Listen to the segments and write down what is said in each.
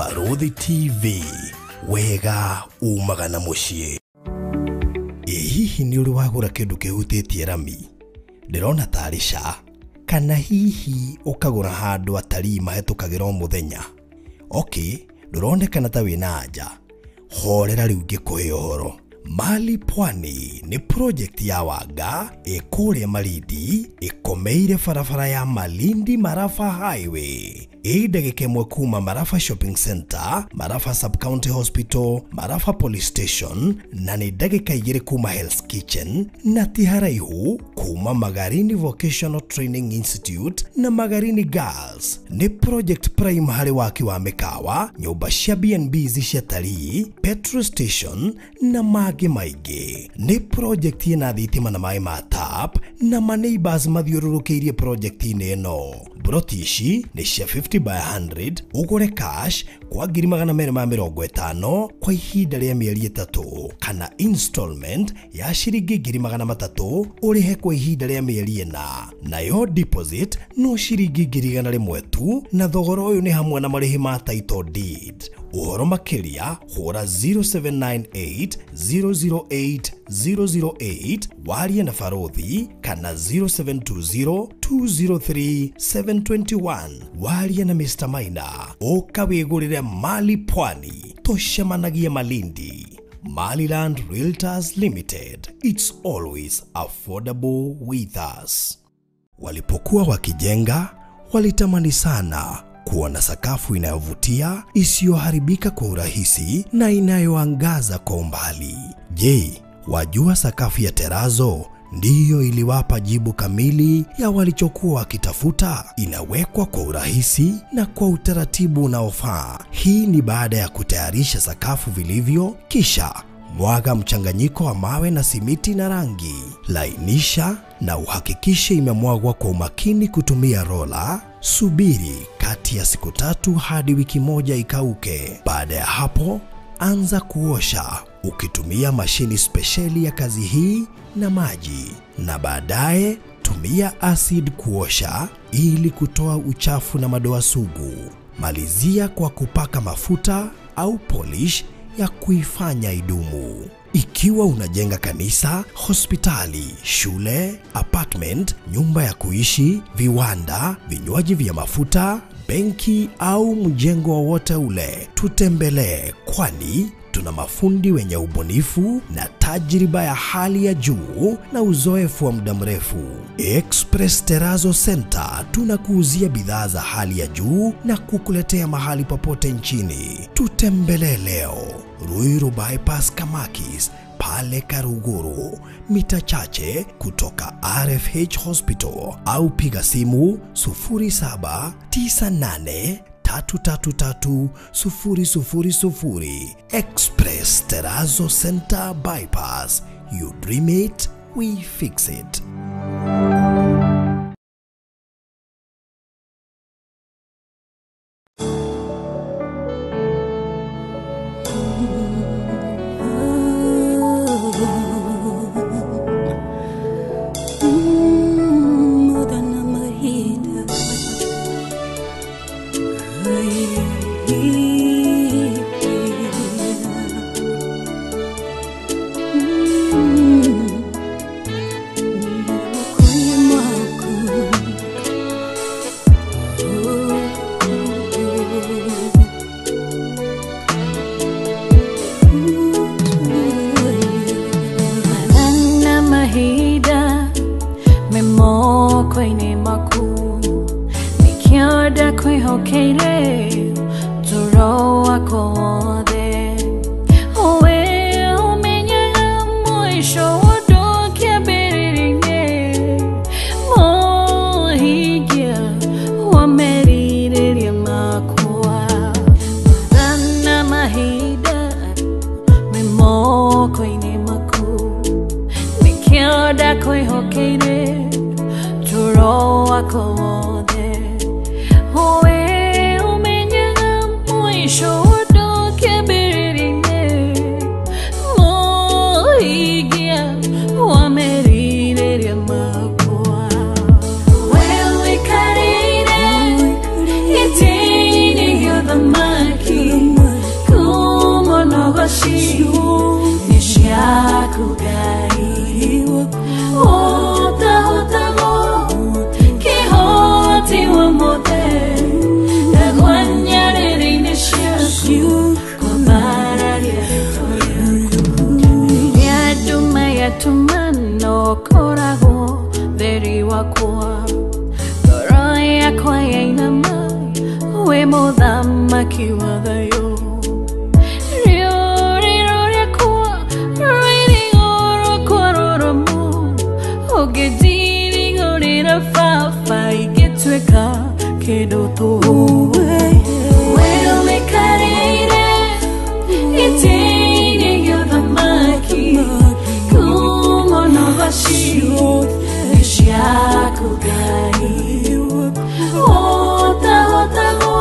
Barũthi TV, wega umaga na mũciĩ. Ĩ hihi nĩ ũrĩ wagũra kĩndũ kĩhutĩtie rami? Ndĩrona tarĩ ca. Kana hihi ũkagũra handũ atarii mahetũkagĩra o mũthenya? Okay, ndũronekana ta wĩna anja. Horera rĩu ngĩkũhe ũhoro. Mali Pwani nĩ project ya Wanga ĩ kũrĩa Malindi, ĩkomeire barabara ya Malindi Marafa Highway. Ĩ ndagĩka ĩmwe kuma Marafa Shopping Center, Marafa Sub-County Hospital, Marafa Police Station, na nĩ ndagĩka 2 kuma Hell's Kitchen, na ti haraihu kuma Magarini Vocational Training Institute na Magarini Girls. Nĩ project prime harĩ waki wa mĩkawa, nyũmba cia B&Bs cia tarii, petrol station na mangĩ maingĩ. Nĩ project ĩna thitima na maĩ ma tap na ma neighbors mathiũrũrũkĩirie project-inĩ ĩno. Broti ici nĩ cia 50 by 100, ũgũre cash kwa 250,000 kwa ihinda rĩa mĩeri 3, kana installment ya ciringi 300,000 ũrĩhe kwa ihinda rĩa mĩeri 4. Nayo deposit no ciringi 100,000 tu, na thogora ũyũ nĩ hamwe na marĩhi ma title deed. Ũhoro makĩria hũra 0798 008 008 warie na Barũthi, kana 0720 203 721 warie na Mr. Maina. Ũka wĩgũrĩre Mali Pwani, tũcemanagie Malindi. Maliland Realtors Limited, it's always affordable with us. Walipokuwa wakijenga, walitamani sana kuona sakafu inayovutia, isiyoharibika kwa urahisi na inayoangaza kwa umbali. Je, wajua sakafu ya terazo ndiyo iliwapa jibu kamili ya walichokuwa wakitafuta? Inawekwa kwa urahisi na kwa utaratibu unaofaa. Hii ni baada ya kutayarisha sakafu vilivyo, kisha mwaga mchanganyiko wa mawe na simiti na rangi. Lainisha na uhakikishe imemwagwa kwa umakini kutumia rola. Subiri kati ya siku 3 hadi wiki 1 ikauke. Baada ya hapo, anza kuosha ukitumia mashini spesheli ya kazi hii na maji, na baadaye tumia acid kuosha ili kutoa uchafu na madoa sugu. Malizia kwa kupaka mafuta au polish ya kuifanya idumu. Ikiwa unajenga kanisa, hospitali, shule, apartment, nyumba ya kuishi, viwanda, vinywaji vya mafuta, benki au mjengo wowote ule, tutembelee, kwani tuna mafundi wenye ubunifu na tajriba ya hali ya juu na uzoefu wa muda mrefu. Express Terrazzo Center tunakuuzia bidhaa za hali ya juu na kukuletea mahali popote nchini. Tutembelee leo Ruiru Bypass Kamakis pale Karuguru, mita chache kutoka RFH Hospital, au piga simu 0798 333 000. Express Terrazzo Center Bypass. You dream it, we fix it. Well, we cut it. wakwa, ngoro yakwa yainama, wĩ mũthamaki wa thayũ. Rĩũrĩro rĩakwa rũirigo rwakwa rũrũmu, ũngĩnjirigũrĩra baba ingĩtuĩka kĩndũ tũhũ. We ũikarĩire gĩtĩ-inĩ gĩa ũthamaki, ngumo na ũgoci nĩ ciaku Ngai. Ũtahotagwo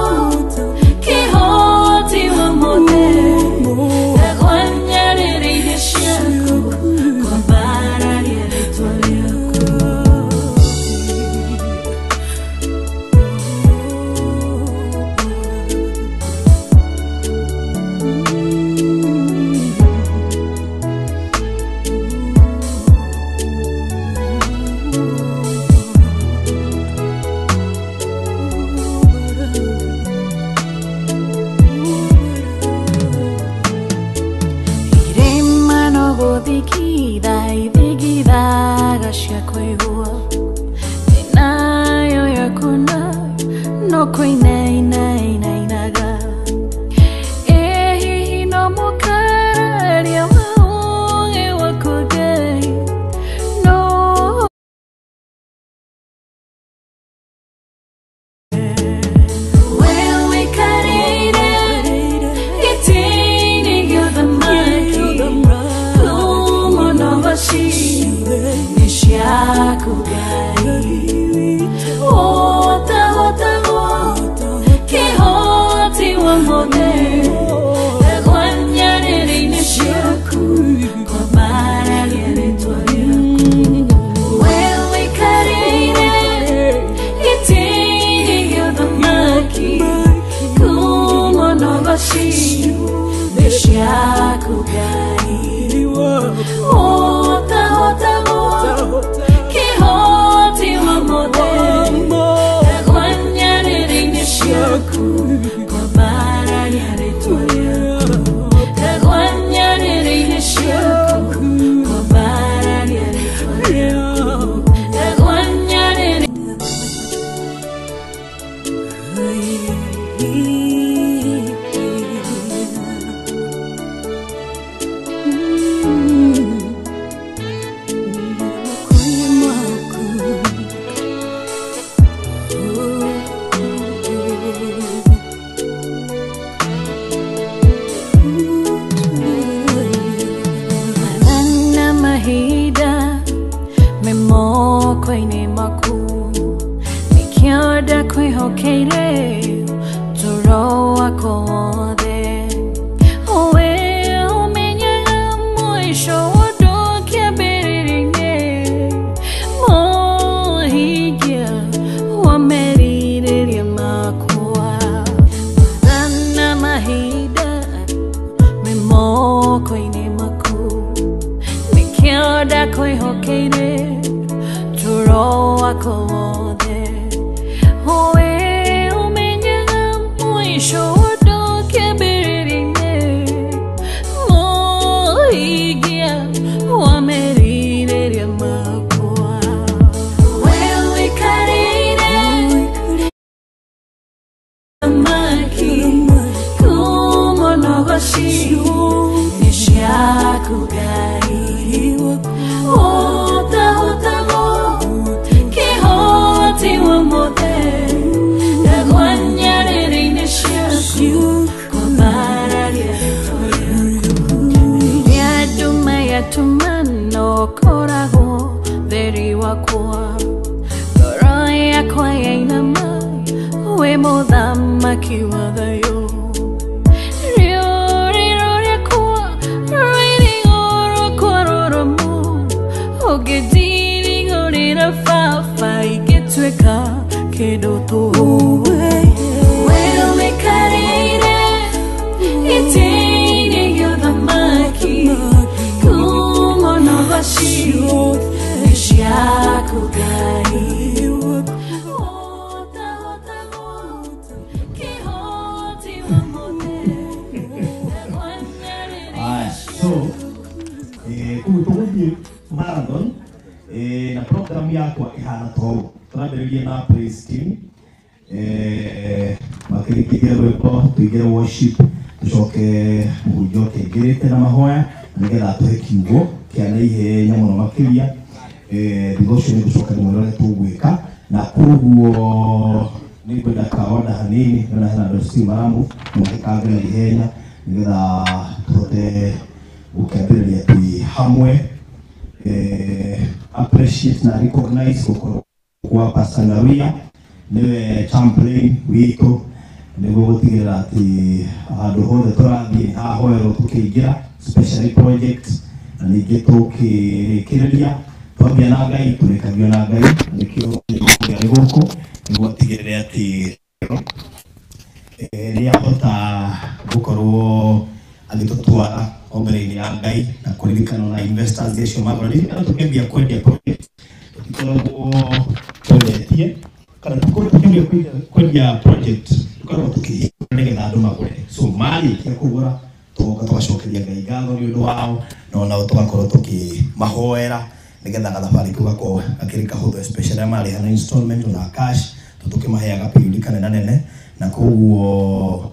kĩhoti wa mothe, ndegwa nyarĩrĩ-inĩ ciaku, kwambararia rĩtwa rĩaku. Irĩma no gũthingitha ithingithaga cia kũigua, thĩ nayo yakuna no kũinainainainaga. Ĩ hihi no mũkararia wa ũũgĩ waku Ngai, no we ũikarĩire gĩtĩ-inĩ gĩa ũthamaki, ngumo na ũgoci nĩ ciaku Ngai. Ũtahotagwo kĩhoti wa mothe, ndegwa nyarĩrĩ-inĩ ciaku, kwambararia rĩtwa rĩaku. We ũikarĩire gĩtĩ-inĩ gĩa ũthamaki, ngumo na ũgoci nĩ ciaku Ngai. Ũtahotagwo kĩhoti wa mothe, ndegwa nyarĩrĩ-inĩ ciaku, kwambararia rĩtwa rĩaku. Ndegwa nyarĩrĩ-inĩ ciaku, kwambararia rĩtwa rĩaku. Ndegwa nyarĩrĩ. Mathana mahinda me moko-inĩ maku, nĩkĩo ndakwĩhokeire toro wakwa wothe. We ũmenyaga mũico wa ũndũ kĩambĩrĩria-inĩ, mũhingia wa merirĩria makwa. Mathana mahinda me moko-inĩ maku, nĩkĩo ndakwĩhokeire toro wakwa wothe. We ũmenyaga mũico wa ũndũ kĩambĩrĩria-inĩ, mũhingia wa merirĩria makwa. We ũikarĩire ũthamaki, ngumo na ũgoci nĩ ciaku Ngai. Ũtahotagwo kĩhoti wa mothe, ndegwa nyarĩrĩ-inĩ ciaku, kwambararia rĩtwa rĩaku. Rĩrĩa nduma yatumana ũkoragwo theri wakwa, ngoro yakwa yainama, wĩ mũthamaki wa thayũ. Rĩũrĩro rĩakwa rũirigo rwakwa rũrũmu, ũngĩnjirigũrĩra baba ingĩtuĩka kĩndũ tũhũ. We ũikarĩire gĩtĩ-inĩ gĩa ũthamaki, ngumo na ũgoci nĩ ciaku Ngai. Ũtahotagwo kĩhoti wa mothe, ndegwa nyarĩrĩ-inĩ Aya, so kũu tũgũthiĩ marathon na program yakwa ihana ta ũũ. Tũrambĩrĩria na praise team makĩrĩkĩria rwĩmbo tũingĩre worship, tũcoke mũhunjia ũkĩingĩrĩte na mahoya na nĩgetha atũhe kiugo kĩa naihenya mũno makĩria. Thutha ũcio nĩ gũcoka ndĩmwĩre ũrĩa tũgwĩka, na koguo nĩ ngwenda kaonda hanini, ndĩrona hena andũ still maramu magĩkange na ihenya nĩgetha tũhote gũkĩambĩrĩria twĩ hamwe. Appreciate na recognize gũkorwo kwa Pastor Ngawia, nĩwe champlain witũ, nĩguo gũtigĩrĩra atĩ handũ hothe tũrathiĩ nĩ hahoerwo tũkĩingĩra, especially project, na ningĩ tũkĩrĩkĩrĩria twambia na Ngai tũrĩkagia na Ngai, nĩkĩo arĩ gũkũ nĩguo atigĩrĩre atĩ nĩahota gũkorwo agĩtũtwara o mbere-inĩ ya Ngai na kũririkana na investors acio magũra. Ririkana tũkĩambia kwendia project tũtikoragwo twendetie, kana tũkĩambia kwendia project tũkoragwo tũkĩhingũra nĩgetha andũ magũre. So marĩkia kũgũra tũgoka tũgacokeria Ngai ngatho nĩ ũndũ wao, na onao tũgakorwo tũkĩmahoera nĩgetha gathabarĩ kau gakorwo gakĩrĩ kahũthũ, especially arĩa marĩha na installment na cash, tondũ tũkĩmaheaga period kanene nene, na koguo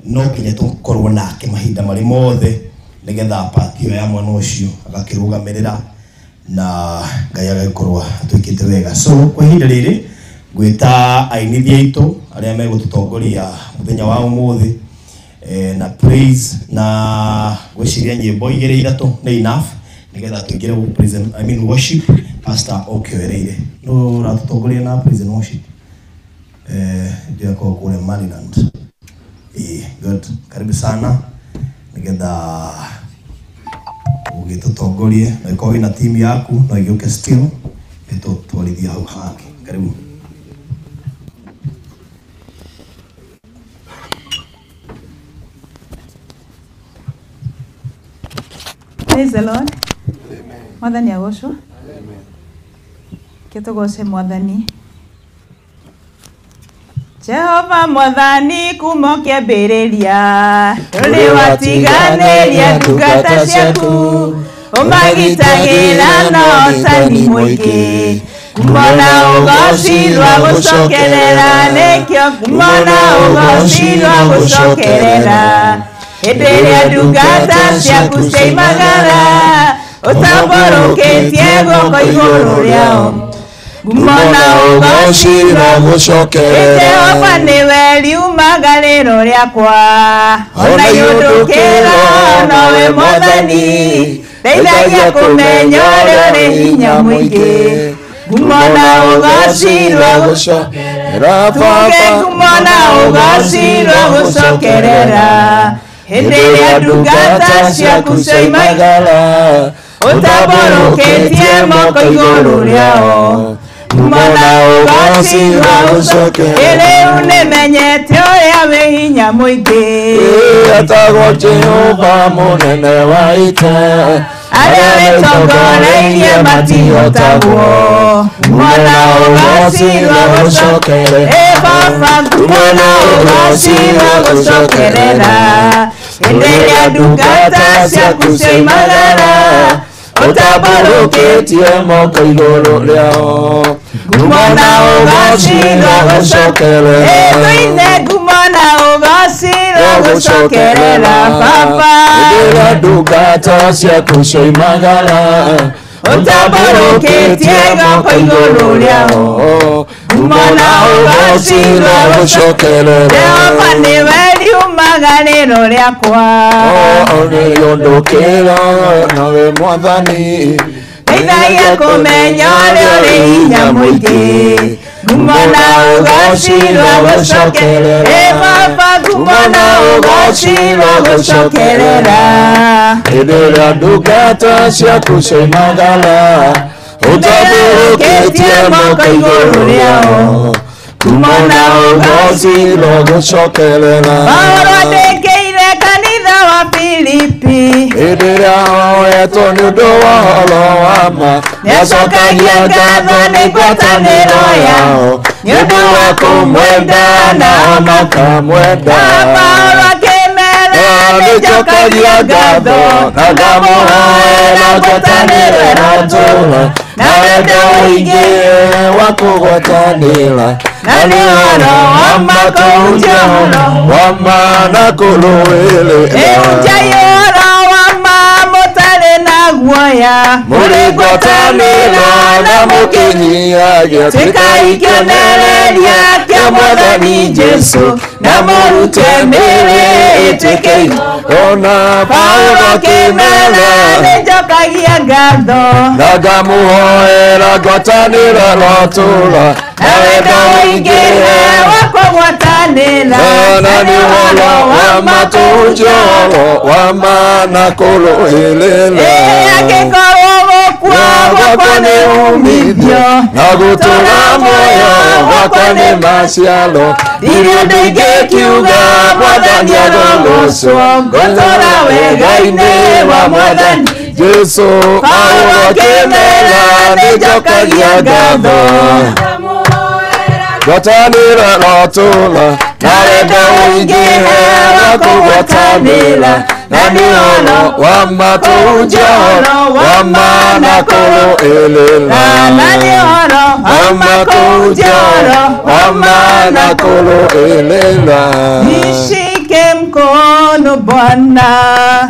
no nginya tũkorwo nake mahinda marĩ mothe nĩgetha part ĩyo ya mwana ũcio agakĩrũgamĩrĩra na Ngai agagĩkorwo atwĩkĩte wega. So kwa ihinda rĩrĩ ngwĩta ainithia aitũ arĩa megũtũtongoria mũthenya wa ũmũthĩ na praise, na ngwĩciria nyĩmbo igĩrĩ ithatũ nĩ enough nĩgetha tũingĩre praise and, I mean worship. Pastor okĩoereire no ũratũtongoria na praise and worship ndiakorwo kũrĩa Maryland. Good, karibu sana nĩgetha ũgĩtũtongorie, na ĩkorwo wĩna team yaku no ĩgĩũke still ĩtũtwarithia hau hangĩ. Karibu. Praise the Lord. Mwathani agocwo. Kĩtũgoce Mwathani. Jehova Mwathani kuma ũkĩambĩrĩria, ndũrĩ watiganĩria ndungata ciaku, ũmagitagĩra na ũtani mũingĩ. Kumona ũgoci rwa gũcokerera, nĩkĩo kumona ũgoci rwa gũcokerera. Hĩndĩ ĩrĩa ndungata ciaku ciaimagara, ũtambũrũkĩtie guoko igũrũ rĩao. Kumona ũgoci rwa gũcokerera. Jehova nĩwe riumagarĩro rĩakwa, ona iũndũkĩra nowe Mwathani, ndeithagia kũmenya ũrĩa ũrĩ hinya mũingĩ. Kumona ũgoci rwa gũcokerera, tuge kumona ũgoci rwa gũcokerera. Hĩndĩ ĩrĩa ndungata ciaku ciaimagara, ũtambũrũkĩtie moko igũrũ rĩao. Kumona ũgoci rwa gũcokerera. Rĩu nĩmenyete ũrĩa wĩ hinya mũingĩ. Etagwo Jehova mũnene wa ita, arĩa wĩtongoreirie matihotagwo. Kumona ũgoci rwa gũcokerera. Ĩ Baba, kumona ũgoci rwa gũcokerera. Hĩndĩ ĩrĩa ndungata ciaku ciaimagara, ũtambũrũkĩtie moko igũrũ rĩao. Kumona ũgoci rwa gũcokerera. Ĩ tũine kumona ũgoci rwa gũcokerera, Baba. Hĩndĩ ĩrĩa ndungata ciaku ciaimagara, ũtambũrũkĩtie guoko igũrũ rĩao. Kumona ũgoci rwa gũcokerera. Jehova nĩwe riumagarĩro rĩakwa, ũrĩũndũkĩra nawe Mwathani, ndeithagia kũmenya ũrĩa ũrĩ hinya mũingĩ. Kumona ũgoci rwa gũcokerera. Ĩ Baba, kumona ũgoci rwa gũcokerera. Hĩndĩ ĩrĩa ndungata ciaku ciaimagara, ũtambũrũkĩtie moko igũrũ rĩao. Kumona ũgoci rwa gũcokerera. Paulo andĩkĩire kanitha wa Filipi, Hĩndĩ ĩrĩa ahoetwo nĩ ũndũ wa ũhoro wa ma, nĩacokagia ngatho nĩ ngwatanĩro yao, nĩ ũndũ wa kũmwenda na makamwenda. Paulo akĩmera nĩnjokagia ngatho na ngamũhoera ngwatanĩro ĩratũũra. Na wendo ũingĩ wa kũgwatanĩra na nĩ ũhoro wa ma kũhunjia ũhoro wa ma na kũrũĩrĩra. Hunjai ũhoro wa ma mũtarĩ na guoya, Mũrĩ ngwatanĩro na mũkĩnyihagia, Tuĩkai kĩonereria kĩa Mwathani Jesũ, na mũrute mĩĩrĩ ĩtuĩke Ona Paulo Paulo akĩmera akĩmera nĩnjokagia ngatho na ngamũhoera ngwatanĩro rotũra na wendo ũingĩ wa kũgwatanĩra na nĩ ũhoro wa ma kũhunjia ũhoro wa ma na kũrũĩrĩra. Angĩkorwo gũkua gwakwa nĩ umithio na gũtũra muoyo gwakwa nĩ maciaro, ndirĩ ũndũ ingĩkiuga Mwathani arogocwo, ngũtũũra wega-inĩ wa Mwathani. Jesũ. Paulo akĩmera nĩnjokagia ngatho ngwatanĩro rotũra na wendo ũingĩ wa kũgwatanĩra na nĩ ũhoro wa ma kũhunjia ũhoro wa ma na kũrũĩrĩra. Na nĩ ũhoro wa ma kũhunjia ũhoro wa ma na kũrũĩrĩra. Nishike mkono Bwana,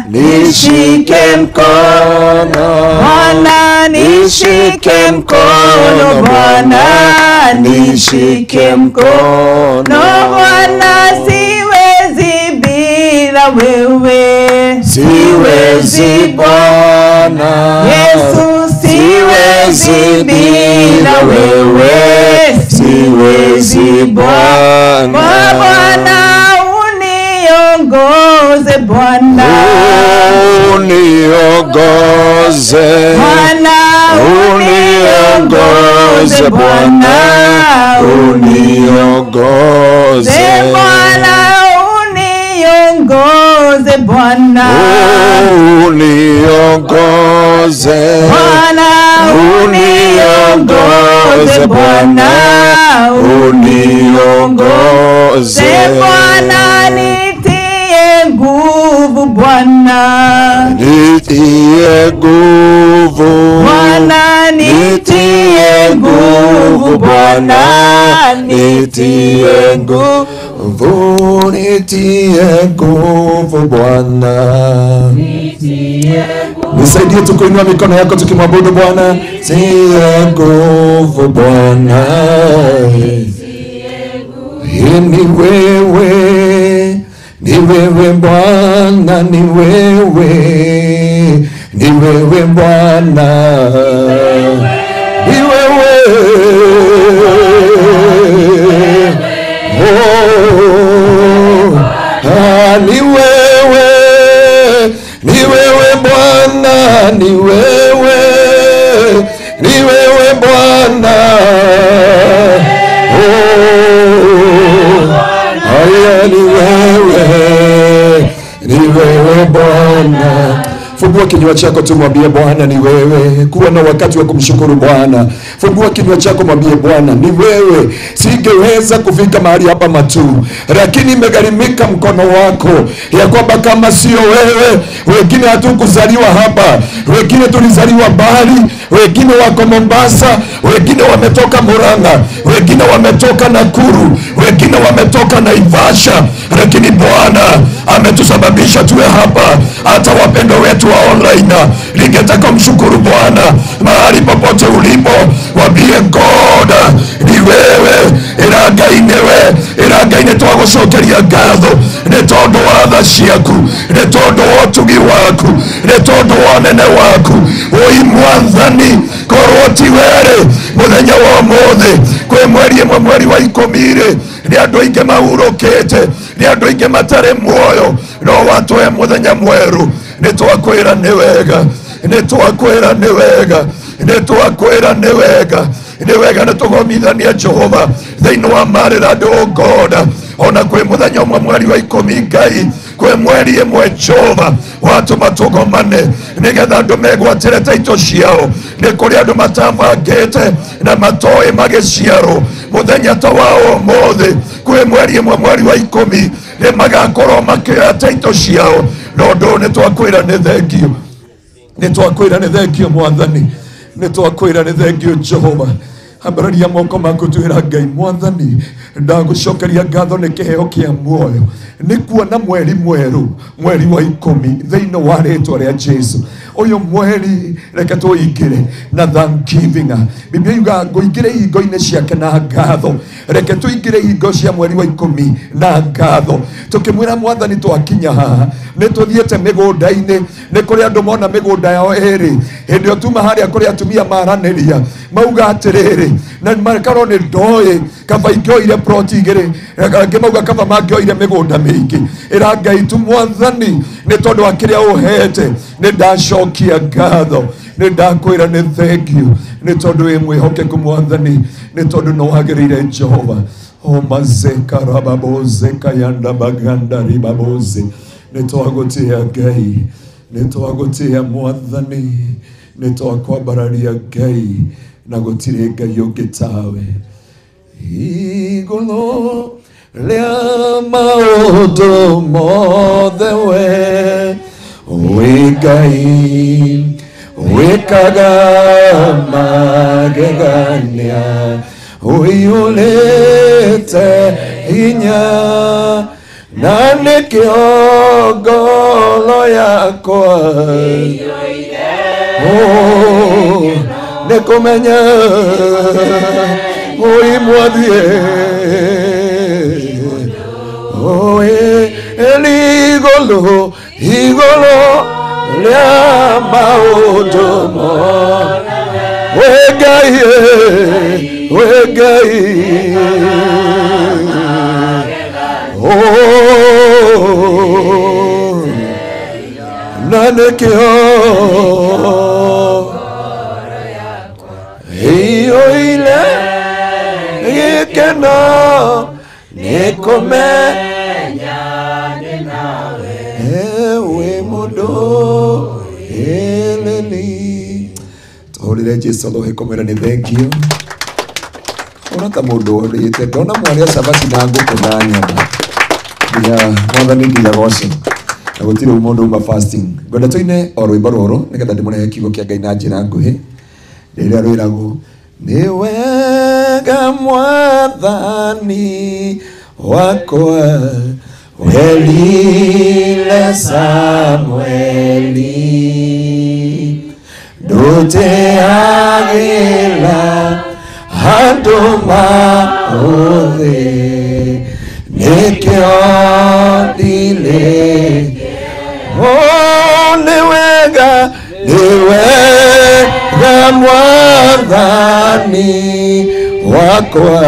Nishike mkono Bwana, nishike mkono Bwana, nishike mkono Bwana, siwezi bila wewe, siwezi Bwana, Yesu, siwezi bila wewe, siwezi Bwana. Bwana uniongoze Bwana, Uniongoze Bwana uniongoze Bwana, uniongoze Bwana, uniongoze Bwana, uniongoze Bwana, uniongoze Bwana, uniongoze Bwana, nitie nguvu Bwana, nitie nguvu Bwana, nitie nguvu Bwana, nitie nguvu, nitie nguvu Bwana. Nisaidie tu kuinua mikono yako tukimwabudu Bwana. Nitie nguvu Bwana, ni wewe, ni wewe Bwana, ni wewe, ni wewe Bwana, ni wewe. Oh, ah, ni wewe, ni wewe Bwana, ni wewe, ni wewe Bwana. Oh, haya ni wewe, ni wewe Bwana. Fungua kinywa chako tu mwambie Bwana ni wewe. Kuwa na wakati wa kumshukuru Bwana. Fungua kinywa chako mwambie Bwana ni wewe. Singeweza kufika mahali hapa Matuu, lakini imegharimika mkono wako, ya kwamba kama sio wewe, wengine hatukuzaliwa hapa, wengine tulizaliwa mbali, wengine wako Mombasa, wengine wametoka Murang'a, wengine wametoka Nakuru, wengine wametoka Naivasha, lakini Bwana ametusababisha tuwe hapa. Hata wapendwa wetu wa online, ningetaka mshukuru Bwana mahali popote ulipo, mwambie God ni wewe, ira Ngai nĩwe, ĩra Ngai nĩ twagũcokeria ngatho nĩ tondũ wa tha ciaku, nĩ tondũ wa ũtugi waku, nĩ tondũ wa ũnene waku. Oi Mwathani, korwo ti werĩ mũthenya wa ũmũthĩ kwĩ mweri ĩmwe mweri wa 10 rĩ, nĩ andũ aingĩ mahurũkĩte, nĩ andũ aingĩ matarĩ muoyo, no watũhe mũthenya mwerũ. Nĩ twakwĩra nĩ wega, nĩ twakwĩra nĩ wega, nĩ twakwĩra nĩ wega, nĩ wega. Nĩ tũgomithania Jehova thĩinĩ wa Maryland, oh God. Ona kwĩ mũthenya ũmwe mweri wa 10 Ngai, kwĩ mweri ĩmwe Jehova watũma tũgomane nĩgetha andũ megwatĩre taito ciao. Nĩ kũrĩ andũ matabangĩte na matoĩ magĩciarwo mũthenya ta wa ũmũthĩ, kwĩ mweri ĩmwe mweri wa 10 nĩ magakorwo makĩoya taito ciao. No ũndũ nĩ twakwĩra nĩ thengio, nĩ twakwĩra nĩ thengio Mwathani. Nĩ twakwĩra nĩ thengio Jehova. Ambararia moko maku twĩra Ngai mwathani ndagũcokeria ngatho nĩ kĩheo kĩa muoyo nĩ kuona mweri mwerũ mweri wa 10 thĩinĩ wa rĩtwa rĩa Jesu. Ũyũ mweri reke tũingĩre na thanksgiving. Biblia yuga ngũingĩre hingo-inĩ ciake na ngatho. Reke tũingĩre hingo cia mweri wa 10 na ngatho tũkĩmwĩra mwathani twakinya haha nĩ tũthiĩte mĩgũnda-inĩ nĩ kũrĩ andũ mona mĩgũnda yao ĩrĩ hĩndĩ ĩyo tuma harĩa kũrĩ atumia maranĩria mauga atĩrĩrĩ na makarwo nĩ ndoĩ kaba ingĩoire ploti igĩrĩ angĩ mauga kaba mangĩoire mĩgũnda mĩingĩ. Ĩra Ngai tu mwathani nĩ tondũ wa kĩrĩa ũhete nĩ ndacokia ngatho nĩ ndakwĩra nĩ thengio nĩ tondũ wĩ mwĩhokeku mwathani nĩ tondũ nĩ wagĩrĩire Jehova. Omazeka rababoze kayanda baganda ribaboze nĩ twagũtĩa Ngai nĩ twagũtĩa mwathani nĩ twakwambararia Ngai na gũtirĩ Ngai ũngĩ tawe. Igũrũ rĩa maũndũ mothe we wĩ Ngai wĩkaga magegania ũiyũrĩte hinya na nĩkĩo ngoro yakwa nĩ kũmenya ũi mwathiĩ igũrũ igũrũ rĩa maũndũ mothe wĩ Ngai wĩ Ngai na nĩkĩo iyũire gĩkeno nĩ kũmenya ndĩ nawe wĩ mũndũ ĩlĩli. Tũhũrĩre Jesu rũhĩ kũmwĩra nĩ thengio. Ona ta mũndũ ũrĩte ndona mwarĩa cabaci na ngũkũ na nyama nginya mwathani nginya goce na gũtirĩ mũndũ uma fasting. Ngwenda tũine o rwĩmbo rũrũ nĩgetha ndĩmũrehe kiugo kĩa Ngai na njĩra nguhĩ rĩrĩa rwĩragwo nĩ wega mwathani wakwa werire Samueli ndũteagĩra handũ maũthĩ nĩkĩo ndirĩ. Nĩ wega nĩ wega mwathani wakwa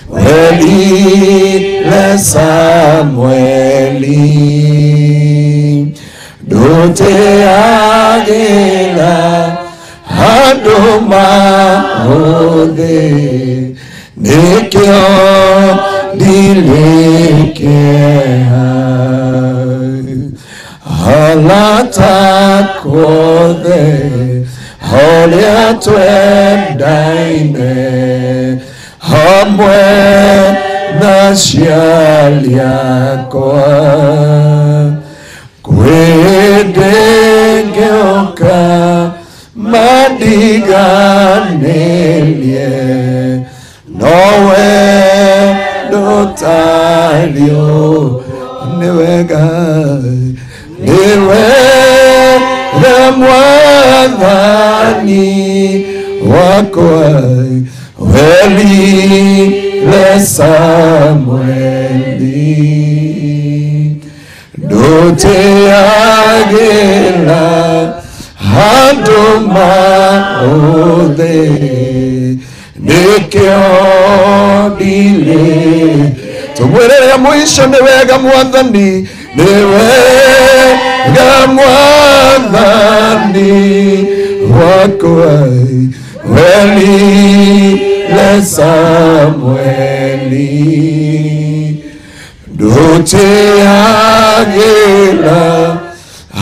werire Samueli ndũteagĩra handũ maũthĩ nĩkĩo ndirĩ kĩeha. Arata akwa harĩa twendaine hamwe na aciari akwa kwĩ ndĩngĩũka mandiganĩrie nowe ndũtario nĩ wega nĩ wega mwathani wakwa werire Samueli ndũteagĩra handũ maũthĩ nĩkĩo ndirĩ. Tũmwĩre rĩa mũico nĩ wega mwathani nĩ wega mwathani wakwa werire Samueli ndũteagĩra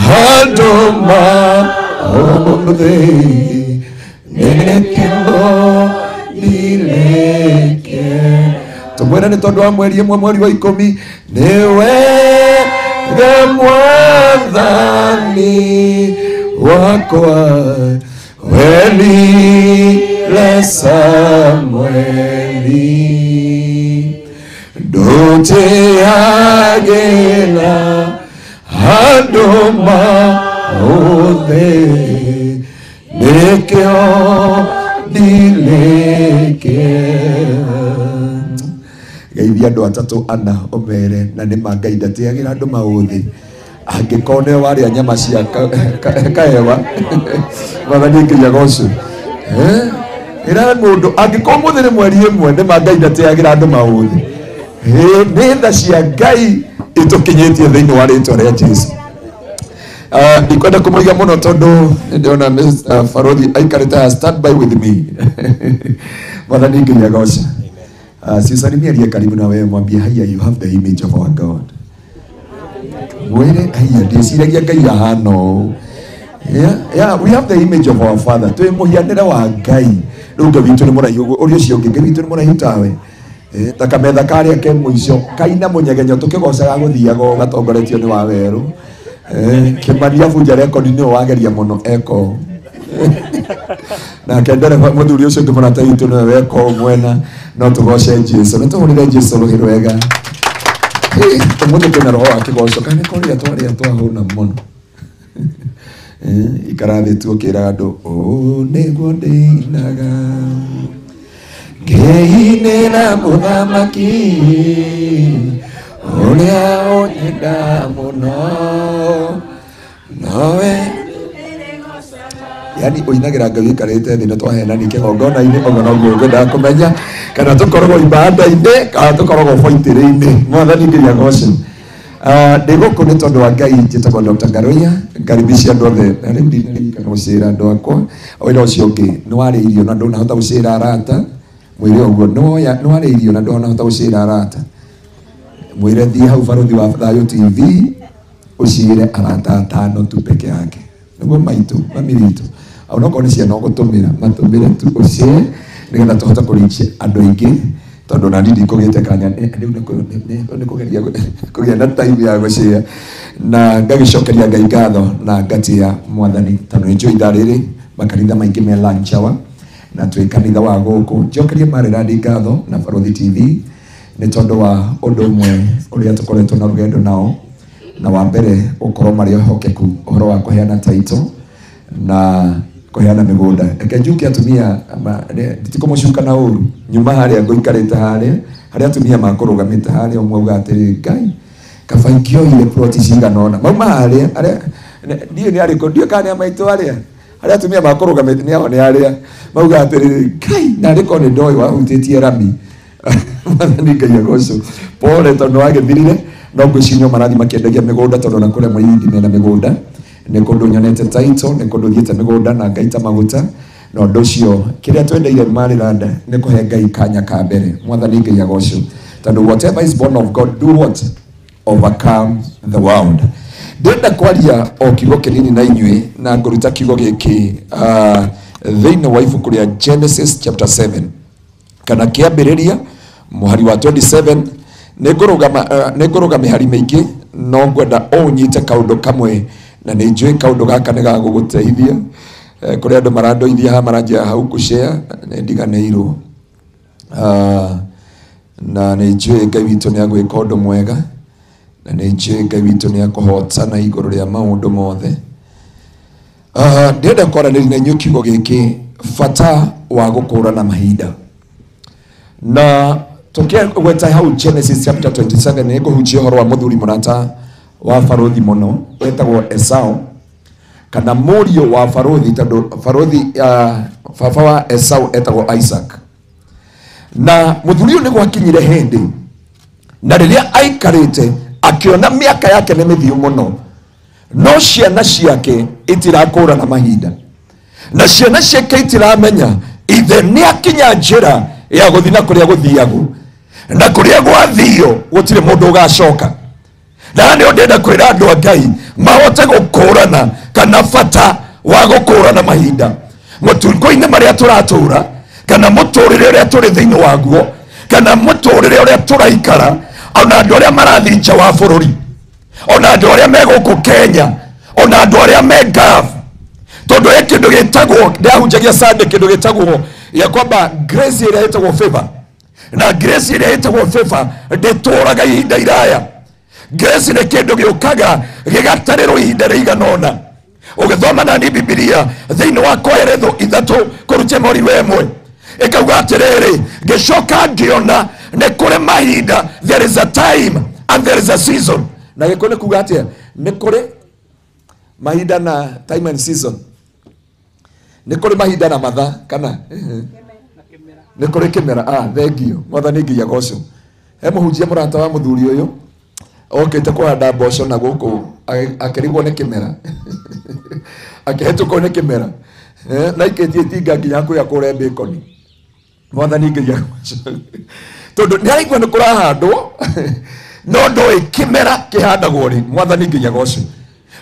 handũ maũthĩ nĩkĩo ndirĩ kĩeha. Tũmwĩre nĩ tondũ wa mweri ĩmwe mweri wa 10 nĩ wega mwathani wakwa Welile Samueli Ndote agela Hadoma Ode Nekeo Dileke Geithia andũ atatũ ana ũmere na nĩ ma Ngai ndateagĩra andũ maũthĩ angĩkorwo nĩwe warĩa nyama cia kahewa Mwathani Ngai agocwo. Ĩra mũndũ angĩkorwo mũthĩ nĩ mweri ĩmwe nĩ ma Ngai ndateagĩra andũ maũthĩ. Nĩ tha cia Ngai itũkinyĩtie thĩinĩ wa rĩtwa rĩa Jesu. Ndikwenda kũmũiga mũno tondũ nĩndĩrona Mr. Farodhi aikarĩte stand by with me. Mwathani Ngai agocwo. Si usalimie aliye karibu na wewe, mwambie haya, you have the image of our God. Mwere haya, ndĩciragia Ngai ahana ũũ. Yeah, we have the image of our Father. Twĩ mũhianĩre wa Ngai. Rĩu Ngai witũ nĩ mũraihu ũguo, ũrĩa ũcio ũngĩ Ngai witũ nĩ mũraihu tawe. Ta kametha karĩa ke mũico kaina mũnyegenyo tũkĩgocaga gũthiaga gatongoretio nĩ wa werũ. Kĩmani abunja rekondi nĩwe wageria mũno eko. Nake ndereba mũthuri ũcio ũngĩ mũrata witũ nĩwe weka ũũ mwena no tũgoce Jesu. Nĩ tũhũrĩre Jesu rũhĩ rwega. Ũmũthĩ twĩna roho wa kĩgoco kana nĩ kũrĩa twarĩa twahũna mũno. Ikara thĩ tu ũkĩraga andũ ũũ nĩguo ndĩinaga ngĩinĩra mũthamaki ũrĩa ũnyenda mũno nowe. Yani ũinagĩra Ngai ũikarĩte thĩ na twahenani kĩgongona-inĩ ũguo noguo ngwendaga kũmenya kana tũkoragwo ibanda-inĩ kana tũkoragwo boitĩrĩ-inĩ. Mwathani Ngai agocwo. Ndĩ gũkũ nĩ tondũ wa Ngai. Njĩtagwo Dr. Ngaruiya, ngaribicĩa andũ othe na rĩu ndinaririkana gũcĩra andũ akwa. Wĩra ũcio ũngĩ nĩ warĩa irio na ndũnahota gũcĩra arata, mwĩre ũguo nĩ warĩa irio na ndũnahota gũcĩra arata, mwĩre thiĩ hau Barothi wa Thayũ TV ũcĩre arata atano tu peke yake nĩguo maitũ mami witũ onokorwo nĩ ciana ũgũtũmĩra matũmĩre tu ũcĩe nĩgetha tũhote kũrichia andũ aingĩ tondũ nani ndikũgĩte kanya rĩu nĩ kũgeria kũgĩa na time ya gũcĩa na ngagĩcokeria Ngai ngatho na ngatia Mwathani tondũ nĩ njũĩ ithaa rĩrĩ makanitha maingĩ me lunch hour na twĩ kanitha wa gũkũ. Njokerie Marĩrandi ngatho na Barothi TV nĩ tondũ wa ũndũ ũmwe ũrĩa tũkoretwo na rũgendo nao na wa mbere gũkorwo marĩ ehokeku ũhoro wa kũheana title na kũheana mĩgũnda. Reke njuke atumia nditikũmũcuka na ũru nyuma harĩa ngũikarĩte harĩa harĩa atumia makũrũgamĩte harĩa ũmwe auga atĩrĩ Ngai kaba ingĩoire ploti cigana ũna mauma harĩa arĩa ndiũĩ nĩ arĩkũ ndiũĩ kana nĩ a maitũ arĩa harĩa atumia makũrũgamĩte nĩ ao nĩ arĩa mauga atĩrĩrĩ Ngai narĩ korwo nĩ ndoĩ wahutĩtie rami. Mwathani Ngai agocwo. Pole tondũ wagĩthirire no ngwĩciria marathiĩ makĩendagia mĩgũnda tondũ ona kũrĩa Mũhindi mena mĩgũnda nĩ kũndũ nyonete title nĩ kũndũ thiĩte mĩgũnda na ngaita maguta na ũndũ ũcio kĩrĩa twendeire Maryland nĩ kũhe Ngai kanya ka mbere. Mwathani Ngai agocwo tondũ whatever is born of God do what overcome the world. Ndĩrenda kwaria o kiugo kĩnini na inyuĩ na ngũruta kiugo gĩkĩ thĩinĩ wa ibuku rĩa Genesis chapter 7 kana kĩambĩrĩria mũhari wa 27. Nĩ ngũrũga mĩhari mĩingĩ no ngwenda ũnyite kaũndũ kamwe na nĩ njũĩ kaũndũ gaka nĩ gagũgũteithia. Kũrĩ andũ marandoithia haha maranjĩra hau kũshare nĩ ndiganĩirwo na nĩ njũĩ Ngai witũ nĩ agwĩka ũndũ mwega na nĩ njũĩ Ngai witũ nĩ akũhotana igũrũ rĩa maũndũ mothe. Ndĩrenda kwaranĩria na inyuĩ kiugo gĩkĩ bata wa gũkũrana mahinda na tũkĩgweta hau Genesis chapter 27 nĩ ngũhunjia ũhoro wa mũthuri mũrata wa Barothi mũno wetagwo Esau kana mũriũ wa Barothi tondũ Barothi baba wa Esau etagwo Isaac. Na mũthuri ũyũ nĩ gwakinyire hĩndĩ na rĩrĩa aikarĩte akĩona mĩaka yake nĩ mĩthiu mũno no ciana ciake itirakũrana mahinda na ciana ciake itiramenya ithe nĩ akinya njĩra ya gũthiĩ na kũrĩa gũthiagwo na kũrĩa gwathio gũtirĩ mũndũ ũgacoka. Na nĩ ndĩrenda kwĩra andũ a Ngai mahote gũkũrana kana bata wa gũkũrana mahinda mũtungo-inĩ marĩa tũratũra kana mũtũrĩre ũrĩa tũrĩ thĩinĩ waguo kana mũtũrĩre ũrĩa tũraikara ona andũ arĩa marathiĩ nja wa bũrũri ona andũ arĩa me gũkũ Kenya ona andũ arĩa me Gulf. Tondu he kindu gitagwo ndahunjagia Sunday kindu gitagwo ya kwamba grace ĩrĩa ĩtagwo favor na grace ĩrĩa ĩtagwo favor ndĩtũraga ihinda iraya. Grace nĩ kĩndũ gĩũkaga gĩgatarĩrwo ihinda rĩigana ũna. Ũgĩthoma nani Bibilia thĩinĩ wa Koheletho 3 kũruta mũri wa 1 ĩkauga atĩrĩrĩ, ngĩcoka ngĩona nĩ kũrĩ mahinda, there is a time and there is a season. Na gĩkũ nĩ kuga atĩa? Nĩ kũrĩ mahinda na time and season. Nĩ kũrĩ mahinda na mathaa kana nĩ kũrĩ kĩmera. Thengio Mwathani nginya goco. He mũhunjia mũrata wa mũthuri ũyũ okĩte kũhanda mboco na gũkũ akĩrigwo nĩ kĩmera akĩhetũkwo nĩ kĩmera na ikĩtie itinga nginya hakuhĩ akũre bacon. Mwathani nginya goco tondũ nĩ araigua nĩ kũrahandwo no ndoĩ kĩmera kĩhandagwo rĩ. Mwathani nginya goco.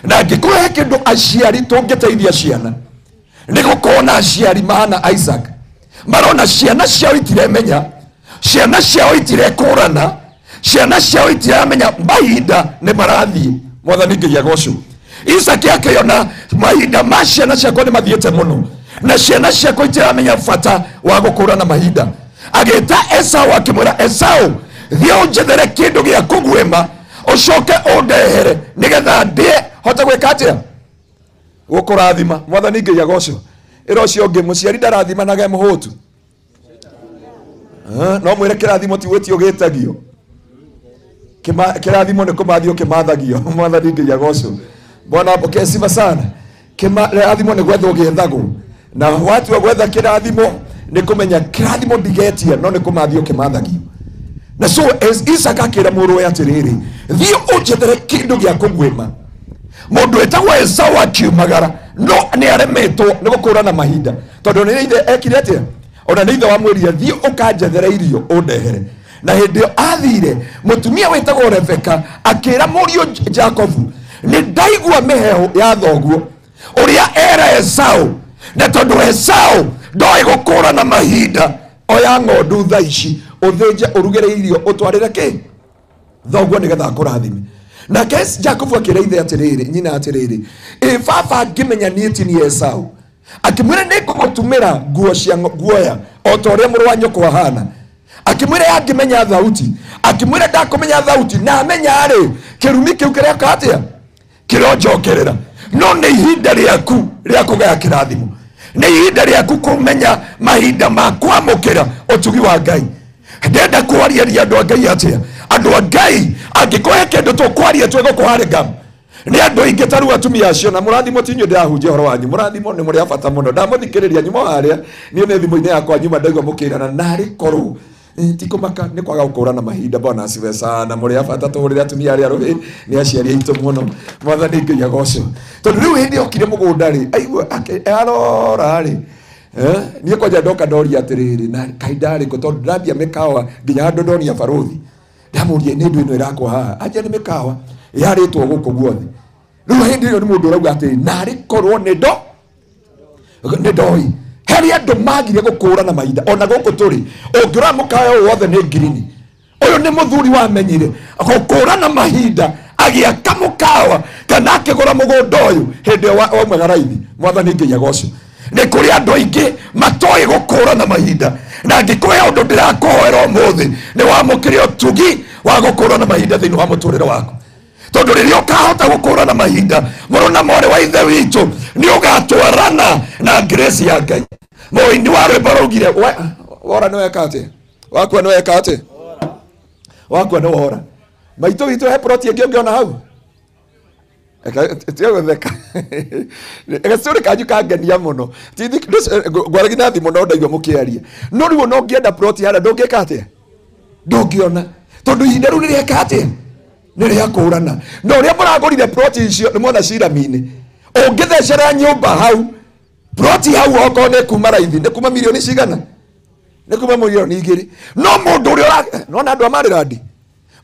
Na angĩkorwo he kĩndũ aciari tũngĩteithia ciana nĩ gũkorwo na aciari mahana Isaac marona ciana ciao itiremenya, ciana ciao itirekũrana, ciana ciao itiramenya mahinda nĩ marathiĩ. Mwathani nginya goco. Isaac akĩona mahinda ma ciana ciakwa nĩ mathiĩte mũno na ciana ciakwa itiramenya bata wa gũkũrana mahinda. Agĩta Esau akĩmwĩra, Esau thiĩ ũnjethere kĩndũ gĩa kũguĩma ũcoke ũndehere nĩgetha ndĩe hote gwĩka atĩa? Gũkũrathima. Mwathani nginya goco. Ĩra ũcio ũngĩ mũciari ndarathimanaga e mũhũtu. No mwĩre kĩrathimo ti gwĩtio gĩtagio, kĩrathimo nĩ kũmathio kĩmathagio. Mwathani nginya goco. Bwana apokee sifa sana. Kĩrathimo nĩ gwethwo gĩethagwo, na watua gwetha kĩrathimo nĩ kũmenya kĩrathimo ndigetia no nĩ kũmathio kĩmathagio. Na so Isaac akĩra mũrũwe atĩrĩrĩ, thiĩ ũnjethere kĩndũ gĩa kũguĩma. Mũndũ wĩtagwo Esau akiumagara no nĩ aremetwo nĩ gũkũrana mahinda tondũ nĩ ithe ekire atĩa? Ona nĩ ithe wamwĩrire thiĩ ũkanjethere irio ũndehere. Na hĩndĩ ĩyo athire mũtumia wĩtagwo Rebeka akĩra mũriũ Jacobu, nĩ ndaigua mĩheehũ ya thoguo ũrĩa era Esau, na tondũ Esau ndoĩ gũkũrana mahinda, oya ng'ondu thaa ici ũthĩnje ũrugĩre irio ũtwarĩre kĩ thoguo nĩgetha akũrathime. Nake Jacobu akĩra ithe atĩrĩrĩ, nyina atĩrĩrĩ, ĩ baba ngĩmenya niĩ ti niĩ Esau. Akĩmwĩra nĩ ngũgũtumĩra nguo cia guoya o ta ũrĩa mũrũ wa nyũkwa ahana. Akĩmwĩra angĩmenya thauti, akĩmwĩra ndakũmenya thauti na amenya rĩ kĩrumi kĩu kĩreka atĩa? Kĩronjokerera. No nĩ ihinda rĩaku rĩa kũgaya kĩrathimo, nĩ ihinda rĩaku kũmenya mahinda ma kwamũkĩra ũtugi wa Ngai. Ndenda kwariaria andũ a Ngai atĩa? Andũ a Ngai angĩkorwo he kĩndũ tũkwaria twĩgũkũharĩka nĩ andũ aingĩ ta rĩu atumia acio, na mũrathimo ti inyuĩ ndĩrahunjia ũhoro wanyu, mũrathimo nĩ mũrĩ a bata mũno. Ndamũthikĩrĩria nyuma harĩa niĩ nĩ thimũ-inĩ yakwa nyuma ndaigua mũkĩrana narĩ korwo ti kũmaka nĩ kwaga gũkũrana mahinda. Bwana asifiwe sana. Mũrĩ a bata, tũhũrĩre atumia arĩa rũhĩ nĩ aciari aitũ mũno. Mwathani nginya goco. Tondũ rĩu hĩndĩ yokire mũgũnda rĩ aigua arora rĩ niĩ kwanja ndoka ndoria atĩrĩrĩ na kahinda rĩkũ tondũ ndambia mĩkawa nginya handũ ndonia barũthi ndamũria nĩ ndũ ĩno ĩrakwo haha anja nĩ mĩkawa yarĩtwo gũkũ guothe. Rĩu hĩndĩ ĩyo nĩ mũndũ ũrauga atĩrĩ narĩ korwo nĩ ndoi. Harĩ andũ magire gũkũrana mahinda ona gũkũ tũrĩ ũngĩrora mũkawa ũyũ wothe nĩ ngirini. Ũyũ nĩ mũthuri wamenyire gũkũrana mahinda agĩaka mũkawa kana akĩgũra mũgũnda ũyũ hĩndĩ ĩyo waumaga raithi. Mwathani nginya goco. Nĩ kũrĩ andũ aingĩ matoĩ gũkũrana mahinda, na angĩkorwo he ũndũ ndĩrakũhoera ũmũthĩ nĩ wamũkĩre ũtugi wa gũkũrana mahinda thĩinĩ wa mũtũrĩre waku. Tondũ rĩrĩa ũkahota gũkũrana mahinda mũrũ na mwarĩ wa ithe witũ nĩ ũgatwarana na grace ya Ngai. Mũini wa rwĩmbo raugire wora nĩ weka atĩa? Wakua nĩ weka atĩa? Wakua nĩ wora. Maitũ witũ he plot ĩngĩ ũngĩona hau? Tiga gũtheka. Gacũrĩ kanyu kangenia mũno. Ngwaragia na thimũ no ndaigua mũkĩaria. No rĩu ona ũngĩenda plot harĩa ndũngĩka atĩa? Ndũngĩona. Tondũ ihinda rĩu nĩ rĩeka atĩa? Nĩ rĩa kũrana. Na ũrĩa mũragũrire plot icio nĩ mwona cirami-inĩ. Ũngĩthecera nyũmba hau, plot hau okorwo nĩ kuma raithi, nĩ kuma milioni cigana? Nĩ kuma milioni 2. No mũndũ ũrĩa nona andũ a Maryland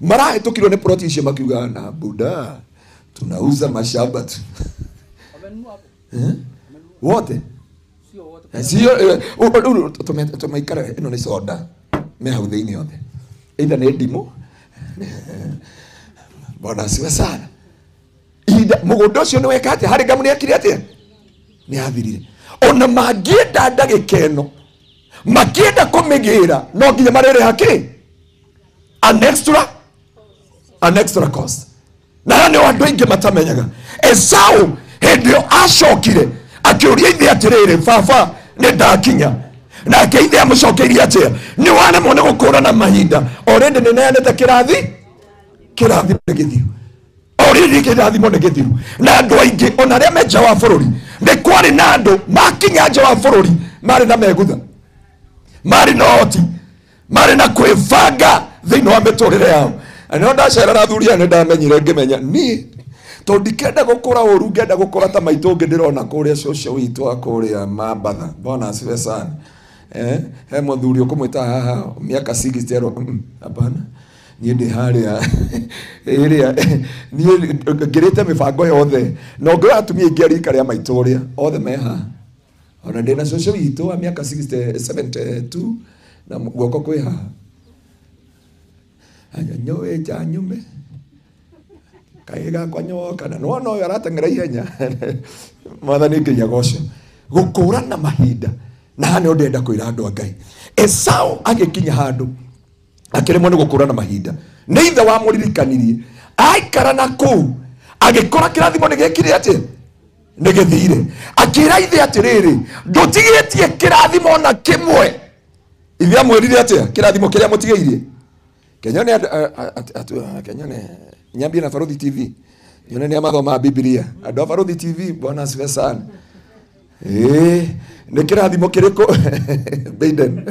marahĩtũkirwo nĩ plot icio makiuga na buda tunauza mashamba tu. Wote? Sio tumeikara ĩno nĩ soda me hau thĩinĩ yothe. Either nĩ ndimũ. Bwana asifiwe sana. Ihinda mũgũnda ũcio nĩ weka atĩa? Harĩ ngamu nĩ ekire atĩa? Nĩ yathirire. Ona mangĩenda ndagĩka ĩno, makĩenda kũmĩgĩra, no nginya marĩrĩha kĩ? An extra cost. Na nĩ andũ aingĩ matamenyaga. Esau hĩndĩ ĩyo acokire akĩũria ithe atĩrĩrĩ, baba nĩ ndakinya. Nake ithe amũcokeirie atĩa? Nĩ waremwo nĩ gũkũrana mahinda. Already nĩ neanĩte kĩrathimo nĩ gĩthiru. Already kĩrathimo nĩ gĩthiru. Na andũ aingĩ ona arĩa me nja wa bũrũri, nĩ kwarĩ na andũ makinya nja wa bũrũri marĩ na megutha, marĩ na ũhoti, marĩ na kwĩbanga thĩinĩ wa mĩtũrĩre yao. Na nĩho ndacerera athuri aya nĩ ndamenyire ngĩmenya niĩ tondũ ndikenda gũkũra ũru, ngenda gũkũra ta maitũ ũngĩ ndĩrona kũrĩa cũcũ witũ wa kũrĩa Mambatha. Bwana asifiwe sana. He mũthuri ũkũmwĩta haha mĩaka 60 ero, hapana. Niĩ ndĩ harĩa ĩrĩa niĩ ngĩrĩte mĩbango yothe na ũngĩoya atumia aingĩ a rika rĩa maitũ ũrĩa othe me haha. Ona ndĩna cũcũ witũ wa mĩaka 60, 72 na guoko kwĩ haha. Nyowe nja nyume kaĩ gakwa nyoka na nĩwona ũyũ arateng'era ihenya. Mwathani Ngai agocwo. Gũkũrana mahinda. Na haha nĩho ndĩrenda kwĩra andũ a Ngai. Esau agĩkinya handũ akĩremwo nĩ gũkũrana mahinda. Nĩ ithe wamũririkanirie. Aikara na kũu agĩkora kĩrathimo nĩ gĩekire atĩa? Nĩ gĩthire. Akĩra ithe atĩrĩrĩ, ndũtigĩtie kĩrathimo ona kĩmwe. Ithe amwĩrire atĩa? Kĩrathimo kĩrĩa mũtigĩirie? Kenyone kenyone nyambie na Farodhi TV. Nyone nĩ amathoma Biblia. Andũ a Farodhi TV, Bwana asifiwe sana. Nĩ kĩrathimo kĩrĩkũ? Biden.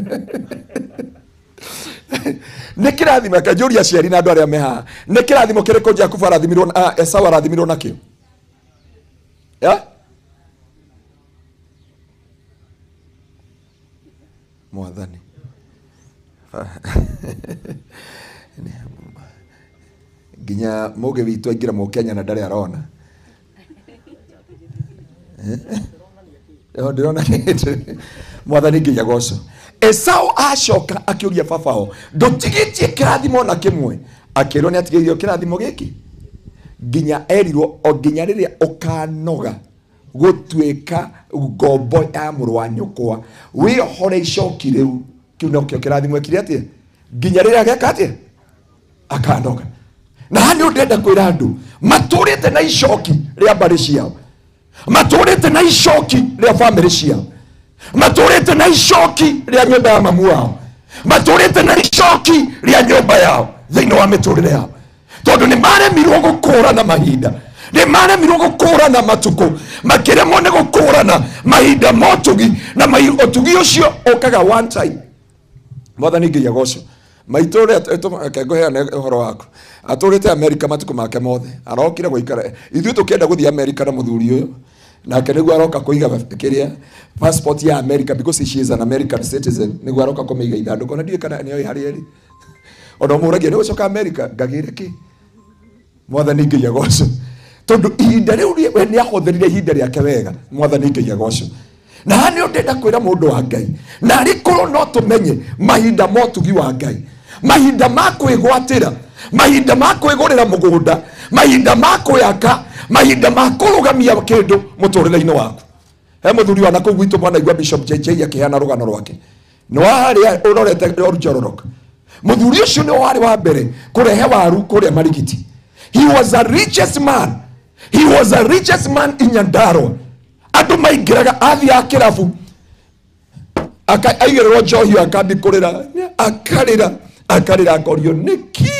Nĩ kĩrathimo kanjũria aciari na andũ arĩa me haha. Nĩ kĩrathimo kĩrĩkũ Jakubu arathimirwo na Esau arathimirwo nakĩo? Ya? Mwathani. Nginya mũgĩ witũ aingĩra Mũkenya na ndarĩ arona. Ndĩrona Mwathani Ngai agocwo. Esau acoka akĩũria baba wao, ndũtigĩtie kĩrathimo ona kĩmwe? Akĩrwo nĩ atigĩirio kĩrathimo gĩkĩ. Nginya erirwo o nginya rĩrĩa ũkanoga gũtuĩka ngombo ya mũrũ wa nyũkwa, wĩohore icoki rĩu. Kĩu nokĩo kĩrathimo ekire atĩa? Nginya rĩrĩa ageka atĩa? Akanoga. Na haha nĩ ndĩrenda kwĩra andũ matũrĩte na icoki rĩa mbarĩ ciao, matũrĩte na icoki rĩa bamĩrĩ ciao, matũrĩte na icoki rĩa nyũmba ya mamu wao, matũrĩte na icoki rĩa nyũmba yao thĩinĩ wa mĩtũrĩre yao, tondũ nĩ maremirwo gũkũrana mahinda, nĩ maremirwo gũkũrana matukũ, makĩremwo nĩ gũkũrana mahinda ma ũtugi, na ũtugi ũcio ũkaga one time. Mwathani Ngai agocwo. Maitũ ũrĩa kengũheana ũhoro waku. Atũrĩte Amerika matukũ make mothe. Arokire gũikara. Ithuĩ tũkĩenda gũthiĩ Amerika na mũthuri ũyũ. Nake nĩguo aroka kũiga kĩrĩa passport ya America because she is an American citizen. Nĩguo aroka kũmĩiga ithandũkũ. Na ndiũĩ kana nĩoĩ harĩa ĩrĩ. Ona ũmũragia nĩ gũcoka Amerika ngagĩre kĩ? Mwathani Ngai agocwo. Tondũ ihinda rĩu we nĩ ahũthĩrire ihinda rĩake wega. Mwathani Ngai agocwo. Na haha nĩho ndĩrenda kwĩra mũndũ wa Ngai. Na arĩ korwo no tũmenye mahinda ma ũtugi wa Ngai, mahinda ma kwĩgwatĩra, mahinda ma kwĩgũrĩra mũgũnda, mahinda ma kwĩaka, mahinda ma kũrũgamia kĩndũ mũtũrĩre-inĩ waku. He mũthuri wa nakũu gwitũ mwanaigua Bishop JJ akĩheana rũgano rwake. Nĩ wa harĩa ũrorete Oljororok. Mũthuri ũcio nĩ warĩ wa mbere kũrehe waru kũrĩa Marigiti. He was a richest man. He was a richest man in Nyandarua. Andũ maingĩraga athiaga kĩrabu, aigĩrĩrwo njohi akambia kũrĩra, akarĩra, akarĩra akorio nĩkĩ?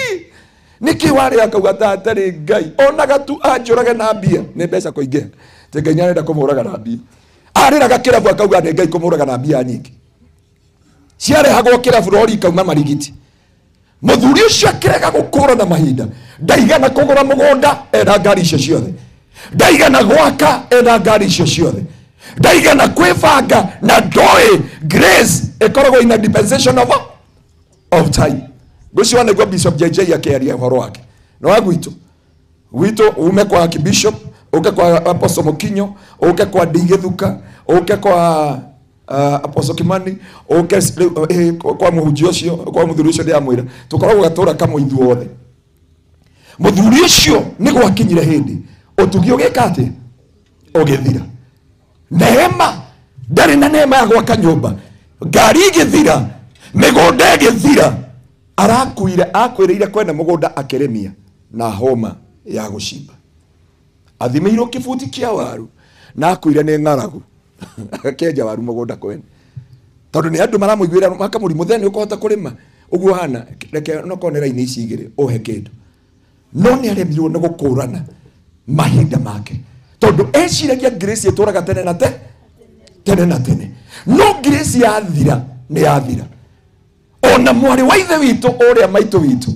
Nĩkĩ warĩ? Akauga ta atarĩ Ngai. Onaga tu anjũrage na mbia, nĩ mbeca kũingĩha. Atĩ Ngai nĩarenda kũmũraga na mbia. Arĩraga kĩrabu akauga nĩ Ngai kũmũraga na mbia nyingĩ. Ciarehagwo kĩrabu rori ikauma Marigiti. Mũthuri ũcio akĩrega gũkũrana mahinda. Ndaigana kũgũra mũgũnda ena ngari icio ciothe. Ndaigana gwaka ena ngari icio ciothe. Ndaigana kwĩbanga na ndoĩ grace ĩkoragwo in a dispensation of time. Ngwĩciria nĩguo Bishop JJ akĩaria ũhoro wake. Nĩ wa gwitũ. Gwitũ ume kwa Archbishop, ũke kwa Apostle Mũkinyo, ũke kwa Ndigĩthuka, ũke kwa Apostle Kimani, ũke kwa mũhunjia ũcio, kwa mũthuri ũcio ndĩramwĩra. Tũkoragwo gatũra kamwe ithuothe. Mũthuri ũcio nĩ gwakinyire hĩndĩ ũtugi ũgĩka atĩ? Ũgĩthira. Neema ndarĩ na neema ya gwaka nyũmba, ngari ĩgĩthira, mĩgũnda ĩgĩthira. Arakuire, akwĩrĩire kwena mũgũnda akĩrĩmia na homa ya gũcimba. Athimĩirwo kĩbuti kĩa waru na akuire nĩ ng'aragu. Akĩenja waru mũgũnda kwene. Tondũ nĩ andũ maramũiguĩra makamũri mũthenya nĩ ũkũhota kũrĩma ũguo hana reke nokorwo nĩ raini ici igĩrĩ ũhe kĩndũ. No nĩ aremirwo nĩ gũkũrana mahinda make tondũ eciragia grace ĩtũraga tene na tene, tene na tene. No grace yathira nĩ yathira. Ona mwarĩ wa ithe witũ ũrĩa maitũ witũ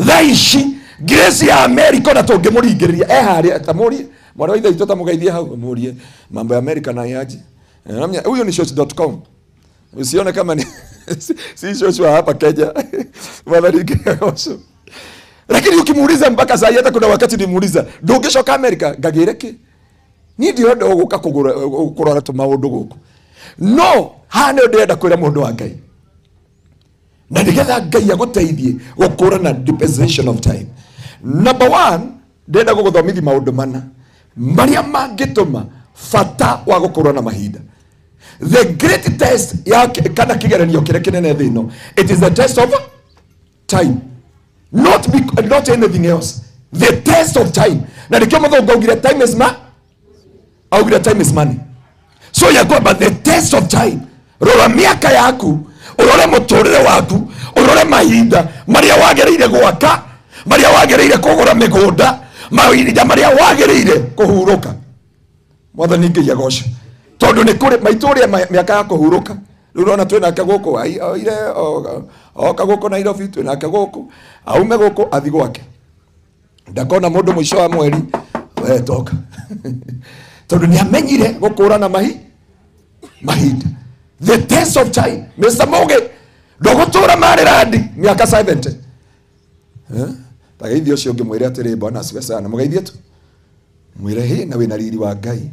thaa ici grace ya America ona tũngĩmũringĩrĩria e harĩa tamũrie mwarĩ wa ithe witũ tamũgeithie hau mũrie mambo ya America na yaje. Huyo ni shosh.com. Usione kama ni si shosh wa hapa Kenya. Lakini ukimuuliza mpaka saa hata kuna wakati nimuuliza ndũngĩcoka America ngagĩre kĩ niĩ ndĩrenda gũka kũrora tũmaũndũ gũkũ. No haha nĩho ndĩrenda kwĩra mũndũ wa Ngai na nĩgetha Ngai agũteithie gũkũrana dispensation of time. Number 1, ndĩrenda gũgũthomithia maũndũ mana marĩa mangĩtũma bata wa gũkũrana mahinda. The great test ya kana kĩgeranio kĩrĩa kĩnene thĩ ĩno, it is the test of time. Not anything else. The test of time. Na nĩkĩo mũthũngũ augire time is ma augire time is money. So ya kwamba the test of time. Rora mĩaka yaku, ũrore mũtũrĩre waku, ũrore mahinda marĩa wagĩrĩire gwaka, marĩa wagĩrĩire kũgũra mĩgũnda, mahinda marĩa wagĩrĩire kũhurũka. Mwathani Ngai agocwo. Tondũ nĩ kũrĩ maitũ ũrĩa mĩaka ya kũhurũka. Rĩu ũrona twĩnake gũkũ oire oka gũkũ Nairobi, twĩnake gũkũ aume gũkũ athi gwake, ndakona mũndũ mũico wa mweri we toka. Tondũ nĩ amenyire gũkũrana mahinda. The test of time. Mr. Muge ndũgũtũra Maryland mĩaka 70. Tageithie ũcio ũngĩ mwĩre atĩrĩ bwana asifiwe sana. Mũgeithie tu mwĩre hĩ na wĩna riri wa Ngai.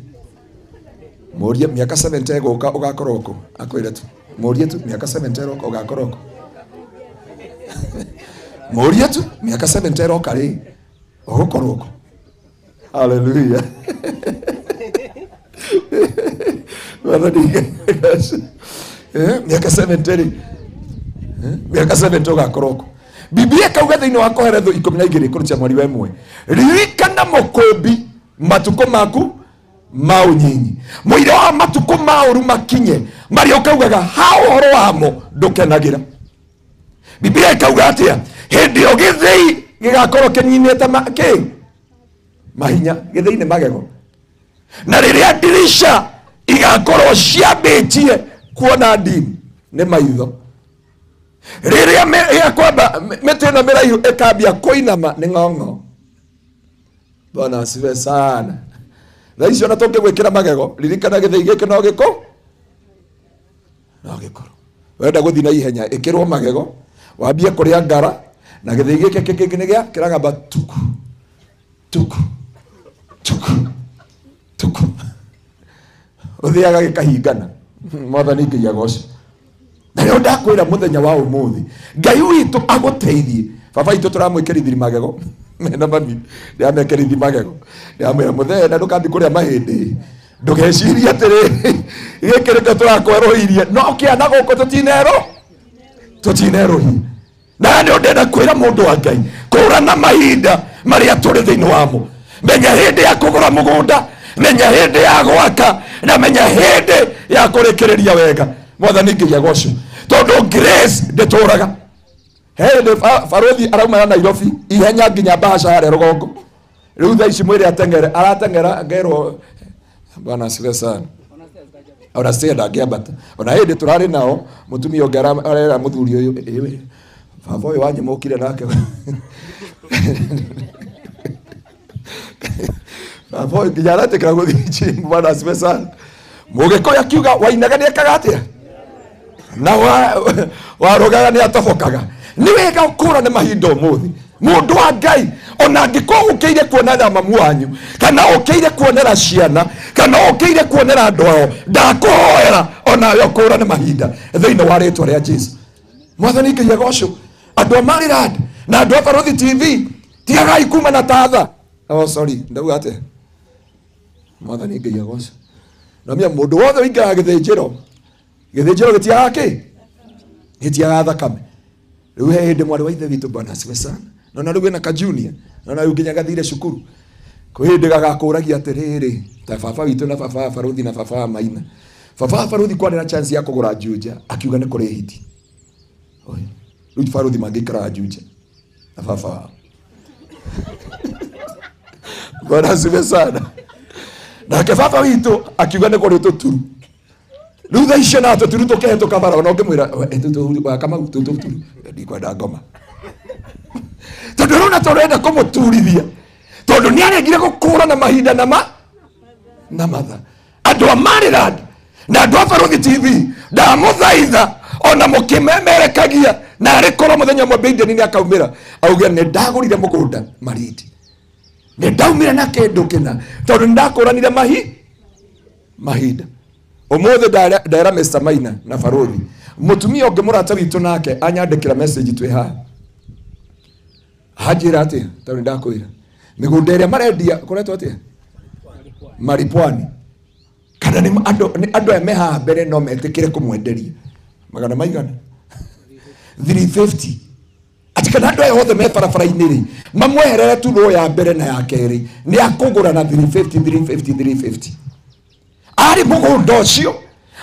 Mũrie mĩaka 70 ĩgũka ũgakorwo kũ? Akwĩre tu mũrie tu mĩaka 70 ĩroka ũgakorwo kũ? Mũrie tu mĩaka 70 ĩroka rĩ ũgũkorwo kũ? Hallelujah. Mĩaka 70 rĩ, mĩaka 70 ũgakorwo kũ? Biblia ĩkauga thĩinĩ wa Koheletho 12 kũrũcia mweri wa 1, ririkana mũkũmbi matukũ maku ma ũnyinyi, mũira wa matukũ ma ũru makinye marĩa ũkaugaga ha ũhoro wamo ndũkenagĩra. Biblia ĩkauga atĩa? Hĩndĩ ĩyo gĩthĩi gĩgakorwo kĩninĩte kĩ mahinya, gĩthĩi nĩ magego, na rĩrĩa ndirisha igakorwo ciambĩtie kuona ndini nĩ maitho, rĩrĩa kwamba mĩtĩ ĩno mĩraihu ĩkambia kũinama nĩ ng'ong'o. Bwana asifiwe sana. Thaa ici ona tũngĩgwĩkĩra magego, ririkana gĩthĩi gĩkĩ no gĩkũ no gĩkorwo. Wenda gũthiĩ na ihenya ĩkĩrwo magego, wambie kũrĩa ngara na gĩthĩi gĩkĩ kĩngĩ nĩ gĩa kĩragamba tuku tuku tuku tuku, ũthiaga gĩkahingana. Mwathani Ngai agocwo. Na rĩo ndakwĩra mũthenya wa ũmũthĩ Ngai witũ agũteithie. Baba witũ tũramwĩkĩrithiri magego mena mami ndĩramekĩrithi magego, ndĩramwĩra mũthee na ndũkambi kũrĩa mahĩndĩ, ndũgecirie atĩrĩ gĩkĩ nĩkĩo tũrakwerũhirie, no kĩana gũkũ tũtinerũhia. Na nĩ ndĩrenda kwĩra mũndũ wa Ngai kũrana mahinda marĩa tũrĩ thĩinĩ wamo. Menya hĩndĩ ya kũgũra mũgũnda, menya hĩndĩ ya gwaka, na menya hĩndĩ ya kũrĩkĩrĩria wega. Mwathani Ngai agocwo. Tondũ grace ndĩtũraga. Hĩndĩ barothi arauma na Nairobi ihenya nginya bahasha harĩa rũgongo. Rĩu thaa ici mwĩre ateng'ere, arateng'era ngerwo bwana asifiwe sana. Ona sasa ndangĩambata. Ona hĩndĩ tũrarĩ nao mũtumia ũngĩ arera mũthuri ũyũ, ĩĩ baba ũyũ wanyu mũkire nake. Baba ũyũ nginya aretĩkĩra gũthiĩ gym, bwana asifiwe sana. Mũgĩkũyũ akiuga wainaga nĩekaga atĩa? Na warogaga nĩatobokaga. Nĩ wega ũkũrane mahinda ũmũthĩ. Mũndũ wa Ngai ona angĩkorwo ũkĩire kuonera mamu wanyu, kana ũkĩire kuonera ciana, kana ũkĩire kuonera andũ ao, ndakũhoera onawe ũkũrane mahinda thĩinĩ wa rĩtwa rĩa Jesu. Mwathani Ngai agocwo. Andũ a Maryland na andũ a Barothi TV tigagai kuma na tatha. Oh sorry, ndauga atĩa? Mwathani Ngai agocwo. Na mia mũndũ wothe ũingĩraga gĩthĩnjĩro, gĩthĩnjĩro gĩtiagaga kĩ? Gĩtiagaga thakame. Rĩu he hĩndĩ mwarĩ wa ithe witũ, Bwana asifiwe sana, nona rĩu wĩna ka junior, nona rĩu nginya gathire cukuru, kwĩ hĩndĩ gagakũragia atĩrĩrĩ, ta baba witũ na baba wa Baruthi na baba wa Maina. Baba wa Baruthi kwarĩ na chance ya kũgũra Juja, akiuga nĩ kũrĩ hiti. Rĩu Baruthi mangĩikaraga Juja na baba wao. Bwana asifiwe sana. Nake baba witũ akiuga nĩ kũrĩ tũturu. Rĩu thaa icio na tũturu tũkĩhetũka bara, ona ũngĩmwĩra Kamau tũturu, ndikwenda ngoma. Tondũ rĩu tũrenda kũmũturithia, tondũ nĩ aregire gũkũrana mahinda na na matha. Andũ a Maryland na andũ a Baruthi TV ndamũthaitha ona mũkĩmemerekagia, na arĩ korwo mũthenya ũmwe Biden nĩ akaumĩra auge nĩ ndagũrire mũgũnda Malindi, nĩ ndaumire na kĩndũ kĩna tondũ nĩ ndakũranire mahinda. Ũmũthĩ ndera Mr. Maina na Baruthi, mũtumia ũngĩ mũrata witũ nake anyandĩkĩra message twĩ haha, anjĩra atĩa, tondũ nĩ ndakwĩra mĩgũnda ĩrĩa marendia kũretwo atĩa, Maripwani, kana nĩ andũ aya me haha mbere no metĩkĩre kũmwenderia magana maigana 350, atĩ kana andũ aya othe me barabara-inĩ rĩ mamweherere tu rũũ ya mbere na ya kerĩ, nĩ akũgũra na 350 350 350. Arĩ mũgũnda ũcio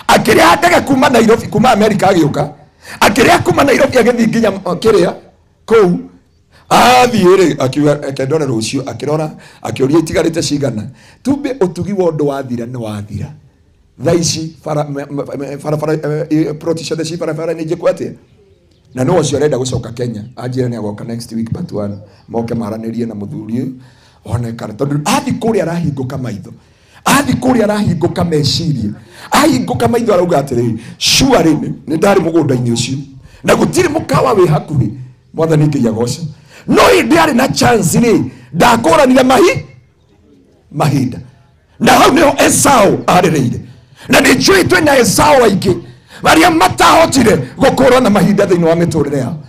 akĩrĩha ndege kuma Nairobi, kuma America agĩũka, akĩrĩha kuma Nairobi agĩthiĩ nginya kĩrĩa kũu athiĩ rĩ, akiuga reke ndore rũciũ, akĩrora akĩũria itigarĩte cigana. Tumbe ũtugi wa ũndũ wathira nĩ wathira. Thaa ici barabara ploti ciothe ci barabara nĩ njĩkũ atĩa? Na no ũcio arenda gũcoka Kenya, anjĩra nĩ agoka next week but one, moke maranĩrie na mũthuri ũyũ one kana, tondũ athiĩ kũrĩa arahingũka maitho, athiĩ kũrĩa arahingũka meciria, ahingũka maitho arauga atĩrĩrĩ, surely nĩ ndarĩ mũgũnda-inĩ ũcio na gũtirĩ mũkawa wĩ hakuhĩ, Mwathani Ngai agoce. No hĩndĩ arĩ na chance rĩ, ndakũranire mahinda. Na hau nĩho Esau arĩrĩire. Na nĩ njũĩ twĩna Esau aingĩ arĩa matahotire gũkũrana mahinda thĩinĩ wa mĩtũrĩre yao,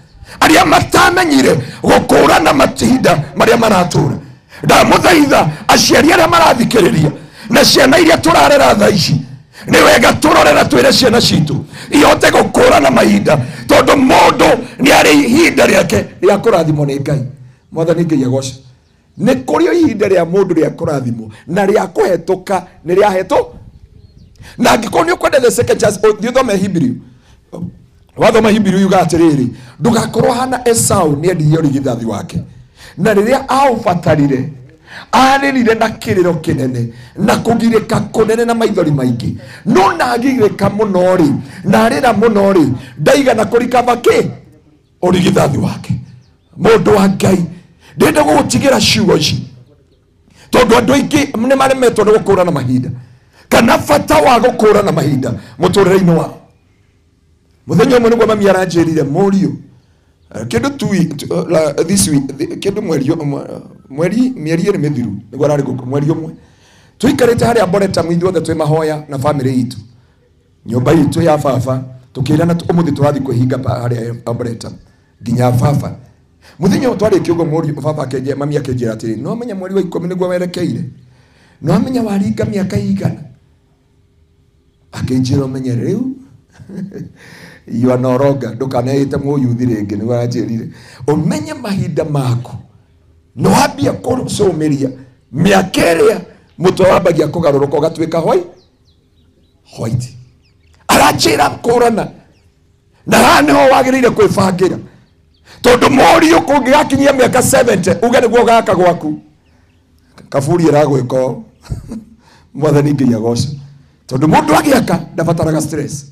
arĩa matamenyire gũkũrana mahinda marĩa maratũra. Ndamũthaitha aciari arĩa marathikĩrĩria na ciana iria tũrarera thaa ici, nĩ wega tũrore na twĩre ciana citũ ihote gũkũrana mahinda, tondũ mũndũ nĩ arĩ ihinda rĩake rĩa kũrathimwo nĩ Ngai. Mwathani Ngai agoce. Nĩ kũrĩ ihinda rĩa mũndũ rĩa kũrathimwo na rĩa kũhetũka nĩ rĩahetũ. Na angĩkorwo nĩ ũkwenda the second chance, ũthiĩ ũthome Hebrew. Wathoma Hebrew yuga atĩrĩrĩ, ndũgakorwo hana Esau nĩ endirie ũrigithathi wake, na rĩrĩa aũbatarire arĩrire na kĩrĩro kĩnene na kũgirĩka kũnene na maithori maingĩ, no na agirĩka mũno rĩ, na arĩra mũno rĩ, ndaigana kũrikaba kĩ ũrigithathi wake. Mũndũ wa Ngai, ndĩrenda gũgũtigĩra ciugo ici tondũ andũ aingĩ nĩ maremetwo nĩ gũkũrana mahinda, kana bata wa gũkũrana mahinda mũtũrĩre-inĩ wao. Mũthenya ũmwe nĩguo mami aranjĩrire, mũriũ, kĩndũ this week, kĩndũ mweri mĩeri ĩrĩ mĩthiru nĩguo ararĩ gũkũ, mweri ũmwe tũikarĩte harĩa Mboreta ithuothe twĩ mahoya na bamĩrĩ itũ, nyũmba itũ ya baba, tũkĩrana ũmũthĩ tũrathiĩ kwĩhinga harĩa Mboreta nginya baba. Mũthenya ũyũ twarĩkia ũguo, mũriũ baba akĩnjĩra, mami akĩnjĩra atĩrĩ, no menya mweri wa 10 nĩguo werekeire, no menya waringa mĩaka igana. Akĩnjĩra ũmenye rĩu you are no longer, ndũkaneĩte mũyuthi rĩngĩ, nĩguo aranjĩrire, ũmenye mahinda maku nĩ wambia kũcũmĩria mĩaka ĩrĩa mũtwe wambagia kũgarũrũka ũgatuĩka white. Aranjĩra kũrana, na haha nĩho wagĩrĩire kwĩbangĩra, tondũ mũriũ kũngĩgakinyia mĩaka 70 uge nĩguo ũgaka gwaku, kaburi ĩragwĩka ũũ. Mwathani Ngai agoce. Tondũ mũndũ agĩaka ndabataraga stress.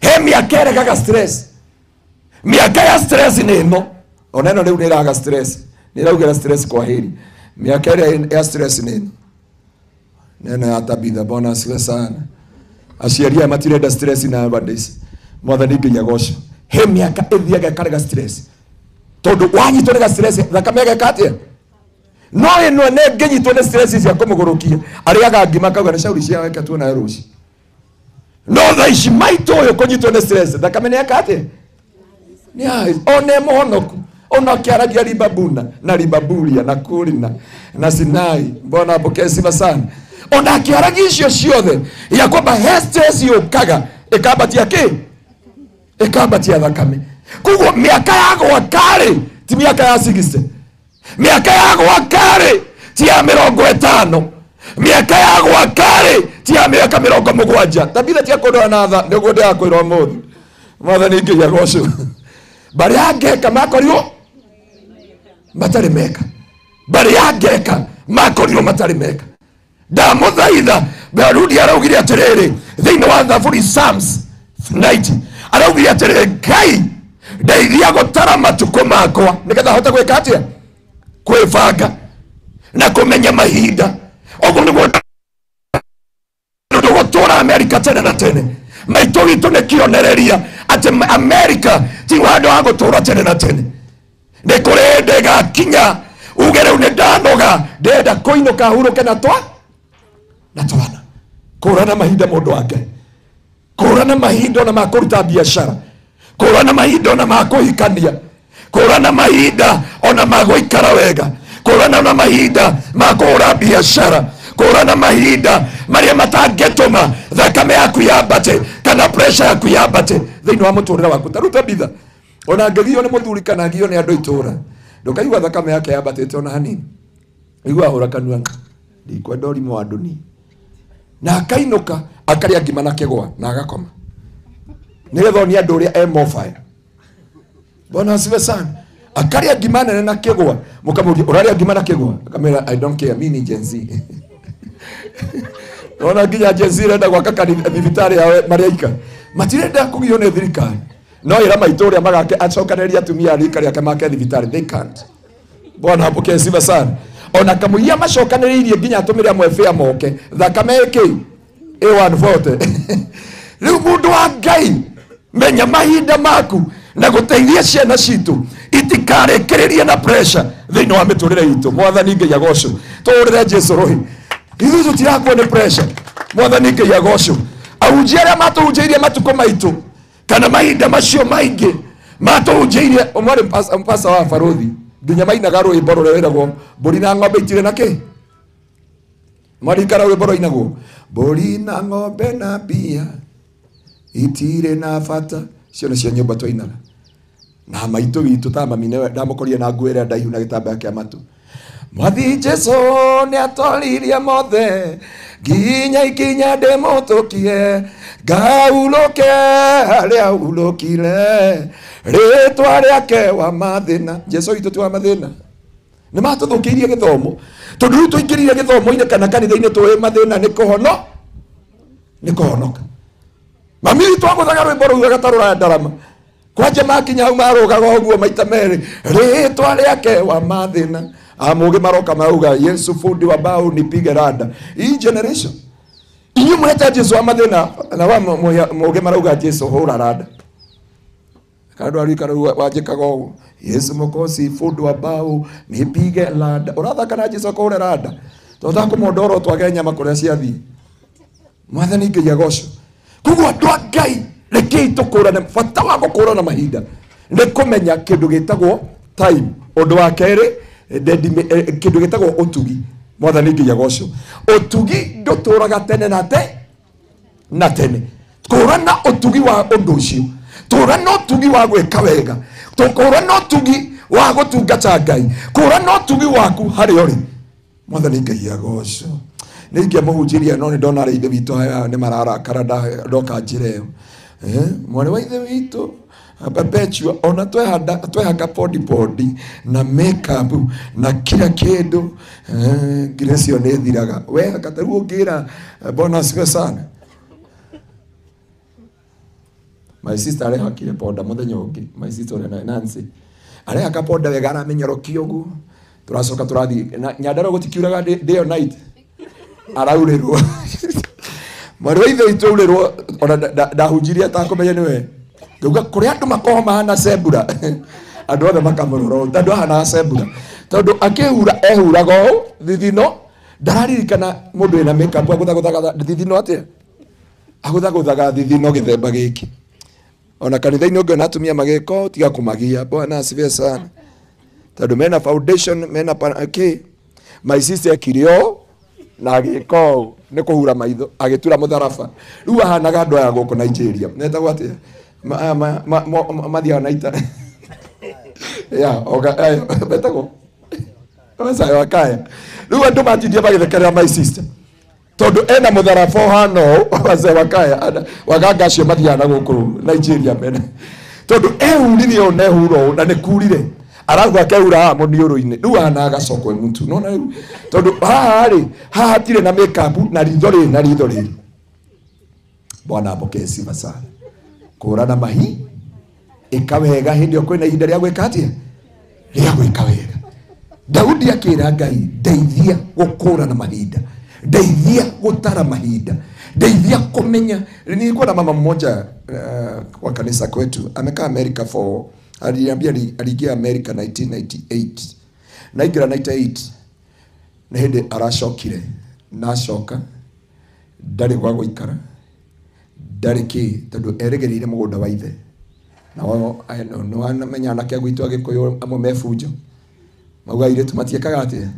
He mĩaka ĩregaga stress. Mĩaka ya stress nĩ ĩno, ona ĩno rĩu nĩ ĩraga stress, nĩ ĩraugĩra stress kwa heri. Mĩaka ĩrĩa ya stress nĩ ĩno, nĩ ĩno ya Tabitha. Bwana asifiwe sana. Aciari aya matirenda stress nowadays. Mwathani Ngai agoce. He mĩaka ĩthiaga ĩkarega stress, tondũ wanyitwo nĩ stress thakame ĩgeka atĩa? No ĩno nĩ ĩngĩnyitwo nĩ stress cia kũmũgũrũkia, arĩaga ngima akauga nĩ cauri cia weke tuonayo rũciũ. No thaa ici maitũ ũyũ kũnyitwo nĩ stress thakame nĩ eka atĩa? Nĩ one mũhonoku, ona akĩaragia ribabuna na ribaburia na kurina na Sinai. Mbona apokee sifa sana. Ona akĩaragia icio ciothe ya kwamba hestes yũkaga ĩkambatia kĩ? Ĩkambatia thakame. Koguo mĩaka ya gwaka-rĩ ti mĩaka ya 60, mĩaka ya gwaka-rĩ ti ya 50, mĩaka ya gwaka-rĩ ti ya mĩaka 70. Tabitha tia kũndora na tha nĩguo ndĩrakwĩra ũmũthĩ. Mwathani Ngai agocwo. Barĩ ya ngeka makorirwo matarĩ meka, barĩ ya ngeka makorirwo matarĩ meka. Ndamũthaitha Daudi araugire atĩrĩrĩ thĩinĩ wa Thaburi Psalms 90 araugire atĩrĩrĩ, Ngai ndeithia gũtara matukũ makwa nĩgetha hote gwĩka atĩa? Kwĩbanga na kũmenya mahinda. Ũguo nĩguo tũgũtũra Amerika tene na tene. Maitũ witũ nĩ kĩonereria atĩ Amerika ti handũ ha gũtũra tene na tene. Nĩ kũrĩ hĩndĩ ĩgakinya uge rĩu nĩ ndanoga, ndĩrenda kũinũka hurũke na twa na twana. Kũrana mahinda mũndũ wa Ngai, kũrana mahinda ona ma kũruta biacara, kũrana mahinda ona ma kũhikania, kũrana mahinda ona ma gũikara wega, kũrana ona mahinda ma kũhũra biacara, kũrana mahinda marĩa matangĩtũma thakame yaku yambate kana pressure yaku yambate thĩinĩ wa mũtũrĩre waku. Ta rĩu Tabitha ona angĩgio nĩ mũthuri kana angĩgio nĩ andũ itũra, ndũkaigua thakame yake yambatĩte ona hanini, igua hũra kanua ndikwenda ũrimũ wa andũ ni, na akainũka akarĩa ngima na kĩgwa na agakoma nĩgetha onie andũ ũrĩa e mobile. Bwana asifiwe sana. Akarĩa ngima nene na kĩgwa, mũkamũria ũrarĩa ngima na kĩgwa, akamwĩra I don't care, mimi ni Gen Z. Ona nginya Gen Z irenda gwaka thibitarĩ yao marĩa matirenda kũgio nĩ thirikari, no ĩra maitũ ũrĩa magake acokanĩrĩrie atumia a rika rĩake make thibitarĩ, they can't. Bwana apokee sifa sana. Ona kamũiya macokanĩrĩirie nginya atũmĩre amwe bĩa moke thakame ĩkĩ A140. Rĩu mũndũ wa Ngai menya mahinda maku na gũteithia ciana citũ itikarĩkĩrĩrie na pressure thĩinĩ wa mĩtũrĩre itũ. Mwathani Ngai agocwo. Tũhũrĩre Jesũ rũhĩ. Ithuĩ tũtirakwo nĩ pressure. Mwathani Ngai agocwo. Ahunjia arĩa matũhunjĩirie matukũ maitũ kana mahinda macio maingĩ matũhunjĩirie, ũmwe arĩ mpasa wa barothi nginya mainaga rwĩmbo rũrĩa wĩragwo mbũri na ng'ombe itirĩ na kĩ. Maririkana rwĩmbo rwainagwo mbũri na ng'ombe na mbia itirĩ na bata. Icio nĩcio nyũmba twainaga na maitũ witũ ta mami nĩwe ndamũkorire na nguo ĩrĩa ndaihu na gĩtambaya kĩa matũ. Mwathi Jesũ nĩatwaririe mothe nginya ikinya ndĩmũtũkie, ngaurũke harĩa urũkire rĩtwa rĩake wa mathĩna. Jesũ witũ ti wa mathĩna. Nĩ matũthũkĩirie gĩthomo tondũ rĩu tũingĩrire gĩthomo-inĩ kana kanitha-inĩ tũĩ mathĩna nĩ kũhono nĩ kũhonoka. Mami witũ agũthaga rwĩmbo rũu agatarũra ndarama kwanja makinya hau marũgaga ũguo maita merĩ rĩtwa rĩake wa mathĩna. Amũgĩ maroka mauga Yesu fundi wa bao nipige rada. Hii generation inyuĩ mũreta Jesu wa mathĩna na wa mũgĩ marauga Jesu hũra rada. Kando arikara wanjĩkaga ũguo Yesu mũkosi fundi wa bao nipige rada. Ũrathaka na Jesu akũhũre rada tondũ ũtakũmondoro twage nyama kũrĩa ciathiĩ. Mwathani Ngai agocwo. Koguo andũ a Ngai rekei tũkũrane. Bata wa gũkũrana mahinda nĩ kũmenya kĩndũ gĩtagwo time. Ũndũ wa kerĩ kĩndũ gĩtagwo ũtugi. Mwathani Ngai agocwo. Ũtugi ndũtũraga tene na na tene. Kũrana ũtugi wa ũndũ ũcio, tũrana ũtugi wa gwĩka wega, tũkũrana ũtugi wa gũtungata Ngai, kũrana ũtugi waku harĩa ũrĩ. Mwathani Ngai agocwo. Nĩ ingĩamũhunjĩria no nĩ ndona arĩa ithe witũ aya nĩ mararakara ndoka njĩra ĩyo. Mwarĩ wa ithe witũ Perpetua ona twehaka podi podi na makeup na kila kĩndũ, grace ĩyo nĩ ĩthiraga. Wehaka ta rĩu ũngĩra Bwana asifiwe sana. My sister arehakire ponda mũthenya ũngĩ, my sister ũrĩa Nancy arehaka ponda wega aramenyorokia ũguo, tũracoka tũrathiĩ Nyandarua gũtikiuraga day or night, araurĩrwo. Mwarĩ wa ithe witũ aurĩrwo ona ndahunjirie atakũmenya nĩwe. Ngauga kũrĩa andũ makoragwo mahana cembura, andũ othe makamũrora ũũ, tondũ ahanaga cembura, tondũ akĩhura ehuraga ũũ thithino, ndararirikana mũndũ wĩna makeup agũthagũthaga thithino atĩa, agũthagũthaga thithino gĩthemba gĩkĩ. Ona kanitha-inĩ ũngĩona atumia magĩka ũũ tiga kũmagia. Bwana asifiwe sana. Tondũ mena foundation mena kĩ. My sister ekire ũũ Na agĩka ũũ nĩ kũhura maitho agĩtura mũtharaba. Rĩu ahanaga andũ aya gũkũ Nigeria. Metagwo atĩa? Mathiaga na ita. Ya, oga metagwo. Masayo akaya. Rĩu andũ matindie magĩthekerera my sister. Tondũ ena mũtharaba ũhana ũũ wazee wakaya waganga acio mathiaga na gũkũ Nigeria mene. Tondũ ehurire ũũ na ehura ũũ na nĩ kurire. Arabu akehura haha mũniũrũ-inĩ. Rĩu ahana agacokwo mũtu. Nona rĩu tondũ haha rĩ haha hatirĩ na makeup na ritho rĩrĩ na ritho rĩrĩ. Bwana apokee sifa sana. Kũrana mahi ĩka wega hĩndĩ ĩyo kwĩna ihinda rĩa gwĩka atĩa? Rĩa gwĩka wega. Daudi akĩra Ngai ndeithia gũkũrana mahinda. Ndeithia gũtara mahinda. Ndeithia kũmenya. Nilikuwa na mama mmoja wa kanisa kwetu amekaa America for aliniambia aliingia America 1998. Na ingĩra 98 nĩ hĩndĩ aracokire na acoka ndarĩ gwa gũikara ndarĩ kĩ tondũ erĩgĩrĩire mũgũnda wa ithe. Na wao nĩ wamenya anake a gwitũ Agĩkũyũ amwe me bunjo mauga airĩtu matiĩkaga atĩa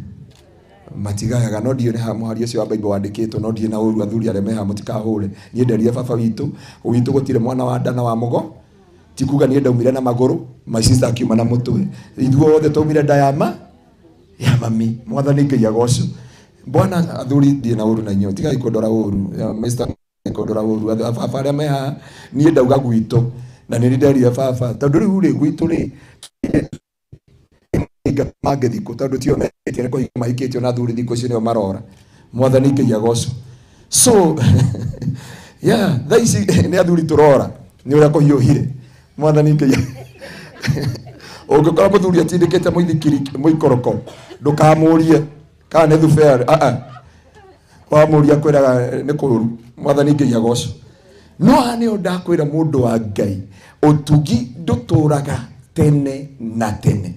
matigayaga. No ndiũĩ nĩ ha mũhari ũcio wa Bible wandĩkĩtwo, no ndiĩ na ũru athuri arĩa me haha mũtikahũre. Niĩ nderire baba witũ gwitũ gũtirĩ mwana wa nda na wa mũgo. Ti kuga niĩ ndaumire na magũrũ, my sister akiuma na mũtwe. Ithuothe twaumire nda ya ma ya mami. Mwathani Ngai agocwo. Bwana athuri ndiĩ na ũru na inyuĩ, tigai kũndora ũru. Mr. kũndora ũru. Baba arĩa me haha niĩ ndauga gwitũ na nĩ nderire baba tondũ rĩu rĩ gwitũ rĩ mangĩthikũ tondũ tio metĩkĩtie kũhika mahikĩtio na athuri thikũ icio nĩo marora. Mwathani Ngai agocwo. So yeah, thaa ici nĩ athuri tũrora nĩ ũrĩa kũhiũhire. Mwathani Ngai ũngĩkora mũthuri atindĩkĩte mũithikiri mũikoroko ndũkamũrie kana nĩ thubea wamũria kwĩraga nĩ kũũru. Mwathani Ngai agocwo. No haha nĩho ndakwĩra mũndũ wa Ngai ũtugi ndũtũraga tene na tene.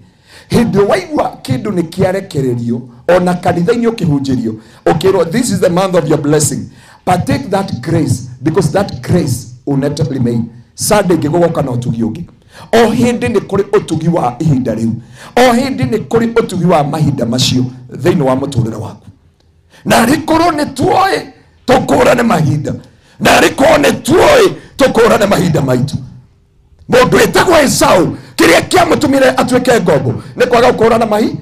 Hĩndĩ waigua kĩndũ nĩ kĩarekererio ona kanitha-inĩ ũkĩhunjĩrio ũkĩrwo this is the month of your blessing, partake that grace because that grace will not remain. Sunday ngĩgũgoka na ũtugi ũngĩ. O hĩndĩ nĩ kũrĩ ũtugi wa ihinda rĩu. O hĩndĩ nĩ kũrĩ ũtugi wa mahinda macio thĩinĩ wa mũtũrĩre waku. Na rĩkorwo nĩ tuoĩ tũkũrane mahinda. Na rĩkorwo nĩ tuoĩ tũkũrane mahinda maitũ. Mũndũ wĩtagwo Esau kĩrĩa kĩamũtũmire atuĩke ngombo nĩ kwaga gũkũrana mahi.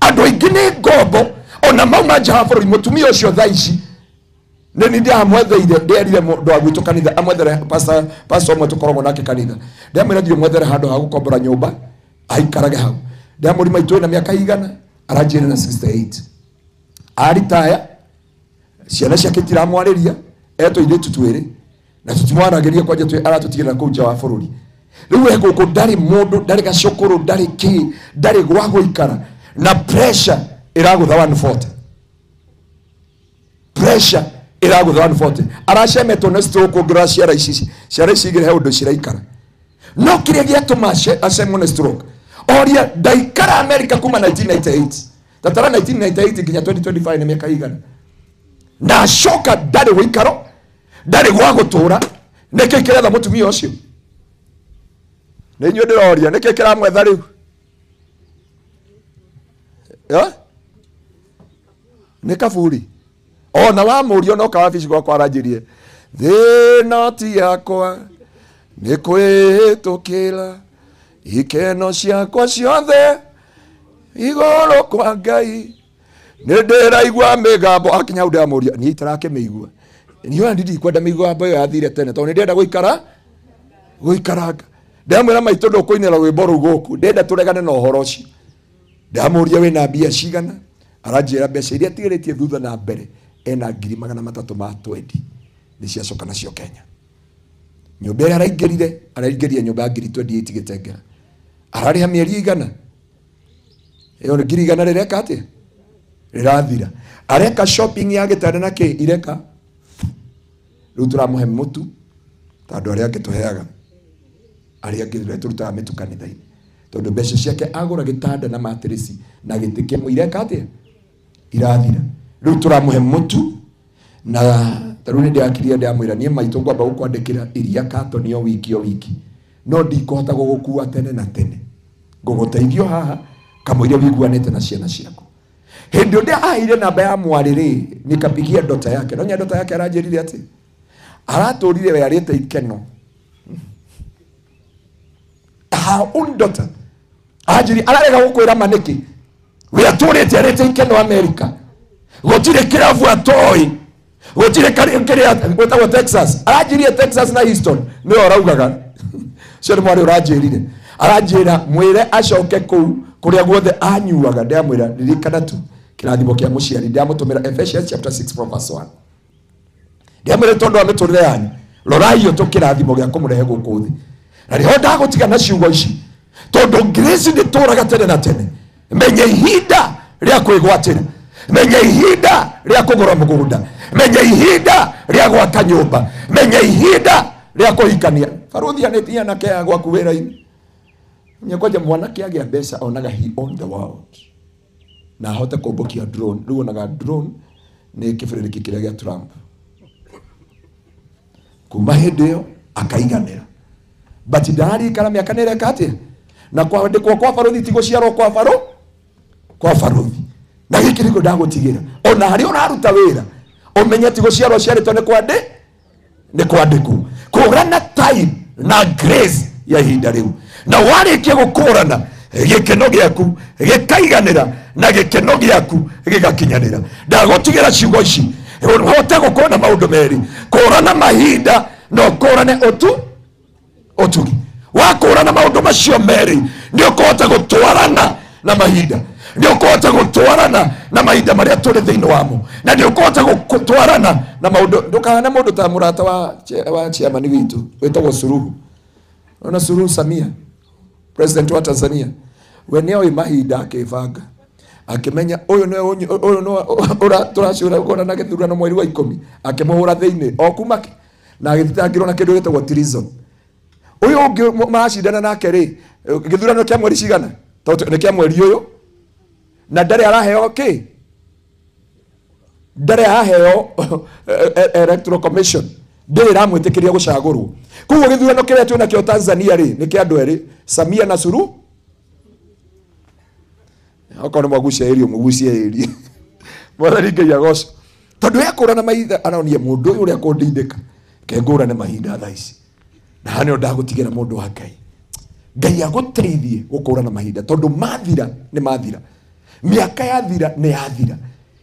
Andũ aingĩ nĩ ngombo ona mauma nja wa bũrũri. Mũtumia ũcio thaa ici nĩ niĩ ndĩramwetheire, ndĩerire mũndũ wa gwitũ kanitha amwethere pastor ũmwe tũkoragwo nake kanitha. Ndĩramwĩra thiĩ ũmwethere handũ ha gũkombora nyũmba aikarage hau. Ndĩramũria maitũ ĩna mĩaka igana, aranjĩra na 68. Aritaya ciana ciake itiramwarĩria, etwo airĩtu twĩrĩ na tũtimwaragĩria kwanja aratũtigĩra kũu nja wa bũrũri. Rĩu e gũkũ ndarĩ mũndũ, ndarĩ gacũkũrũ, ndarĩ kĩ, ndarĩ gwa gũikara na pressure ĩragũtha 140. Pressure ĩragũtha 140. Aracemetwo nĩ stroke ũngĩrora ciara ici, ciara ici igĩrĩ he ũndũ ciraikara. No kĩrĩa gĩatũma acemwo nĩ stroke oria ndaikara America kuma 1998. Tatara 1998 nginya 2025 nĩ mĩaka igana. Na acoka ndarĩ gũikaro, ndarĩ gwa gũtũra. Nĩkĩ kĩretha mũtumia ũcio? Nĩ inyuĩ ndĩroria, nĩkĩ kĩramwetha rĩu? Nĩ kaburi. Ona wamũria no kawabici gwakwa aranjĩrie thĩna ti yakwa nĩ kwĩhĩtũkĩra ikeno ciakwa ciothe igũrũ kwa Ngai nĩ ndĩraigua mĩgambo. Akinya hau ndĩramũria niĩ itarakĩmĩigua. Niĩ ona ndikwenda mĩgambo ĩyo yathire tene tondũ nĩ ndĩrenda gũikara gũikaranga. Ndĩramwĩra maitũ ndũkũinĩra rwĩmbo rũu gũkũ, ndĩrenda tũregane na ũhoro ũcio. Ndĩramũria wĩna mbia cigana, aranjĩra mbeca iria atigĩrĩtie thutha na mbere ena 320,000 nĩ ciacoka nacio Kenya. Nyũmba ĩrĩa araingĩrire, araingĩrire nyũmba ya 28,000 gĩtengera. Ararĩha mĩeri igana. Ĩyo nĩ 100,000 rĩreka atĩa? Rĩrathira. Areka shopping ya gĩtanda na kĩ ireka. Rĩu tũramũhe mũtu ta andũ arĩa angĩ tũheaga. Arĩa angĩ tũrutaga mĩtu kanitha-inĩ. Tondũ mbeca ciake agũra gĩtanda na matirisi na gĩtĩ kĩmwe ireka atĩa? Irathira. Rĩu tũramũhe mũtu na tarĩu nĩ ndĩrakirie ndĩramwĩra niĩ maitũ ngwamba gũkwandĩkĩra iria katoni o wiki o wiki. No ndikũhota gũgũkua tene na tene. Ngũgũteithio haha kamũira wĩiguanĩte na ciana ciaku. Hĩndĩ ĩrĩa aheire namba ya mwarĩ rĩ, nikapigia ndota yake. No nya ndota yake aranjĩrire atĩ aratũrire we arĩte ikeno. Her own daughter anjĩrire ararega gũkwĩra ma nĩkĩ we atũrĩte arĩte ikeno America. Gũtirĩ kĩrabu atoĩ, gũtirĩ kĩrĩa gwĩtagwo Texas. Aranjĩrire Texas na Houston nĩwe ũraugaga. Ũcio nĩ mwarĩ ũranjĩrire. Aranjĩra mwĩre acoke kũu kũrĩa guothe anyuaga. Ndamwĩra ririkana tu kĩrathimo kĩa mũciari. Ndamũtũmĩra Ephesians chapter 6 from verse 1. Ndamwĩra tondũ wa mĩtũrĩre yanyu rorai ũtũ kĩrathimo gĩa kũmũrehe gũkũ thĩ. Na nĩho ndagũtiga na ciugo ici tondũ grace ndĩtũraga tene na tene. Menya ihinda rĩa kwĩgwatĩra, menya ihinda rĩa kũgũra mũgũnda, menya ihinda rĩa gwaka nyũmba, menya ihinda rĩa kũhikania. Barũthi anĩtie anake aya gwaku wĩra-inĩ. Nyekwanja mwanake agĩa mbeca onaga he own the world na ahote kũmbũkia drone. Rĩu onaga drone nĩ kĩbĩrĩrĩki kĩrĩa gĩa Trump. Kuma hĩndĩ ĩyo akaiganĩra, but ndararikara mĩaka nĩ ĩreka atĩa? Na kwandĩkwo kwa barũthi ti gũciarwo kwa kwa barũthi. Na gĩkĩ nĩkĩo ndagũtigĩra, ona harĩa ũraruta wĩra ũmenye ti gũciarwo ciarĩtwo nĩ nĩ kwandĩkwo. Kũrana time na grace ya ihinda rĩu, na warĩkia gũkũrana gĩkeno gĩaku gĩkaiganĩra na gĩkeno gĩaku gĩgakinyanĩra. Ndagũtigĩra ciugo ici ũhote gũkorwo na maũndũ merĩ, kũrana mahinda na ũkũrane ũtugi. Wakũrana maũndũ macio merĩ nĩ ũkũhota gũtwarana na mahinda, nĩ ũkũhota gũtwarana na mahinda marĩa tũrĩ thĩinĩ wamo, na nĩ ũkũhota gũtwarana na maũndũ. Ndũkahane mũndũ ta mũrata wa chairman witũ wĩtagwo Suluhu. Ona Suluhu Samia, president wa Tanzania, we nĩoĩ mahinda akĩbanga, akĩmenya ũyũ nĩwe ũyũ nĩwe tũracũra gũkorwo na gĩthurano mweri wa 10, akĩmũhũra thĩinĩ o kuma na agĩthitangĩrwo na kĩndũ gĩtagwo treason. Ũyũ ũngĩ maracindana nake rĩ, gĩthurano kĩa mweri cigana? Tondũ nĩ kĩa mweri ũyũ, na ndarĩ araheo kĩ? Ndarĩ araheo Electoral Commission, ndĩrĩ ĩramwĩtĩkĩria gũcagũrwo. Koguo gĩthurano kĩrĩa twĩ nakĩo Tanzania rĩ nĩ kĩa andũ erĩ, Samia na Suluhu. Okorwo nĩ mwagucia ĩrio mũgucie ĩrio. Mwathani Ngai agocwo. Tondũ ekũrana mahinda aronie mũndũ ũyũ ũrĩa kũndindĩka, ke ngũrane mahinda thaa ici. Na haha nĩho ndagũtigĩra mũndũ wa Ngai. Ngai agũteithie gũkũrana mahinda tondũ mathira nĩ mathira, mĩaka yathira nĩ yathira,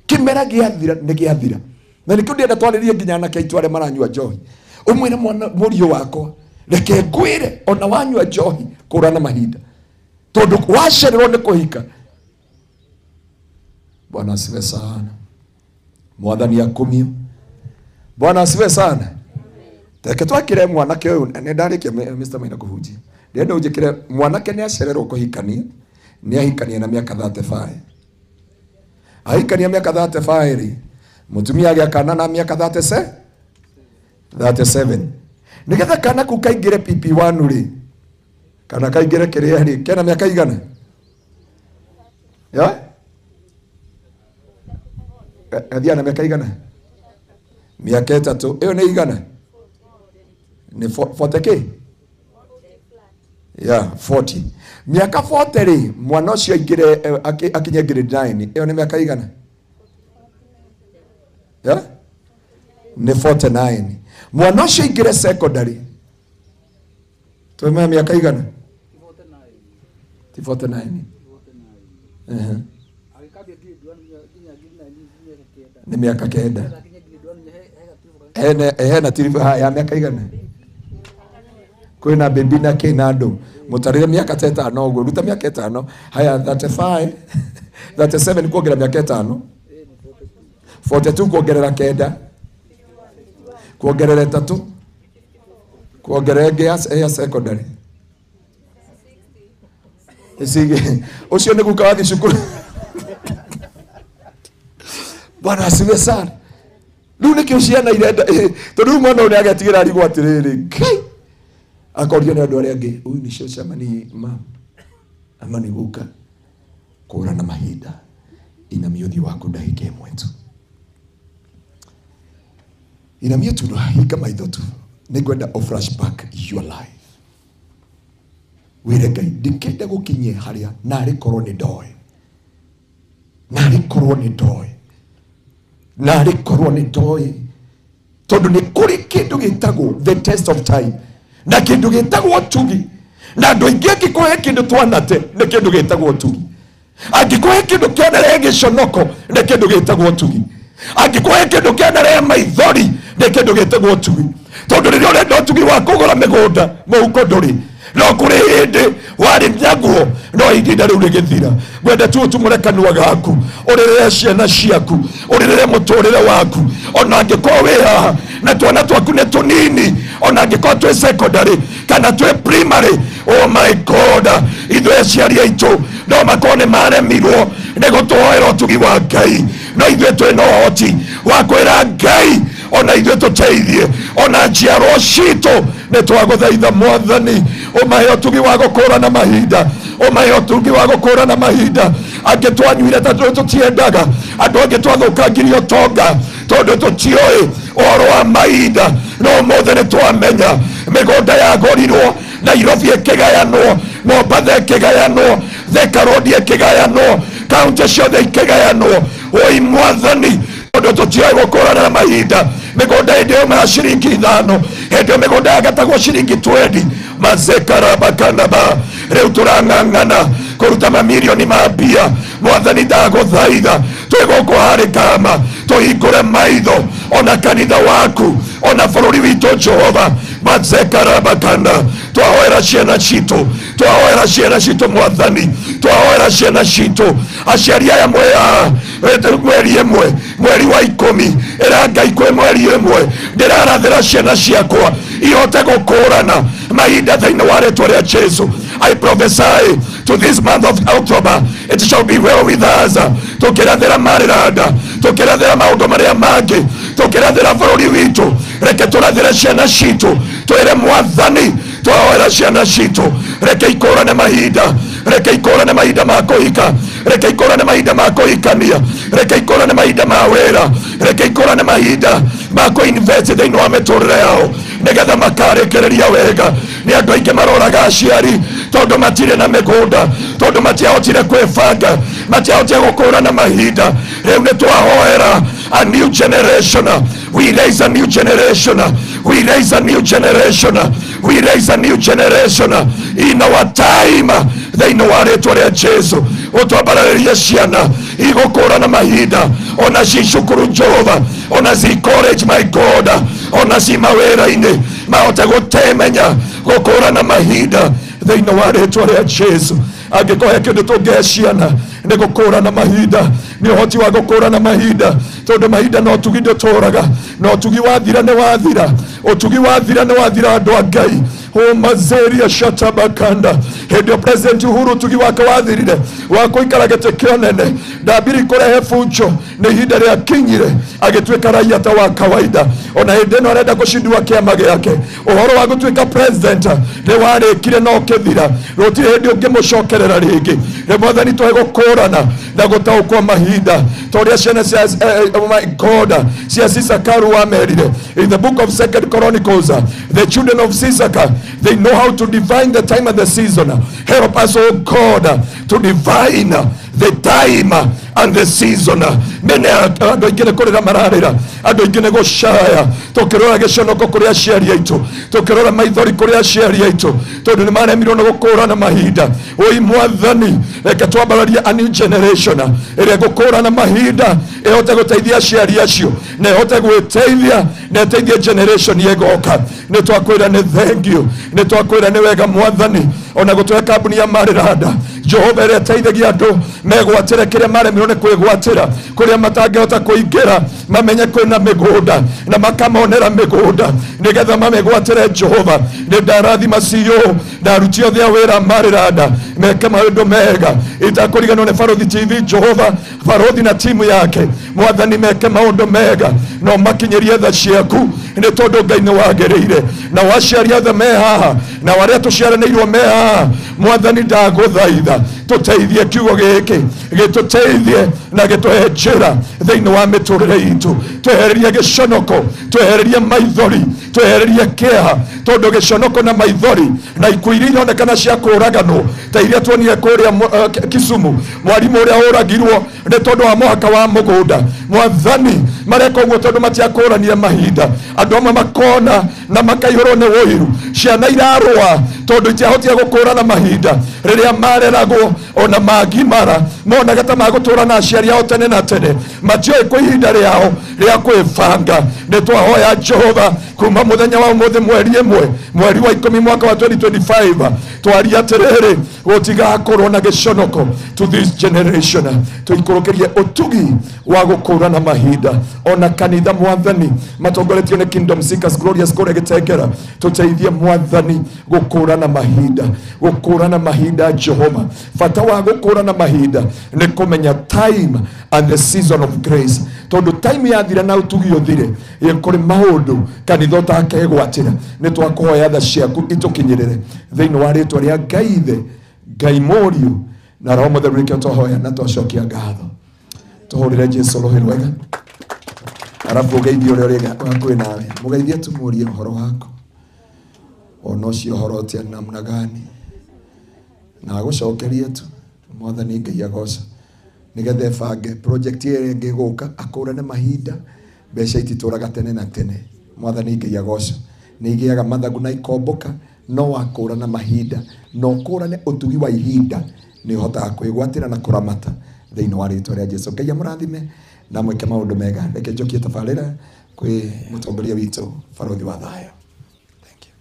kĩmera gĩathira nĩ gĩathira. Na nĩkĩo ndĩrenda twarĩrie nginya anake aitũ arĩa maranyua njohi. Ũmwĩre mwana mũriũ wakwa, reke ngwĩre ona wanyua njohi kũrana mahinda tondũ wacererwo nĩ kũhika. Bwana asifiwe sana. Mwathani akumio. Bwana asifiwe sana. Reke twakire mwanake ũyũ, nĩ ndarĩkia Mr. Maina kũhunjia. Ndĩrenda ũnjĩkĩre mwanake nĩ acererwo kũhikania, nĩ ahikania na mĩaka 35. Ahikania mĩaka 35 rĩ, mũtumia agĩa kana na mĩaka 37. Nĩgetha kana kau kaingĩre PP1 rĩ, kana kaingĩre kĩrĩa rĩ, kena mĩaka igana? Ya? Gathiaga na mĩaka igana? Mĩaka 3. Ĩyo nĩ igana? Nĩ 40 kĩ? Yeah, 40. Mĩaka 40 rĩ, mwana ũcio aingĩre akinye grade 9, ĩyo nĩ mĩaka igana? Yeah? Nĩ 49. Mwana ũcio aingĩre secondary, twĩmaya mĩaka igana? Ti 49. Nĩ mĩaka 9. Hena tiribu ya mĩaka igana? Kwĩna baby na kĩ na andũ mũtarĩre mĩaka ta ĩtano ũguo, ruta mĩaka 5, haya 35, 37 kuongerera mĩaka 5, 42 kuongerera 9, kuongerera 3, kuongerera ĩngĩ ya secondary. Ũcio nĩ guka wathiĩ cukuru. Bwana asifiwe sana. Rĩu nĩkĩo ciana irenda, tondũ rĩu mwana ũyũ nĩagetigĩra arigwo atĩrĩrĩ, Ngai akorio nĩ andũ arĩa angĩ, ũyũ nĩ cũcũ ama nĩ mama ama nĩ guka. Kũrana mahinda, inamia ũthiũ waku ndagĩka ĩmwe tu, inamia tu, hinga maitho tu. Nĩngwenda ũ flashback your life. Wĩre Ngai ndikenda gũkinyia harĩa narĩ korwo nĩ ndoĩ. Narĩ korwo nĩ ndoĩ, narĩ korwo nĩ ndoĩ, tondũ nĩ kũrĩ kĩndũ gĩtagwo the test of time na kĩndũ gĩtagwo ũtugi. Na andũ aingĩ angĩkũhe kĩndũ twanate nĩ kĩndũ gĩtagwo ũtugi, angĩkũhe kĩndũ kĩonerehe gĩconoko nĩ kĩndũ gĩtagwo ũtugi, angĩkũhe kĩndũ kĩonerehe maithori nĩ kĩndũ gĩtagwo ũtugi. Tondũ rĩrĩa ũrenda ũtugi wa kũgũra mĩgũnda mũhuko ndũrĩ, no kũrĩ hĩndĩ warĩ naguo no ihinda rĩu rĩgĩthira. Ngwenda tu ũtumũre kanua gaku, ũrĩrĩre ciana ciaku, ũrĩrĩre mũtũrĩre waku. Ona angĩkorwo wĩ haha na twana twaku nĩ tũnini, ona angĩkorwo twĩ secondary kana twĩ primary, oh my God, ithuĩ aciari aitũ no makorwo nĩ maremirwo nĩ gũtũhoera ũtugi wa Ngai, no ithuĩ twĩna ũhoti wa kwĩra Ngai ona ithuĩ tũteithie, ona njiarwo citũ. Nĩ twagũthaitha Mwathani ũmahe ũtugi wa gũkũrana mahinda, ũmahe ũtugi wa gũkũrana mahinda. Angĩ twanyuire ta tũtiendaga, andũ angĩ twathũkangirie ũtonga tondũ tũtiũĩ ũhoro wa mahinda, no ũmũthĩ nĩ twamenya mĩgũnda yagũrirwo Nairobi ĩkĩgayanwo, Mombatha ĩkĩgayanwo, Thika Road ĩkĩgayanwo, kaunti ciothe ikĩgayanwo. Oi Mwathani, tondũ tũtiũĩ gũkũrana na mahinda. Mĩgũnda hĩndĩ ĩyo ya ciringi 5, hĩndĩ ĩyo mĩgũnda yagatagwo ciringi 20. Mazekarabakanaba, rĩu tũrang'ang'ana kũruta mamirioni ma mbia. Mwathani ndagũthaitha twĩ gũkũ harĩ kama tũhingũre maitho ona kanitha waku ona bũrũri witũ Jehova. Mazekarabakana, twahoera ciana citũ, twahoera ciana citũ Mwathani, twahoera ciana citũ. Aciari aya mwe haha, mweri ĩmwe, mweri wa 10, ĩra Ngai kwĩ mweri ĩmwe ndĩrarathĩra ciana ciakwa ihote gũkũrana mahinda thĩinĩ wa rĩtwa rĩa Jesu. I prophesy to this month of October, it shall be well with us. Tũkĩrathĩra marĩranda, tũkĩrathĩra maũndũ marĩa mangĩ, tũkĩrathĩra bũrũri witũ, reke tũrathĩre ciana citũ, twĩre Mwathani twahoera ciana citũ, reke ikũrane mahinda, reke ikũrane mahinda ma kũhika, reke ikũrane mahinda ma kũhikania, reke ikũrane mahinda ma wĩra, reke ikũrane mahinda ma kũinvest thĩinĩ wa mĩtũrĩre yao, nĩgetha makarĩkĩrĩria wega. Nĩ andũ aingĩ maroraga aciari tondũ matirĩ na mĩgũnda, tondũ matiahotire kwĩbanga, matiahotire gũkũrana mahinda. Rĩu nĩ twahoera a new generation. We raise a new generation. We raise a new generation. We raise a new generation in our time. Thĩinĩ wa rĩtwa rĩa Jesu, ũtwambararĩrie ciana igũkũrana mahinda, ona ci cukuru Jehova, ona ci college my God, ona ci mawĩra-inĩ, mahote gũtemenya gũkũrana mahinda thĩinĩ wa rĩtwa rĩa Jesu. Angĩkorwo he kĩndũ tũngĩhe ciana nĩ gũkũrana mahinda, nĩ ũhoti wa gũkũrana mahinda, tondũ mahinda no ũtugi ndũtũraga, na ũtugi wathira nĩ wathira, ũtugi wathira nĩ wathira andũ a Ngai. Mazeria shatabakanda, hĩndĩ ĩyo President Uhuru ũtugi wake wathirire wa kũikara gĩtĩ kĩonene, ndambiri kũrehe bunjo, nĩ ihinda rĩakinyire agĩtuĩka raia ta wa kawaida. Ona hĩndĩ ĩno arenda gũcindua kĩama gĩake, ũhoro wa gũtuĩka president nĩ warĩkire na ũkĩthira, gũtirĩ hĩndĩ ũngĩmũcokerera rĩngĩ. Rĩ Mwathani tũhe gũkũrana na gũtaũkwo mahinda, ta ũrĩa ciana cia oh my God cia Sisakaru wamerire in the book of 2 Chronicles, the children of Sisaka, they know how to divine the time and the season. Help us, oh God, to divine the time and the season. Mene andũ aingĩ nĩ kũrĩra mararĩra, andũ aingĩ nĩ gũcaya, tũkĩrora gĩconoko kũrĩ aciari aitũ, tũkĩrora maithori kũrĩ aciari aitũ, tondũ nĩ maremirwo nĩ gũkũrana mahinda. Oi Mwathani, reke twambararie a new generation ĩrĩa ĩgũkũrana mahinda, ĩhote gũteithia aciari acio, na ĩhote gwĩteithia, na ĩteithie generation ĩgoka. Nĩ twakwĩra nĩ thank you, nĩ twakwĩra nĩ wega Mwathani, ona gũtũhe kambuni ya Marĩranda Jehova ĩrĩa ĩteithagia andũ megwatĩre kĩrĩa maremirwo nĩ kwĩgwatĩra, kũrĩa matangĩhota kũingĩra, mamenye kwĩna mĩgũnda na makamonera mĩgũnda nĩgetha mamĩgwatĩre. Jehova, nĩ ndarathima CEO na aruti othe a wĩra Marĩranda meke maũndũ mega. Itakũriganwo nĩ Barothi TV, Jehova, Barothi na timu yake, Mwathani meke maũndũ mega, no makinyĩrie tha ciaku Nĩ tondũ Ngai nĩ wagĩrĩire. Na waciari othe me haha na arĩa tũciaranĩirwo me haha, Mwathani ndagũthaitha tũteithie kiugo gĩkĩ gĩtũteithie na gĩtũhe njĩra thĩinĩ wa mĩtũrĩre itũ. Twehererie gĩconoko, twehererie maithori, twehererie kĩeha, tondũ gĩconoko na maithori na ikuũ iria ironekana cia kũũraganwo ta iria tuonire kũrĩa Kisumu, mwarimũ ũrĩa ũragirwo nĩ tondũ wa mũhaka wa mũgũnda. Mwathani mareka ũguo tondũ matiakũrania mahinda. Andũ amwe makona na makaihũrwo nĩ ũiru, ciana irarũa tondũ itiahotire gũkũrana mahinda rĩrĩa mareragwo ona mangimara monaga ta magũtũra na aciari ao tene na tene, matioĩ kwĩ ihinda rĩao rĩa kwĩbanga. Nĩ twahoya Jehova kuma mũthenya wa ũmũthĩ mweri 1 mweri wa 10 mwaka wa 2025 twaria atĩrĩrĩ, gũtigakorwo na gĩconoko to this generation. Tũikũrũkĩrie ũtugi wa gũkũrana mahinda ona kanitha Mwathani matongoretio nĩ Kingdom Seekers Glorious kũrĩa Gĩtengera, tũteithie Mwathani gũkũrana mahinda, gũkũrana mahinda Jehova. Bata wa gũkũrana mahinda nĩ kũmenya time and the season of grace, tondũ time yathira na ũtugi ũthire, kũrĩ maũndũ kanitha ũtakegwatĩra. Nĩ twakũhoya tha ciaku itũkinyĩrĩre thĩinĩ wa rĩtwa rĩa Ngai Ithe, Ngai Mũriũ na Roho Mũtheru. Nĩkĩo twahoya na twacokia ngatho. Tũhũrĩre Jesũ rũhĩ rwega, arabu ũgeithie ũrĩa ũrĩ hakuhĩ nawe, mũgeithie tũmũrie ũhoro waku, ona ũcio ũhoro ũtia namna gani, na agũcokerie tu. Mwathani Ngai agoca, nĩgetha ĩbange project ĩrĩa ĩngĩ ĩgũka, akũrane mahinda. Mbeca ititũraga tene na tene. Mwathani Ngai agoca, nĩ igĩaga mathagu na ikomboka, no wakũrana mahinda na ũkũrane ũtugi wa ihinda, nĩ ũhotaga kwĩgwatĩra na kũramata thĩinĩ wa rĩtwa rĩa Jesũ. Ngai amũrathime na mwĩke maũndũ mega. Reke njokie tabarĩra kwĩ mũtongoria witũ Barothi wa Thayũ. Thank you.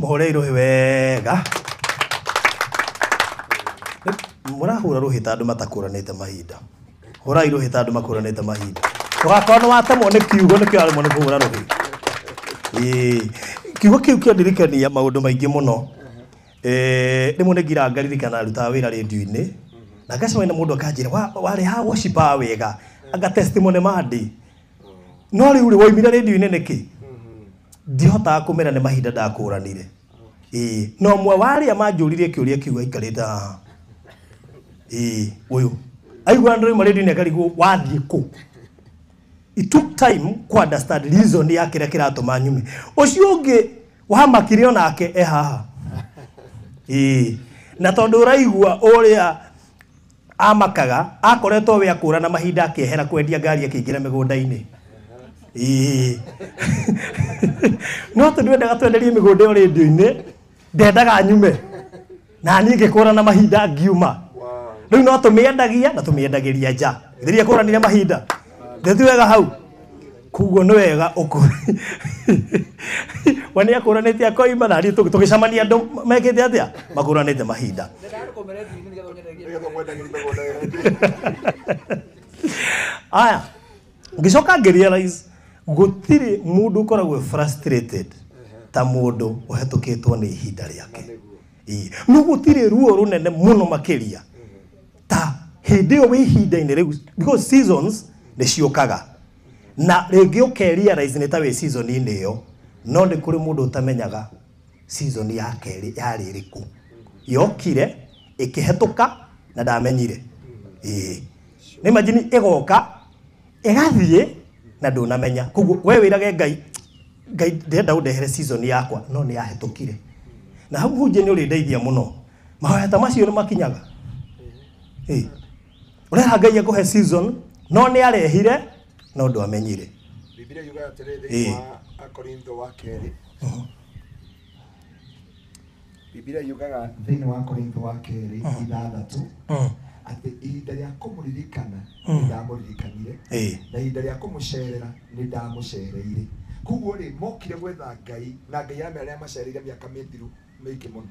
Mũhũre rũhĩ wega. Mũrahũra rũhĩ ta andũ matakũranĩte mahinda. Hũrai rũhĩ ta andũ makũranĩte mahinda. Ũgakorwo nĩ watemwo nĩ kiugo nĩkĩo aremwo nĩ kũhũra rũhĩ. Ĩĩ, kiugo kĩu kĩandirikania maũndũ maingĩ mũno. Rĩmwe nĩ ngira ngaririkana arutaga wĩra rĩndiũ-inĩ na ngacemania na mũndũ akanjĩra warĩ haha worshipaga wega, anga testimony mandi, no rĩu rĩ woimire rĩndiũ-inĩ nĩkĩ? Ndihotaga kũmera nĩ mahinda ndakũranire. Ĩĩ, no ũmwe wa arĩa manjũririe kĩũria kĩu aikarĩte haha. Ĩĩ, ũyũ aigua ndũrauma rĩndiũ-inĩ akarigwo wathiĩ kũ. It took time ku understand reason ya kĩrĩa kĩratũma nyume. Ũcio ũngĩ wamakire onake e haha. Ĩĩ, na tondũ ũraigua ũrĩa amakaga, akoretwo we akũrana mahinda akĩehera kwendia ngari akĩingĩra mĩgũnda-inĩ. Ĩĩ. No tondũ endaga twenderie mĩgũnda ĩyo rĩndiũ-inĩ, ndendaga nyume. Na niĩ ngĩkũrana mahinda ngiuma. Rĩu no tũmĩendagia na tũmĩendagĩria nja. Githĩ akũranire mahinda. Ndĩthi wega hau. Koguo nĩ wega ũkũ. We nĩ akũranĩte akoima na niĩ tũgĩcemania andũ mekĩte atĩa? Makũranĩte mahinda. Aya, ngĩcoka ngĩrealize gũtirĩ mũndũ ũkoragwo frustrated ta mũndũ ũhetũkĩtwo nĩ ihinda rĩake. Ĩĩ, no gũtirĩ ruo rũnene mũno makĩria ta hĩndĩ ĩyo wĩ ihinda-inĩ rĩu, because seasons nĩ ciũkaga na rĩngĩ ũkerealize nĩ ta wĩ season-inĩ ĩyo, no nĩ kũrĩ mũndũ ũtamenyaga season ya kerĩ yarĩ ĩrĩkũ. Yokire ĩkĩhetũka na ndamenyire. Ĩĩ, nĩ imagine ĩgoka ĩgathiĩ na ndũnamenya. Koguo we wĩrage Ngai, Ngai ndĩrenda ũndehere season yakwa, no nĩ yahetũkire. Na hau hunjia nĩ ũrĩndeithia mũno. Mahoya ta macio nĩ makinyaga. Ĩĩ, ũrera Ngai akũhe season, no nĩ arehire no ndwamenyire. Biblia yugaga atĩrĩrĩ thĩinĩ wa Akorintho wa kerĩ. Biblia yugaga thĩinĩ wa Korintho wa kerĩ 6 atĩ ihinda rĩa kũmũririkana nĩ ndamũririkanire, na ihinda rĩa kũmũcerera nĩ ndamũcereire. Koguo rĩ, mokire gwetha Ngai na Ngai amera arĩa macereire mĩaka mĩthiru mĩingĩ mũno.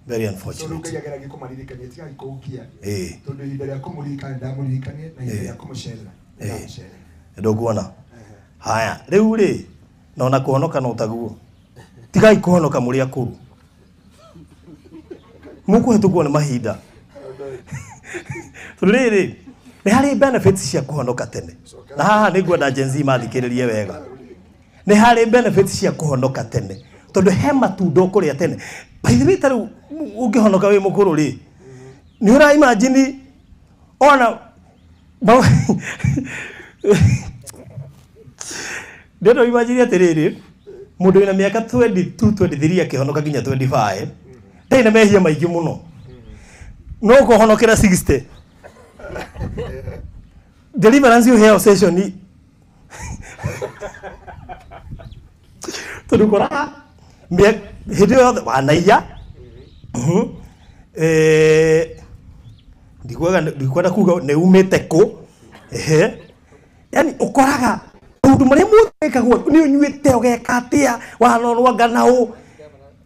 Very Tondũ unfortunate. Ngai ageragia kũmaririkania, tigai kũngia. Ĩĩ. Tondũ ihinda rĩa kũmũririkana nĩ ndamũririkanie, na ihinda rĩa kũmũcerera nĩ ndamũcerera. Ndũkuona? Haya, rĩu rĩ, na ona kũhonoka no taguo. Tigai kũhonoka mũrĩ akũrũ. Mũkũhetũkwo nĩ mahinda. Tondũ rĩrĩ, nĩ harĩ benefits cia kũhonoka tene. Na haha nĩ ngwenda Gen Z mathikĩrĩrie wega. Nĩ harĩ benefits cia kũhonoka tene. Tondũ he matunda ũkũrĩa tene. By the way, ta rĩu ũngĩhonoka wĩ mũkũrũ rĩ, nĩ ũra imagine ona ndĩrenda imagine atĩrĩrĩ, mũndũ wĩna mĩaka 22 23 akĩhonoka nginya 25 ndarĩ na mehia maingĩ mũno, no ũkũhonokera 60 deliverance ũheo session tondũ ũkoraga hĩndĩ ĩyo yothe wanaiya. Ndikwenda kuga nĩ umĩte kũ, yani ũkoraga maũndũ marĩa mothe wĩkagwo nĩ ũnyuĩte ũgeka atĩa wanorwo anga na ũ.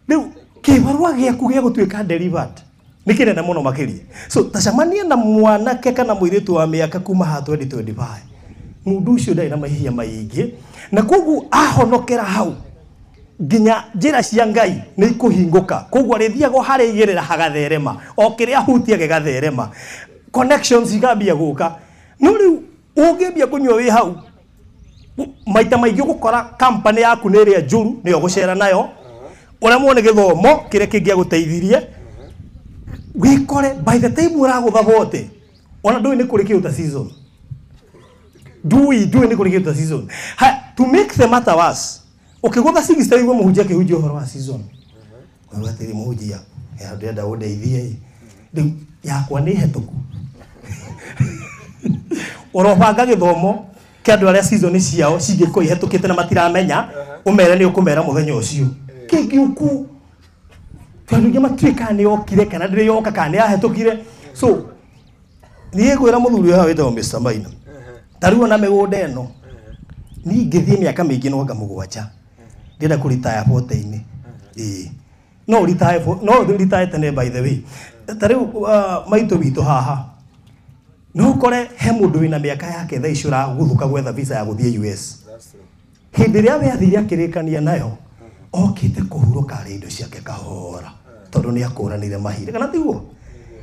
Rĩu kĩbarũa gĩaku gĩa gũtuĩka delivered nĩ kĩnene mũno makĩria. So tacemania na mwanake kana mũirĩtu wa mĩaka kuma ha 2025, mũndũ ũcio ndarĩ na mahihia maingĩ, na koguo ahonokera hau nginya njĩra cia Ngai nĩ ikũhingũka. Koguo arĩthiaga o harĩa igĩrĩra hagatherema, o kĩrĩa ahutia gĩgatherema, connections ikambia gũka. No rĩu ũngĩambia kũnyua wĩ hau, maita maingĩ ũgũkora company yaku nĩ ĩrĩa njũru nĩyo ũgũcera nayo, ũremwo nĩ gĩthomo kĩrĩa kĩngĩagũteithirie, wĩkore by the time ũragũtha bote ona ndũĩ nĩ kũrĩ kĩndũ ta season, ndũĩ nĩ kũrĩ kĩndũ ta season. Ha, to make the matter worse, ũkĩgũtha 60 ũigua mũhunjia akĩhunjia ũhoro wa season, ũigua atĩrĩ mũhunjia, ndĩrenda ũndeithie rĩu yakwa nĩ hetũku. Ũrobanga gĩthomo kĩa andũ arĩa season ciao cingĩkorwo ihetũkĩte na matiramenya, ũmere nĩ ũkũmera mũthenya ũcio kĩngĩũku tondũ ingĩ matuĩka nĩ yokire kana ndĩrĩ yoka kana nĩ yahetũkire. So niĩ ngwĩra mũthuri ũyũ wĩtagwo Mr. Maina, ta rĩu ona mĩgũnda ĩno niĩ ingĩthiĩ mĩaka mĩingĩ no anga mũgwanja ndĩrenda kũritaya 40-inĩ. Ĩĩ no ũritae tene by the way. Ta rĩu maitũ witũ haha no ũkore he mũndũ wĩna mĩaka yake thaa ici ũragũthũka gwetha visa ya gũthiĩ US. Hĩndĩ ĩrĩa we athire akĩrĩkania nayo, okĩte kũhurũka arĩ indo ciake kahora tondũ nĩ akũranire mahinda, kana tiguo?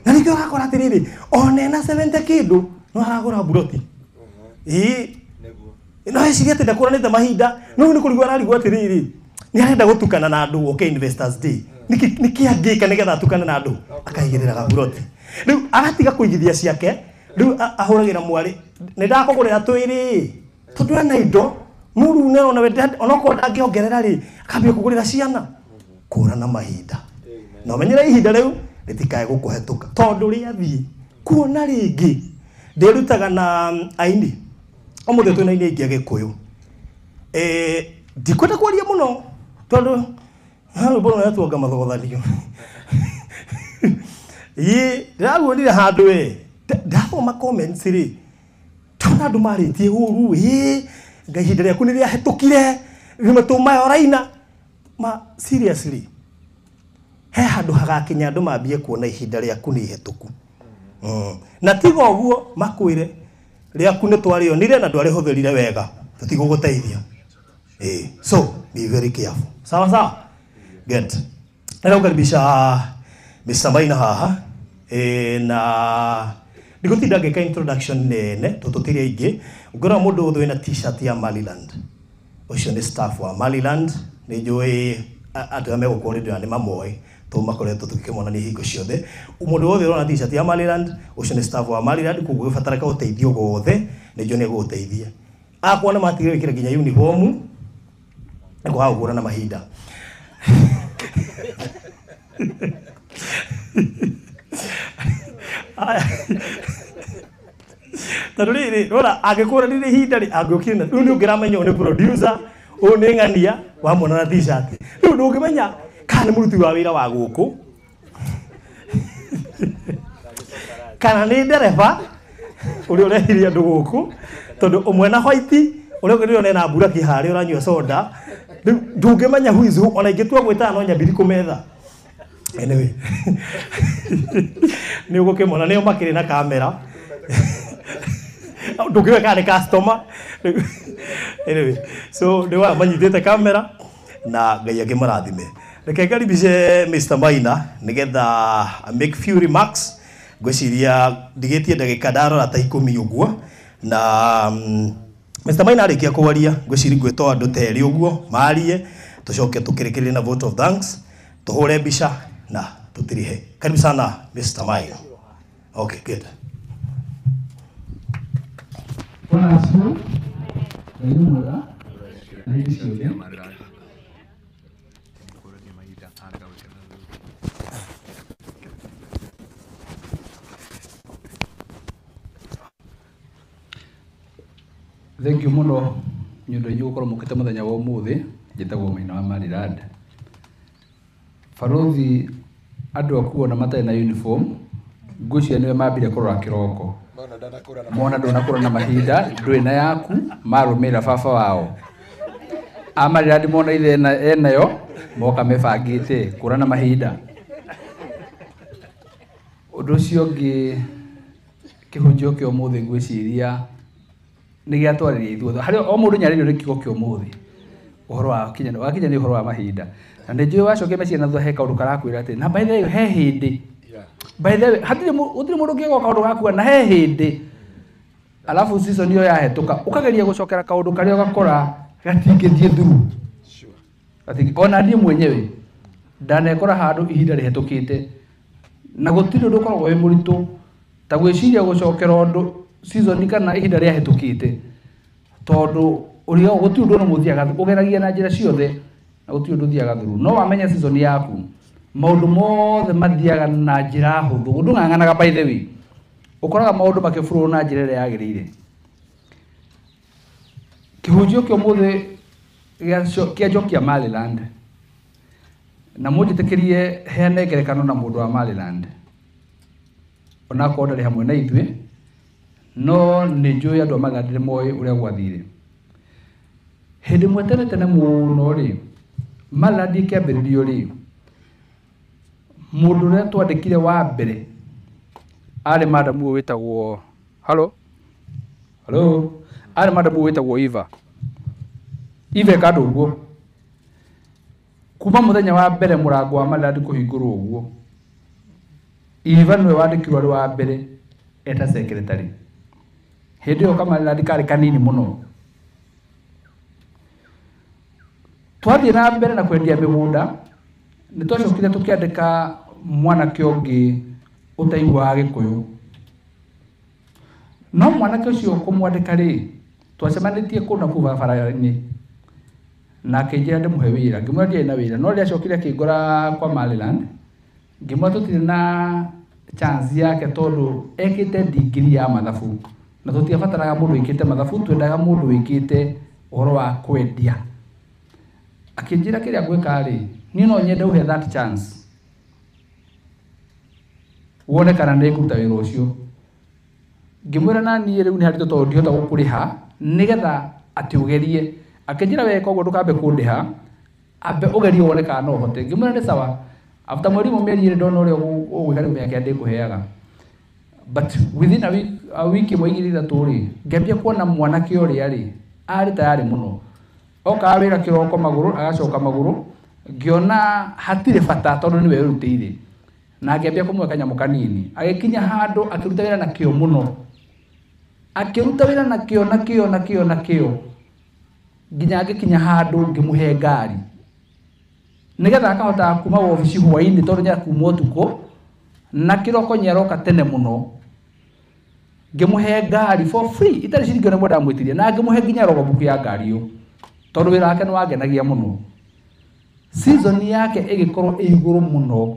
Na nĩkĩo ũrakora atĩrĩrĩ, ona ena 70 kĩndũ no aragũra mburoti. Ĩĩ no eciria atĩ ndakũranĩte mahinda, no rĩu nĩ kũrigwo ararigwo atĩrĩrĩ, nĩ arenda gũtukana na andũ oke Investors Day. Nĩkĩ angĩka nĩgetha atukane na andũ? Akaigĩrĩra gaburoti. Rĩu agatiga kũigithia ciake, rĩu ahũragĩra mwarĩ, nĩ ndakũgũrĩra twĩrĩ tondũ ena indo mũru nĩ ona we onokorwo ndangĩongerera rĩ, akambia kũgũrĩra ciana. Kũrana mahinda na ũmenyere ihinda rĩu rĩtikae gũkũhetũka tondũ rĩathiĩ kuona rĩngĩ. Ndĩrutaga na aini ũmũthĩ twĩna aini aingĩ a Gĩkũyũ. Ndikwenda kwaria mũno tondũ rwĩmbo rũrũ rwatuanga mathogothanio. Ĩĩ ndĩraruonire handũ we ndathoma comments rĩ, ndona andũ marĩtie ũru, ĩĩ Ngai ihinda rĩaku nĩ rĩahetũkire, rĩmwe tũmaya ũraina. Ma seriously, he handũ hagakinya andũ mambie kuona ihinda rĩaku nĩ ihetũku. Na tiga ũguo makwĩre rĩaku nĩ twarĩonire na ndwarĩhũthĩrire wega, tũtigũgũteithia. So be very careful. Sawa sawa? Good. Nĩndagũkaribisha Mr. Maina haha. Na ndigũtinda ngĩka introduction nene tondũ tũtirĩ aingĩ. Ũngĩrora mũndũ wothe wĩna t-shirt ya Maryland, ũcio nĩ staff wa Maryland. Nĩ njũĩ andũ arĩa megũkorwo rĩndĩ nĩ mamoĩ tondũ makoretwo tũkĩmonania hingo ciothe. Mũndũ wothe ũrona t-shirt ya Maryland, ũcio nĩ staff wa Maryland. Koguo ũgĩbatara ũteithio wothe nĩ njũĩ nĩ egũgũteithia. Akwa nĩ matigire gwĩkĩra nginya uniform nĩ kwaga gũkũrana mahinda. Tondũ rĩrĩ, rora angĩkũranire ihinda rĩ, angĩũkire na rĩu nĩ ũngĩramenya ũyũ nĩ producer, ũyũ nĩ ng'ania wamwona na t-shirt. Rĩu ndũngĩmenya kana nĩ mũruti wa wĩra wa gũkũ kana nĩ ndereba ũrĩa ũrehire andũ gũkũ, tondũ ũmwe na white ũrĩa ũngĩ ndĩrona ena mburaki harĩa ũranyua soda. Rĩu ndũngĩmenya who is who, ona ingĩtua gwĩtana no nyambiri kũmetha. Anyway, nĩ ũgũkĩmona nĩo makĩrĩ na kamera, ndũngĩũĩ kana nĩ customer. Anyway, so nĩ wa manyitĩte kamera na Ngai akĩmarathime. Reke ngaribishe Mr. Maina nigetha make few remarks. Ngwĩciria ndigĩtie ndagĩka ndarora ta 10 ũguo na Mr. Maina arĩkia kwaria ngwĩciria ngwĩtwo andũ ta erĩ ũguo marie tũcoke tũkĩrĩkĩrĩrie na vote of thanks tũhũre mbica na tũtirihe. Karibu sana Mr. Maina. Okay, good. Bwana asifiwe. Ngai nĩ mwega na hĩndĩ ciothe. Thank you mũno nĩ ũndũ inyuĩ gũkorwo mũkĩte mũthenya wa ũmũthĩ. Njĩtagwo Maina wa Maryland. Barothi andũ aku ona matarĩ na uniform ngwĩciria nĩwe mambire kũrora kĩroko mona ndũnakũra na mahinda ndũrĩ na yaku marũmĩrĩra baba wao a Maryland mona ithe enayo moka mebangĩte kũra na mahinda. Ũndũ ũcio ũngĩ kĩhunjio kĩa ũmũthĩ ngwĩciria nĩ gĩatwarĩria ithuothe harĩ o mũndũ nyarĩrio nĩ kiugo kĩa ũmũthĩ ũhoro wa kinya wakinya nĩ ũhoro wa mahinda na nĩ njũĩ wacokia meciria na thutha he kaũndũ karakwĩra atĩ na by the way he hĩndĩ by the way hatirĩ gũtirĩ mũndũ ũngĩgoka kaũndũ gakua na he hĩndĩ alafu season ĩyo yahetũka ũkageria gũcokera kaũndũ karĩa ũgakora gatingĩthiĩ through. Ona niĩ mwenyewe ndanekora handũ ihinda rĩhetũkĩte na gũtirĩ ũndũ ũkoragwo wĩ mũritũ ta gwĩciria gũcokera ũndũ season kana ihinda rĩahetũkĩte tondũ ũrĩa gũtirĩ ũndũ ũmũthiaga ũgeragia na njĩra ciothe na gũtirĩ ũndũ ũthiaga through. No wamenya season yaku maũndũ mothe mathiaga na njĩra hũthũ ndũng'ang'anaga by the way ũkoraga maũndũ makĩbũrwo na njĩra ĩrĩa yagĩrĩire. Kĩhunjio kĩa ũmũthĩ kĩanjokia Maryland na mũnjĩtĩkĩrie heane ngerekano na mũndũ wa Maryland onakorwo ndarĩ hamwe na ithuĩ no nĩ njũĩ andũ a Maryland nĩ moĩ ũrĩa gwathire. Hĩndĩ ĩmwe tene tene mũno rĩ Maryland ĩkĩambĩrĩrio rĩ mũndũ ũrĩa twandĩkire wa mbere arĩ madamu ũyũ wĩtagwo halo halo arĩ madamu ũyũ wĩtagwo Eva Eva ĩkandũ ũguo kuma mũthenya wa mbere mũrango wa Maryland kũhingũrwo ũguo Eva nĩwe wandĩkirwo arĩ wa mbere eta secretary. Hĩndĩ ĩyo Kamaryland karĩ kanini mũno. Twathiĩ na mbere na kwendia mĩgũnda nĩ twacokire tũkĩandĩka mwanake ũngĩ ũtaiguaga Gĩkũyũ no mwanake ũcio kũmwandĩka rĩ twacemanĩtie kũndũ na kũu barabara-inĩ na akĩnjĩra ndĩmũhe wĩra ngĩmwĩra ndiarĩ na wĩra no rĩrĩa acokire akĩngora kwa Maryland ngĩmwĩra tũtirĩ na chance yake tondũ ekĩte degree ya mathabu na tũtiabataraga mũndũ wĩkĩte mathabu twendaga mũndũ wĩkĩte ũhoro wa kwendia. Akĩnjĩra kĩrĩa ngwĩka rĩ niĩ no nyende ũhe that chance wone kana nĩ ngũruta wĩra ũcio. Ngĩmwĩra na niĩ rĩu nĩ haritũ tondũ ndihota gũkũrĩha nĩgetha atĩ ũgerie. Akĩnjĩra we koguo ndũkambe kũndĩha ambe ũgerie wone kana no ũhote. Ngĩmwĩra nĩ sawa after mweri ũmwe mĩeri ĩrĩ ndona ũrĩa ũgwĩka rĩu mĩaka ndĩkũheaga but within a week ĩmwe igĩrĩ ithatũ rĩ ngĩambia kuona mwanake ũrĩa rĩ arĩ tayarĩ mũno okaga wĩra kĩroko magũrũ agacoka magũrũ ngĩona hatirĩ bata tondũ nĩwe wĩrutĩire na ngĩambia kũmũhe kanyamũ kanini agĩkinya handũ akĩruta wĩra na kĩo mũno akĩruta wĩra na kĩo na kĩo na kĩo na kĩo nginya agĩkinya handũ ngĩmũhe ngari nĩgetha akahota kuma wabici hwaĩ-inĩ tondũ nĩakuma ũtukũ na kĩroko nĩaroka tene mũno ngĩmũhe ngari for free itarĩ ciringi ona ĩmwe ndamwĩtirie na ngĩmũhe nginya rogobuku ya ngari ĩyo tondũ wĩra wake nĩwangenagia mũno. Season yake ĩgĩkorwo ĩ igũrũ mũno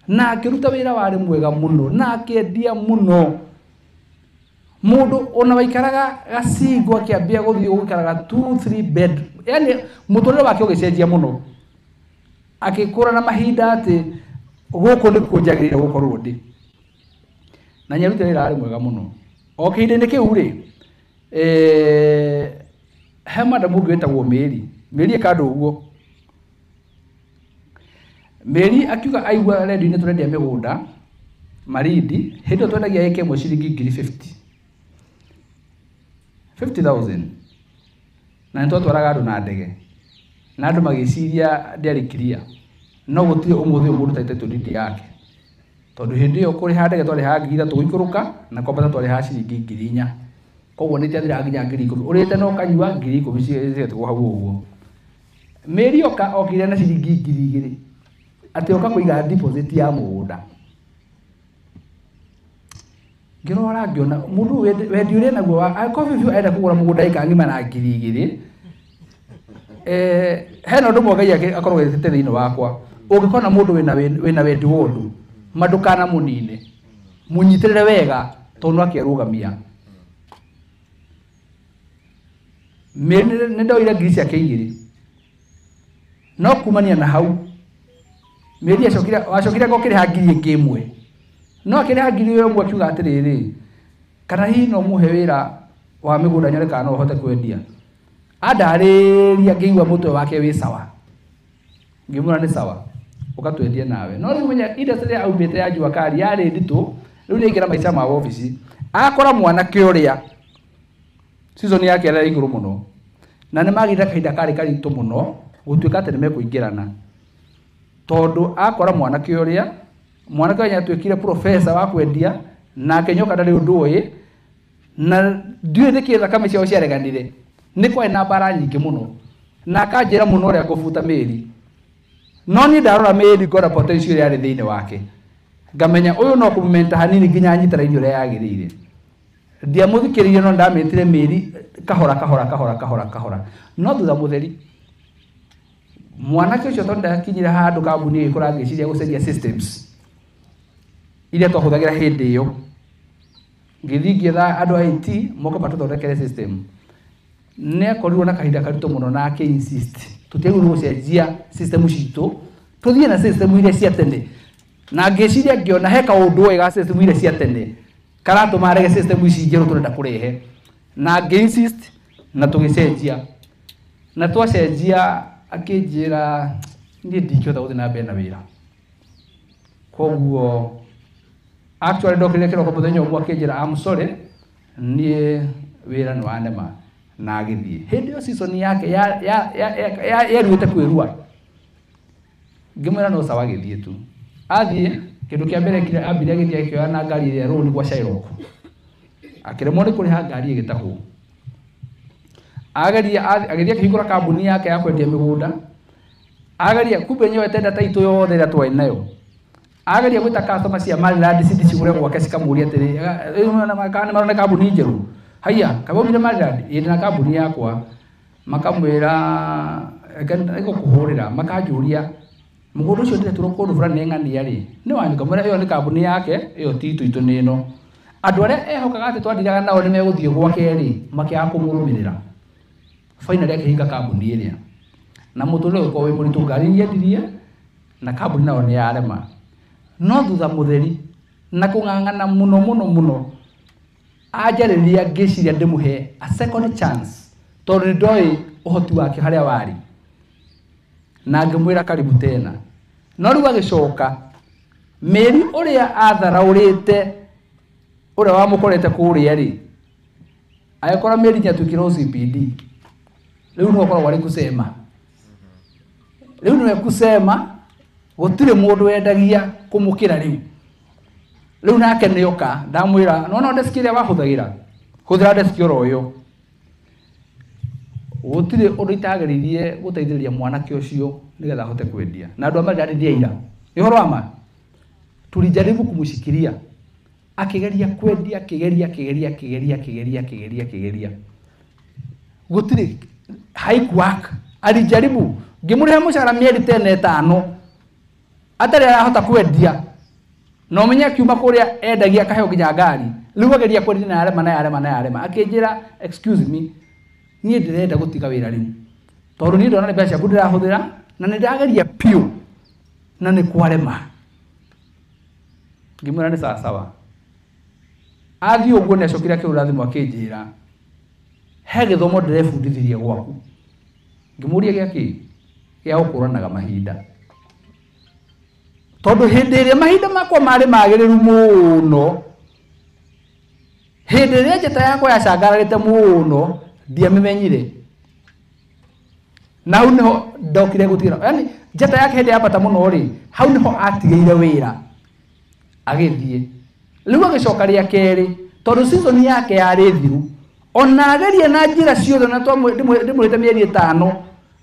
na akĩruta wĩra warĩ mwega mũno na akĩendia mũno mũndũ ona waikaraga gacingo akĩambia gũthiĩ gũikaraga 2 3 bed yani mũtũrĩre wake ũgĩcenjia mũno akĩkũra na mahinda atĩ gũkũ nĩkuo njagĩrĩire gũkorwo ndĩ na nĩarutire wĩra warĩ mwega mũno. O kĩhinda-inĩ kĩu rĩ he madamu ũngĩ wĩtagwo Mary Mary ĩkandũ ũguo Mary akiuga aigua redio-inĩ tũrendia mĩgũnda Malindi hĩndĩ ĩyo twendagia ĩka ĩmwe ciringi ngiri 50,000 na nĩ twatwaraga andũ na ndege na andũ magĩciria ndĩarĩ clear No gũtirĩ ũmũthĩ ũyũ mũndũ title deed yake. Tondũ hĩndĩ ĩyo kũrĩha ndege twarĩhaga 3,000 gũikũrũka na kwambata twarĩhaga ciringi 4,000. Koguo nĩ ciathiraga nginya 10,000. Ũrĩte na ũkanyua 10,000 cigatigwo hau ũguo. Mĩri oka okire na ciringi 2,000. Atĩ oka kũiga deposit ya mũgũnda. Ngĩrora ngĩona mũndũ wendi ũrĩa naguo wa akorwo biũ enda kũgũra mũgũnda ĩka ng'ima na 2,000. Hena ũndũ ũmwe Ngai akorwo wĩkĩte thĩinĩ wakwa. Ũngĩkona mũndũ wĩna wendi wa ũndũ, ma ndũkanamũnine. Mũnyitĩrĩre wega tondũ no akĩrũgamia. Mĩri nĩ ndoire 2,000. No kumania na hau mĩri acokire ngokĩrĩha 1,000. No akĩrĩha 1,000 akiuga atĩrĩrĩ, kana hihi no mũhe wĩra wa mĩgũnda nyone kana no ũhote kwendia. Andarĩria ngĩigua mũtwe wake wĩ sawa. Ngĩmwĩra nĩ sawa, ũgatwendia nawe. No rĩu menya industry ĩrĩa aumĩte ya jua kali yarĩ nditũ, rĩu nĩ aingĩra maica ma obici. Akora mwanake ũrĩa season yake yarĩ igũrũ mũno. Na nĩ magĩire kahinda karĩ karitũ mũno gũtuĩka atĩ nĩ mekũingĩrana. Tondũ akora mwanake ũrĩa, mwanake ũrĩa atuĩkire professor wa kwendia, nake nyoka ndarĩ ũndũ ũĩ, na ndiũĩ nĩkĩ thakame ciao ciareganire. Nĩ kwarĩ na mbara nyingĩ mũno. Na akanjĩra mũno ũrĩa ngũbuta mĩri. No niĩ ndarora mĩri ngona potential ĩrĩa yarĩ thĩinĩ wake. Ngamenya ũyũ no kũmũmenta hanini nginya anyite raini ũrĩa yagĩrĩire. Ndiamũthikĩrĩirie no ndamĩtire mĩri kahora kahora kahora kahora kahora. No thutha mũtheri mwanake ũcio tondũ ndakinyire handũ kambuni ĩgĩkũra ngĩciria gũcenjia systems iria twahũthagĩra hĩndĩ ĩyo. Ngĩthiĩ ngĩetha andũ a IT moke matũthondekere system. Nĩ akorirwo na kahinda karitũ mũno na akĩ insist tũtiagĩrĩirwo gũcenjia system citũ, tũthiĩ na system iria cia tene. Na ngĩciria ngĩona he kaũndũ wega system iria cia tene karatũma arege system ici njerũ tũrenda kũrehe. Na ngĩ insist na tũgĩcenjia. Na twacenjia akĩnjĩra niĩ ndingĩhota gũthiĩ na mbere na wĩra. Koguo actually ndokire kĩroko mũthenya ũmwe akĩnjĩra I'm sorry, niĩ wĩra nĩ wanema. Na agĩthiĩ. Hĩndĩ ĩyo season yake yeruĩte kwĩrua. Ngĩmwĩra no sawa agĩthiĩ tu. Athiĩ kĩndũ kĩa mbere kĩrĩa ambire agĩthiĩ akĩoya na ngari ĩrĩa rũni gwa Shylock. Akĩremwo nĩ kũrĩha ngari ĩgĩtahwo. Ageria agĩthiĩ akĩhingũra kambuni yake ya kwendia mĩgũnda. Ageria kumbe nyoete data itũ yothe ĩrĩa twarĩ nayo. Ageria gwĩta customer cia Maryland City cigũre gwake cikamũria atĩrĩ, kana nĩ marona kambuni njerũ. Haiya, kabaumire Maryland, ĩ ndĩna kambuni yakwa. Makamwĩra ĩgũkũhũrĩra, makanjũria mũgũnda ũcio ndĩretũrwo kũndũ fulani nĩ ng'ania rĩ, nĩ wanyu? Ngamwĩra ĩyo nĩ kambuni yake, ĩyo ti itũ, itũ nĩ ĩno. Andũ arĩa ehokaga atĩ twandiraga nao nĩ megũthiĩ gwake rĩ, makĩaga kũmũrũmĩrĩra. Finally akĩhinga kambuni ĩrĩa. Na mũtũrĩre ũgĩkorwo wĩ mũritũ, ngari yendirie na kambuni nayo nĩ yarema. No thutha mũtheri na kũng'ang'ana mũno mũno mũno anjarĩria ngĩciria ndĩmũhe a second chance tondũ nĩ ndoĩ ũhoti wake harĩa warĩ. Na ngĩmwĩra karibu tena. No rĩu agĩcoka mĩri ũrĩa atharaũrĩte ũrĩa wamũkorete kũrĩa rĩ, agĩkora mĩri nĩatuĩkire OCPD. Rĩu nĩwe ũkoragwo arĩ kusema. Rĩu nĩwe kusema gũtirĩ mũndũ wendagia kũmũkĩra rĩu. Rĩu nake nĩoka ndamwĩra no no desk ĩrĩa wahũthagĩra, hũthĩra desk oro ĩyo. Gũtirĩ ũndũ itageririe gũteithĩrĩria mwanake ũcio nĩgetha ahote kwendia. Na andũ a Maryland nĩ aira. Nĩ ũhoro wa ma. Tulijaribu kumshikilia. Akĩgeria kwendia, akĩgeria, akĩgeria, akĩgeria, akĩgeria, akĩgeria, akĩgeria. Gũtirĩ haikuwork. Alijaribu. Ngĩmũrĩha mũcara mĩeri tena ĩtano. Atarĩ arahota kwendia. Na ũmenye akiuma kũrĩa endagia akaheo nginya ngari. Rĩu ageria kwendia na yarema na yarema na yarema. Akĩnjĩra excuse me, niĩ ndĩrenda gũtiga wĩra rĩu. Tondũ niĩ ndona nĩ mbeca ciaku ndĩrahũthĩra na nĩ ndageria biũ na nĩ kwarema. Ngĩmwĩra nĩ sawa sawa. Athiĩ ũguo nĩ acokire akĩhũra thimũ akĩnjĩra he gĩthomo ndĩrebundithirie gwaku. Ngĩmũria gĩa kĩ? Gĩa gũkũranaga mahinda. Tondũ hĩndĩ ĩrĩa mahinda makwa marĩ magĩrĩru mũno, hĩndĩ ĩrĩa njata yakwa yacangararĩte mũno, ndiamĩmenyire. Na hau niho ndokire gutigira. Yani njata yake hindi yambata muno ri, hau niho atigeire wira. Agithie. Riu agicoka ria keri, tondu season yake yari thiru. Ona ageria na njira ciothe na ndimwirite mieri 5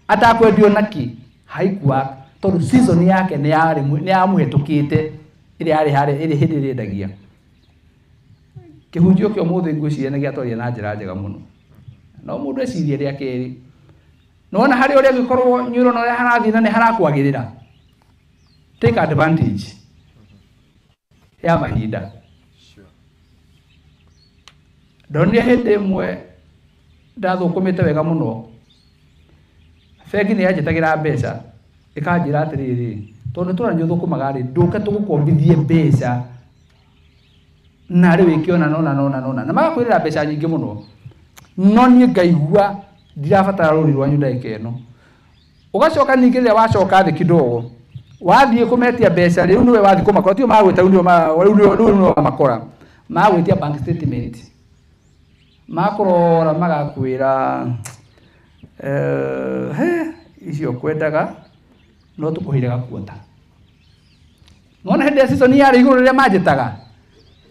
atakwendio naki haikuwa tondu season yake ni yari ni yamuhitukite iri yari hari iri hindi iriendagia. Kihunjio kia umuthi ngwiciria ni giatwaria na njira njega muno. No mundu ecirie ria keri. Nona hari uria gikorwo nyuro na uria harathii na ni harakwagirira. Take advantage ya mahinda. Ndonire hindi imwe ndathukumite wega muno. Bengi ni yanjitagira mbeca ikanjira atiriri, tondu tura ni uthukumaga ri, nduke tugukombithie mbeca na ri wike ona nona nona nona na magakwirira mbeca nyingi muno. No nie ngaigua ndirabatara ruri rwanyu ndagika ino. Ugacoka ningi riria wacoka thi kidogo wathie kumetia mbeca riu niwe wathi kumakora, tio magwita riu niwe wamakora, magwitia bank statement, makurora magakwira icio kwendaga no tukuhire gakuota. Nona hindi ya season yari iguru riria manjitaga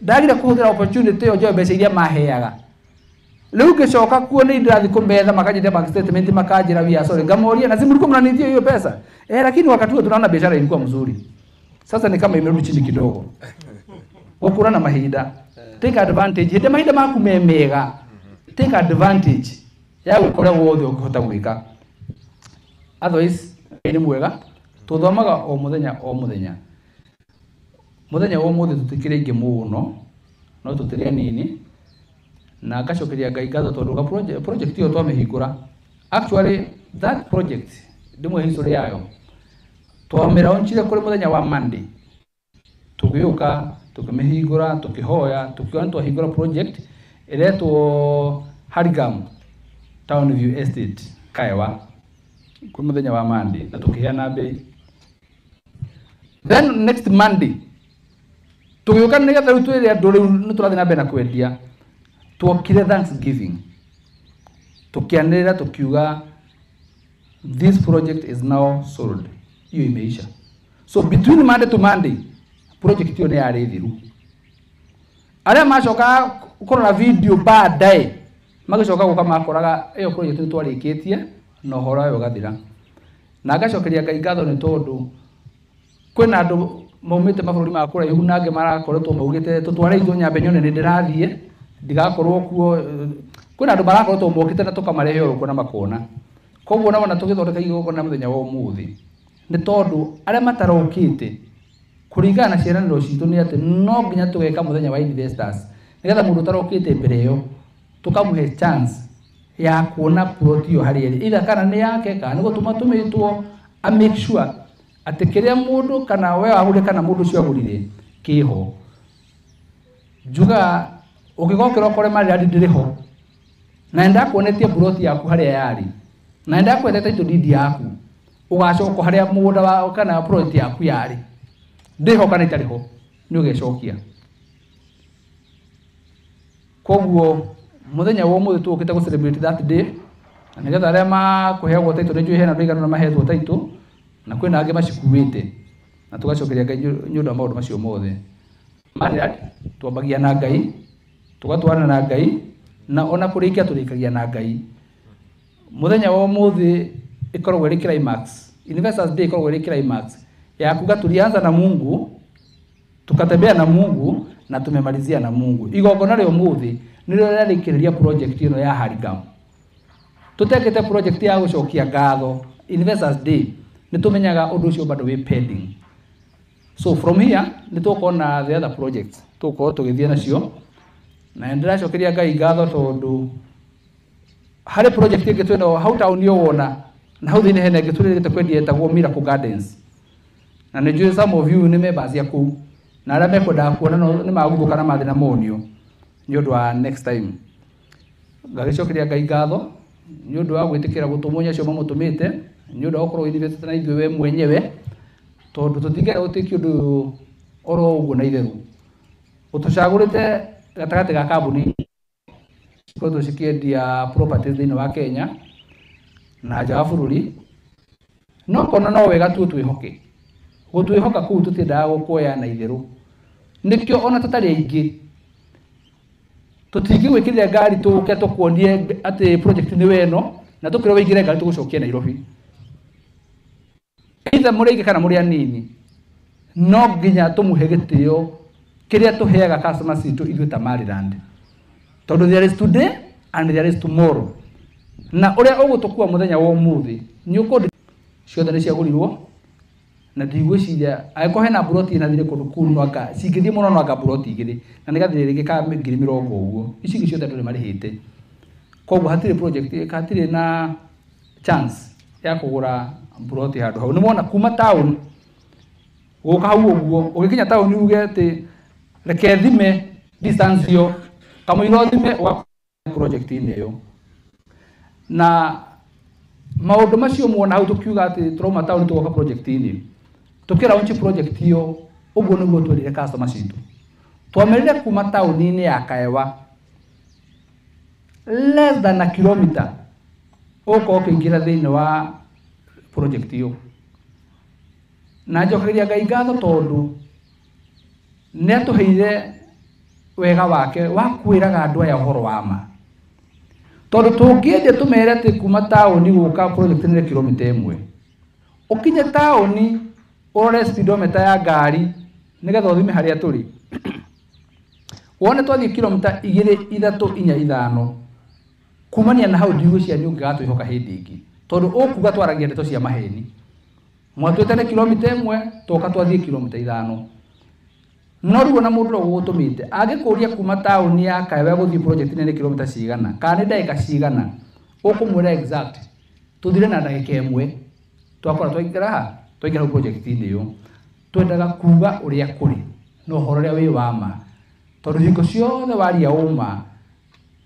ndagire kuhuthira opportunity iyo njoe mbeca iria maheaga. Riu ngicoka kuo ni ndirathi kumetha makanjĩtia bank statement makanjĩra we are sorry, ngamoria na si mlikuwa mnanitia hiyo pesa lakini wakati huo tunaona biashara ilikuwa mzuri, sasa ni kama imerudi chini kidogo. Gukura na mahinda, take advantage hindi mahinda maku me mega, take advantage ya gukora wothe ũngĩhota gwĩka. Otherwise ni mwega tuthomaga o muthenya o muthenya. Muthenya wa umuthi tutikire ingĩ mũno no tutire nini, na ngacokeria Ngai ngatho tondu ga project iyo twamĩhingũra. Actually that project ndimwe history yayo, twamĩlaunchire kũrĩ mũthenya wa Monday, tũgĩũka tũkĩmĩhingũra, tũkĩhoya, tũkiona twahingũra project ĩretwo Harigam Town View Estate Kaewa kũrĩ mũthenya wa Monday, na tũkĩheana bei. Then next Monday tũgĩũka nĩgetha rĩu twĩre andũ rĩu nĩ tũrathiĩ na mbere na kwendia. Tuokire Thanksgiving tukianĩrĩra tukiuga this project is now sold, hiyo imeisha. So between Monday to Monday project hiyo nĩ yarĩ thiru. Arĩa macoka kũrora video baadaye magĩcoka gũka makoraga ĩyo project nĩ twarĩkĩtie na ũhoro wayo ũgathira. Na ngacokeria Ngai ngatho nĩ tondũ kwĩna andũ maumĩte mabũrũri ma kũraihu na angĩ marakoretwo maugĩte tũtware ithuĩ nyambe nyone nĩ ndĩrathiĩ ndigakorwo kuo. Kwĩna andũ marakoretwo mokĩte na tũkamarehe oro kuo na makona. Koguo na wona tũgĩthondeka igongona mũthenya wa ũmũthĩ nĩ tondũ arĩa matarokĩte kũringana na ciĩranĩro citũ nĩ atĩ no nginya tũgeka mũthenya wa investors nĩgetha mũndũ ũtarokĩte mbere ĩyo tũkamũhe chance ya kuona plot ĩyo harĩa ĩrĩ, either kana nĩ yake kana nĩ gũtũma tũmĩtwo, a make sure atĩ kĩrĩa mũndũ kana we wagũrire kana mũndũ ũcio agũrire kĩho. Njugaga ũngĩgokĩra ũkore Maryland ndĩrĩ ho na nĩndakuonetie plot yaku harĩa yarĩ na nĩndakwendete title deed yaku, ũgacoka harĩa mũgũnda wa kana plot yaku yarĩ ndĩho kana ĩtarĩ ho nĩ ũgecokia. Koguo mũthenya wa ũmũthĩ tũũkĩte gũ celebrate that day, na nĩgetha arĩa makũheagwo title nĩ njũĩ hena andũ aigana ũna mahetwo title na kwĩna angĩ macikuĩte, na tũgacokeria Ngai nĩ ũndũ wa maũndũ macio mothe. Maryland twambagia na Ngai, tũgatwarana na Ngai, na ona kũrĩkia tũrĩkagia na Ngai. Mũthenya wa ũmũthĩ ĩkoragwo ĩrĩ climax, Investors Day ĩkoragwo ĩrĩ climax ya kuga tulianza na Mungu, tukatembea na Mungu na tumemalizia na Mungu. Igongona rĩa ũmũthĩ nĩrĩo rĩrarĩkĩrĩria project ĩno ya Harigam. Tũtekĩte project ya gũcokia ngatho Investors Day nĩ tũmenyaga ũndũ ũcio bado wĩ pending. So from here nĩ tũkuona the other projects tũgũkorwo tũgĩthiĩ nacio, na nĩndĩracokeria Ngai ngatho tondũ harĩ project ĩngĩ twĩnayo hau taũni ĩyo wona na hau thĩinĩ hena ĩngĩ tũrĩrĩte kwendia ĩtagwo Miracle Gardens, na nĩ njũĩ some of you nĩ members a kũu na arĩa mekwendaga kuona no nĩ maguthũka na mathĩna monio nĩ ũndũ wa next time. Ngagĩcokeria Ngai ngatho nĩ ũndũ wa gwĩtĩkĩra gũtũmwo nĩ acio mamũtũmĩte, nĩ ũndũ wa gũkorwo invest na ithuĩ we mwenyewe, tondũ tũtingĩenda gũtuĩkia ũndũ ũyũ oro ũguo na itherũ. Ũtũcagũrĩte gatagatĩ ga kambuni cikoretwo cikĩendia properties thĩinĩ wa Kenya, na nja wa bũrũri no kona no wega tu twĩhoke gũtwĩhoka kũu tũtiendaga gũkuoya na itherũ nĩkĩo ona tũtarĩ aingĩ tũtingĩgwĩkĩrĩra ngari tũke tũkuonie atĩ project nĩ weno na tũkĩrwo wĩingĩre ngari tũgũcokie Nairobi either mũrĩ aingĩ kana mũrĩ anini no nginya tũmũhe gĩtĩo kĩrĩa tũheaga customers citũ ithuĩ ta Maryland tondũ there is today and there is tomorrow na ũrĩa ũgũtũkua mũthenya wa ũmũthĩ nĩ ũkũndi ciothe nĩ ciagũrirwo na ndigwĩciria angĩkorwo hena mburoti ĩna thirĩ kũndũ kũu no anga cingĩthiĩ mũno no anga mburoti igĩrĩ na nĩ gathirĩ rĩngĩ ka ngiri mĩrongo ũguo ici ingĩ ciothe andũ nĩ marĩhĩte koguo hatirĩ project hatirĩ na chance ya kũgũra mburoti handũ hau nĩ wona kuma town gũka hau ũguo ũgĩkinya town uge atĩ reke thime distance ĩyo kamũira ũthime ũgakora project-inĩ ĩyo na maũndũ macio muona hau tũkiuga atĩ tũrauma town tũgoka project-inĩ tũkĩraunch project ĩyo ũguo nĩguo twerire customer citũ twamerire kuma taũni-inĩ ya Kaewa less than a kilometer ũgũkorwo ũkĩingĩra thĩinĩ wa project ĩyo na njokagia Ngai ngatho tondũ nĩ atũheire wega wake wa kwĩraga andũ aya ũhoro wa ma tondũ tũngĩendia tũmere atĩ kuma taũni gũka project nĩ kilomita ĩmwe ũkinye taũni ũrore speedometer ya ngari nĩgetha ũthime harĩa tũrĩ wone twathiĩ kilomita 2 3 4 5 kumania na hau ndigwĩciria nĩ ũngĩgatwĩhoka hĩndĩ ĩngĩ tondũ ũkuga twaragia ndeto cia maheni mwatwĩte nĩ kilomita ĩmwe twoka twathiĩ kilomita 5 no rĩu ona mũndũ ũrĩa ũgũtũmĩte angĩkũria kuma taũni ya Kaewa gũthiĩ project nĩ kilomita cigana kana nĩ ndagĩka cigana ũkũmwĩra exact tũthire na ndagĩka ĩmwe twakora twaingĩra ha twaingĩra hau project-inĩ ĩyo twendaga kuga ũrĩa kũrĩ na ũhoro ũrĩa wĩ wa ma tondũ hingo ciothe waria ũma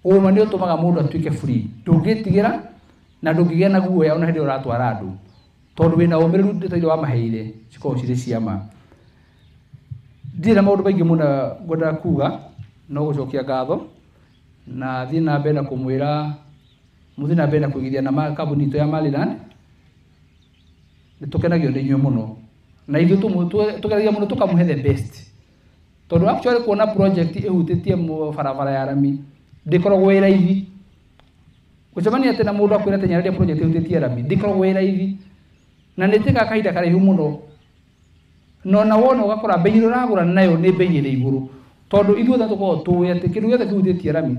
ũma nĩ ũtũmaga mũndũ atuĩke free ndũngĩtigĩra na ndũngĩgĩa na guoya ona hĩndĩ ĩrĩa ũratwara andũ tondũ wĩna ũmĩrĩru ndeto iria wamaheire cikoragwo cirĩ cia ma ndirĩ na maũndũ maingĩ mũno ngwendaga kuga no gũcokia ngatho na thiĩ na mbere na kũmwĩra mũthiĩ na mbere na kũigithia na kambuni itũ ya Maryland nĩ tũkenagio nĩ inyuĩ mũno na ithuĩ tũgeragia mũno tũkamũhe the best tondũ actually kuona project ĩhutĩtie barabara ya rami ndĩkoragwo ĩ raithi gũcemania atĩ na mũndũ akwĩra atĩ nĩarendia project ĩhutĩtie rami ndĩkoragwo ĩ raithi na nĩ ĩtĩkaga kahinda karaihu mũno na ona wona ũgakora mbei ĩrĩa ũragũra nayo nĩ mbei ĩrĩ igũrũ tondũ ithuothe tũkoragwo tũĩ atĩ kĩndũ gĩothe kĩhutĩtie rami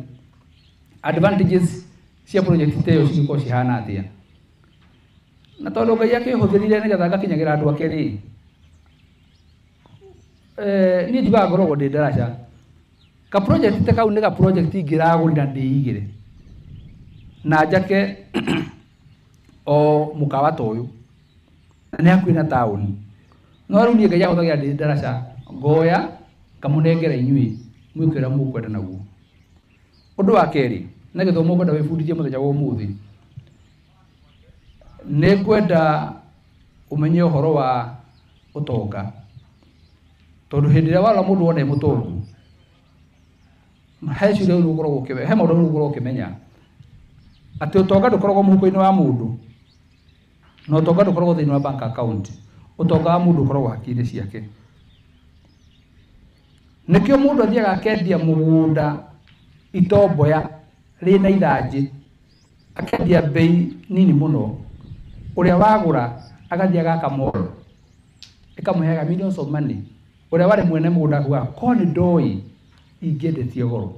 advantages cia project ta ĩyo cingĩkorwo cihana atĩa na tondũ Ngai akĩhũthĩrire nĩgetha ngakinyagĩra andũ ake rĩ niĩ njugaga ngoragwo ndĩ ndaraca ka project ta kau nĩ ka project ingĩragũrira ndĩigĩre na njake o mũkawa ta ũyũ na nĩ hakuhĩ na taũni no rĩu niĩ Ngai ahũthagĩra ndĩ ndaraca ngoya ngamũnengera inyuĩ mwĩke ũrĩa mũkwenda naguo ũndũ wa kerĩ na gĩthomo ngwenda wĩbundithie mũthenya wa ũmũthĩ nĩ ngwenda ũmenye ũhoro wa ũtonga tondũ hĩndĩ ĩrĩa warora mũndũ wona e mũtongu he ciũria rĩu ũkoragwo ũkĩmenya he maũndũ rĩu ũkoragwo ũkĩmenya atĩ ũtonga ndũkoragwo mũhuko-inĩ wa mũndũ na ũtonga ndũkoragwo thĩinĩ wa bank account ũtonga wa mũndũ ũkoragwo hakiri-inĩ ciake nĩkĩo mũndũ athiaga akendia mũgũnda itomboya rĩna ithanjĩ akendia bei nini mũno ũrĩa wagũra agathiĩ agaka mall ĩkamũheaga millions of money ũrĩa warĩ mwene mũgũnda akuga ko nĩ ndoĩ ingĩendetie goro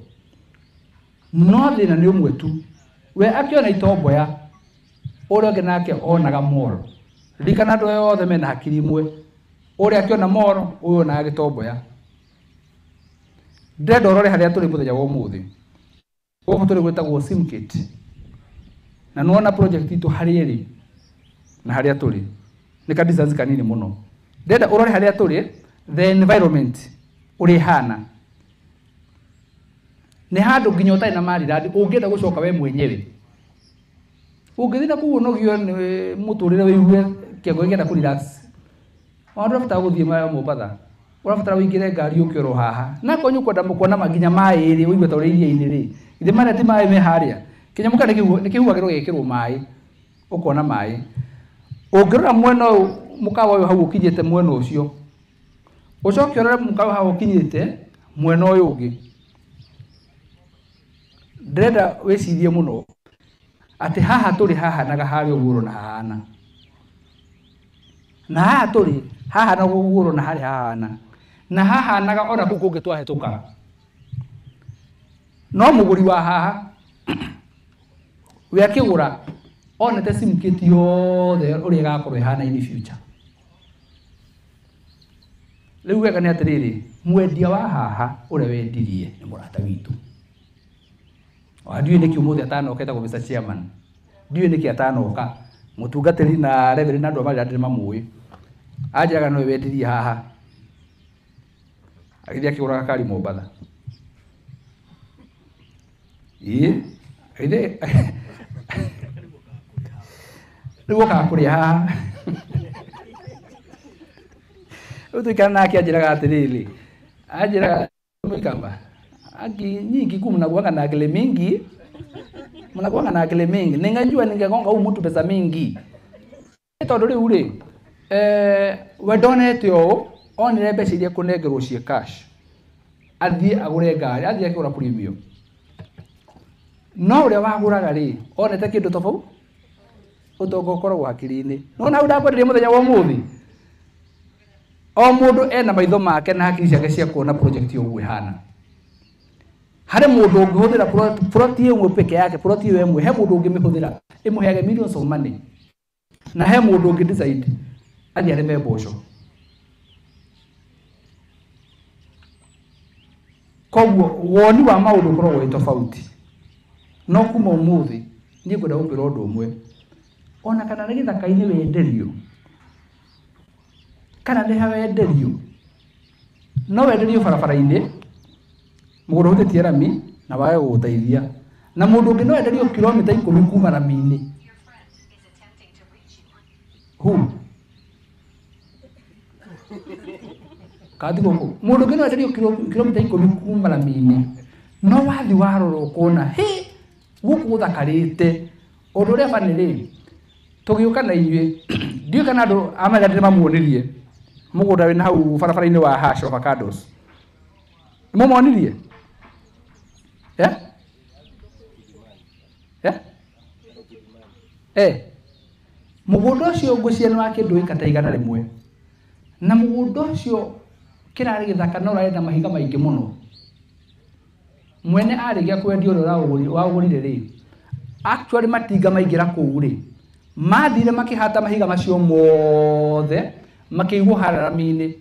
no thĩna nĩ ũmwe tu we akĩona itomboya ũrĩa ũngĩ nake onaga mall ririkana andũ aya othe mena hakiri imwe ũrĩa akĩona mall ũyũ onaga gĩtomboya ndĩrenda ũrore harĩa tũrĩ mũthenya wa ũmũthĩ gũkũ tũrĩ gwĩtagwo Simkit na nĩwona project itũ harĩa ĩrĩ na harĩa tũrĩ nĩ ka distance kanini mũno ndĩrenda ũrore harĩa tũrĩ the environment ũrĩa ĩhana nĩ handũ nginya ũtarĩ na Maryland ũngĩenda gũcoka we mwenyewe ũngĩthiĩ na kũu ũnogio nĩ mũtũrĩre wĩigue kĩongo gĩkĩenda kũ relax ona ndũrabatara gũthiĩ Mombatha ũrabatara ũingĩre ngari ũke oro haha na akorwo nĩ ũkwenda kuona nginya maĩ rĩ ũigue ta ũrĩ iria-inĩ rĩ githĩ marĩa ti maĩ me harĩa kĩnyamũ kĩrĩa nĩ kĩhuhagĩrwo gĩgekĩrwo maĩ Ũkona maĩ. Ũngĩrora mwena ũyũ mũkawa ũyũ hau ũkinyĩte mwena ũcio. Ũcoke ũrore mũkawa hau ũkinyĩte mwena ũyũ ũngĩ. Ndĩrenda wĩcirie mũno atĩ haha tũrĩ hahanaga harĩa ũguo ũrona hahana. Na haha tũrĩ hahana ũguo ũrona harĩa hahana. Na hahanaga ona kũu kũngĩ twahĩtũkaga. No mũgũri wa haha we akĩgũra onete simkit yothe ũrĩa ĩgakorwo ĩhana in future. Rĩu wega nĩ atĩrĩrĩ, mwendia wa haha ũrĩa wendirie nĩ mũrata witũ. Ndiũĩ nĩkĩ ũmũthĩ atanoka etagwo Mr. Chairman. Ndiũĩ nĩkĩ atanoka. Mũtungatĩri na reverend na andũ a Maryland nĩ mamũĩ. Anjĩraga nowe wendirie haha. Agĩthiĩ akĩgũra gakari Mombatha. Ĩĩ, agĩthiĩ rĩu okaga kũrĩa haha. Rĩu tũikara nake anjĩraga atĩrĩrĩ, anjĩraga Mũikamba, aki nyingi ku mnakuanga na akili mingi, mnakuanga na akili mingi. Ningejua ningegonga huyu mtu pesa mingi. Tondũ rĩu rĩ, we ndonete ũũ, onire mbeca iria ekũnengerwo ciĩ cash. Athiĩ agũre ngari, athiĩ akĩgũra premium. No ũrĩa wagũraga rĩ, onete kĩndũ tofauti, ũtonga ũkoragwo hakiri-inĩ. Nĩwona hau ndakwenderia mũthenya wa ũmũthĩ? O mũndũ ena maitho make na hakiri ciake cia kuona project ũguo ĩhana. Harĩ mũndũ ũngĩhũthĩra plot ĩmwe peke yake, plot ĩyo ĩmwe, he mũndũ ũngĩmĩhũthĩra ĩmũheage millions of money. Na he mũndũ ũngĩ decide athiĩ arĩme mboco. Koguo woni wa maũndũ ũkoragwo wĩ tofauti. No kuma ũmũthĩ niĩ ngwenda gũkwĩra ũndũ ũmwe. Ona kana nĩ gĩthaka-inĩ wenderio, kana nĩ ha wenderio, no wenderio barabara-inĩ, mũgũnda ũhutĩtie rami na wage gũgũteithia. Na mũndũ ũngĩ no enderio kilomita 10 kuma rami-inĩ. Who? Kathi gũkũ. Mũndũ ũngĩ no enderio kilomita 10 kuma rami-inĩ. No wathi warora ũkona, hĩ, gũkũ gũthakarĩte. Ũndũ ũrĩa bani rĩ, tũgĩũka na inyuĩ, ndiũĩ kana andũ a Maryland nĩmamuonirie mũgũnda wĩna hau barabara-inĩ wa Hash Avocados. Nĩmũmonirie? Eh? Eh? Eh. Mũgũnda ũcio ngwĩciria nĩ wa kĩndũ ĩka ta 100. Na mũgũnda ũcio kĩrarĩ gĩthaka na ũrarĩ na mahiga maingĩ mũno. Mwene arĩkia kwendia ũrĩa waũgũrire rĩ, actually matinga maingĩra kũu rĩ, mathire makĩhata mahiga macio mothe makĩigwo harĩa rami-inĩ.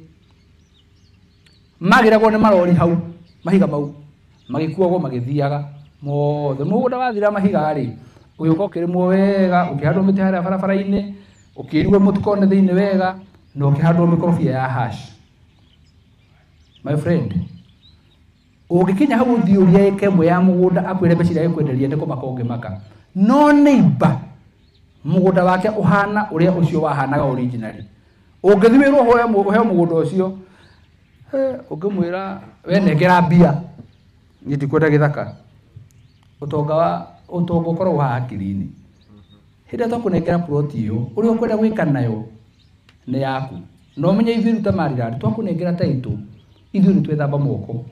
Magĩragwo nĩ marori hau mahiga mau magĩkuagwo magĩthiaga mothe. Mũgũnda wathira mahiga rĩ, ũgĩũka ũkĩrĩmwo wega, ũkĩhandwo mĩtĩ harĩa barabara-inĩ, ũkĩirwo mũtikone thĩinĩ wega, na ũkĩhandwo mĩkorobia ya hash. My friend, ũngĩkinya hau ũthiĩ ũrie ĩka ĩmwe ya mũgũnda akwĩre mbeca iria egũkwenderia nĩ kũmaka ũngĩmaka. No neighbor, mũgũnda wake ũhana ũrĩa ũcio wahanaga originally. Ũngĩthiĩ wĩrwo ũheo mũgũnda ũcio, ũngĩmwĩra we nengera mbia, niĩ ndikwenda gĩthaka. Ũtonga ũkoragwo haha hakiri-inĩ. Hĩndĩ ĩrĩa twakũnengera plot ĩyo, ũrĩa ũkwenda gwĩka nayo nĩ yaku. Na ũmenye ithuĩ ta Maryland, twakũnengera title, ithuĩ nĩ twethamba moko.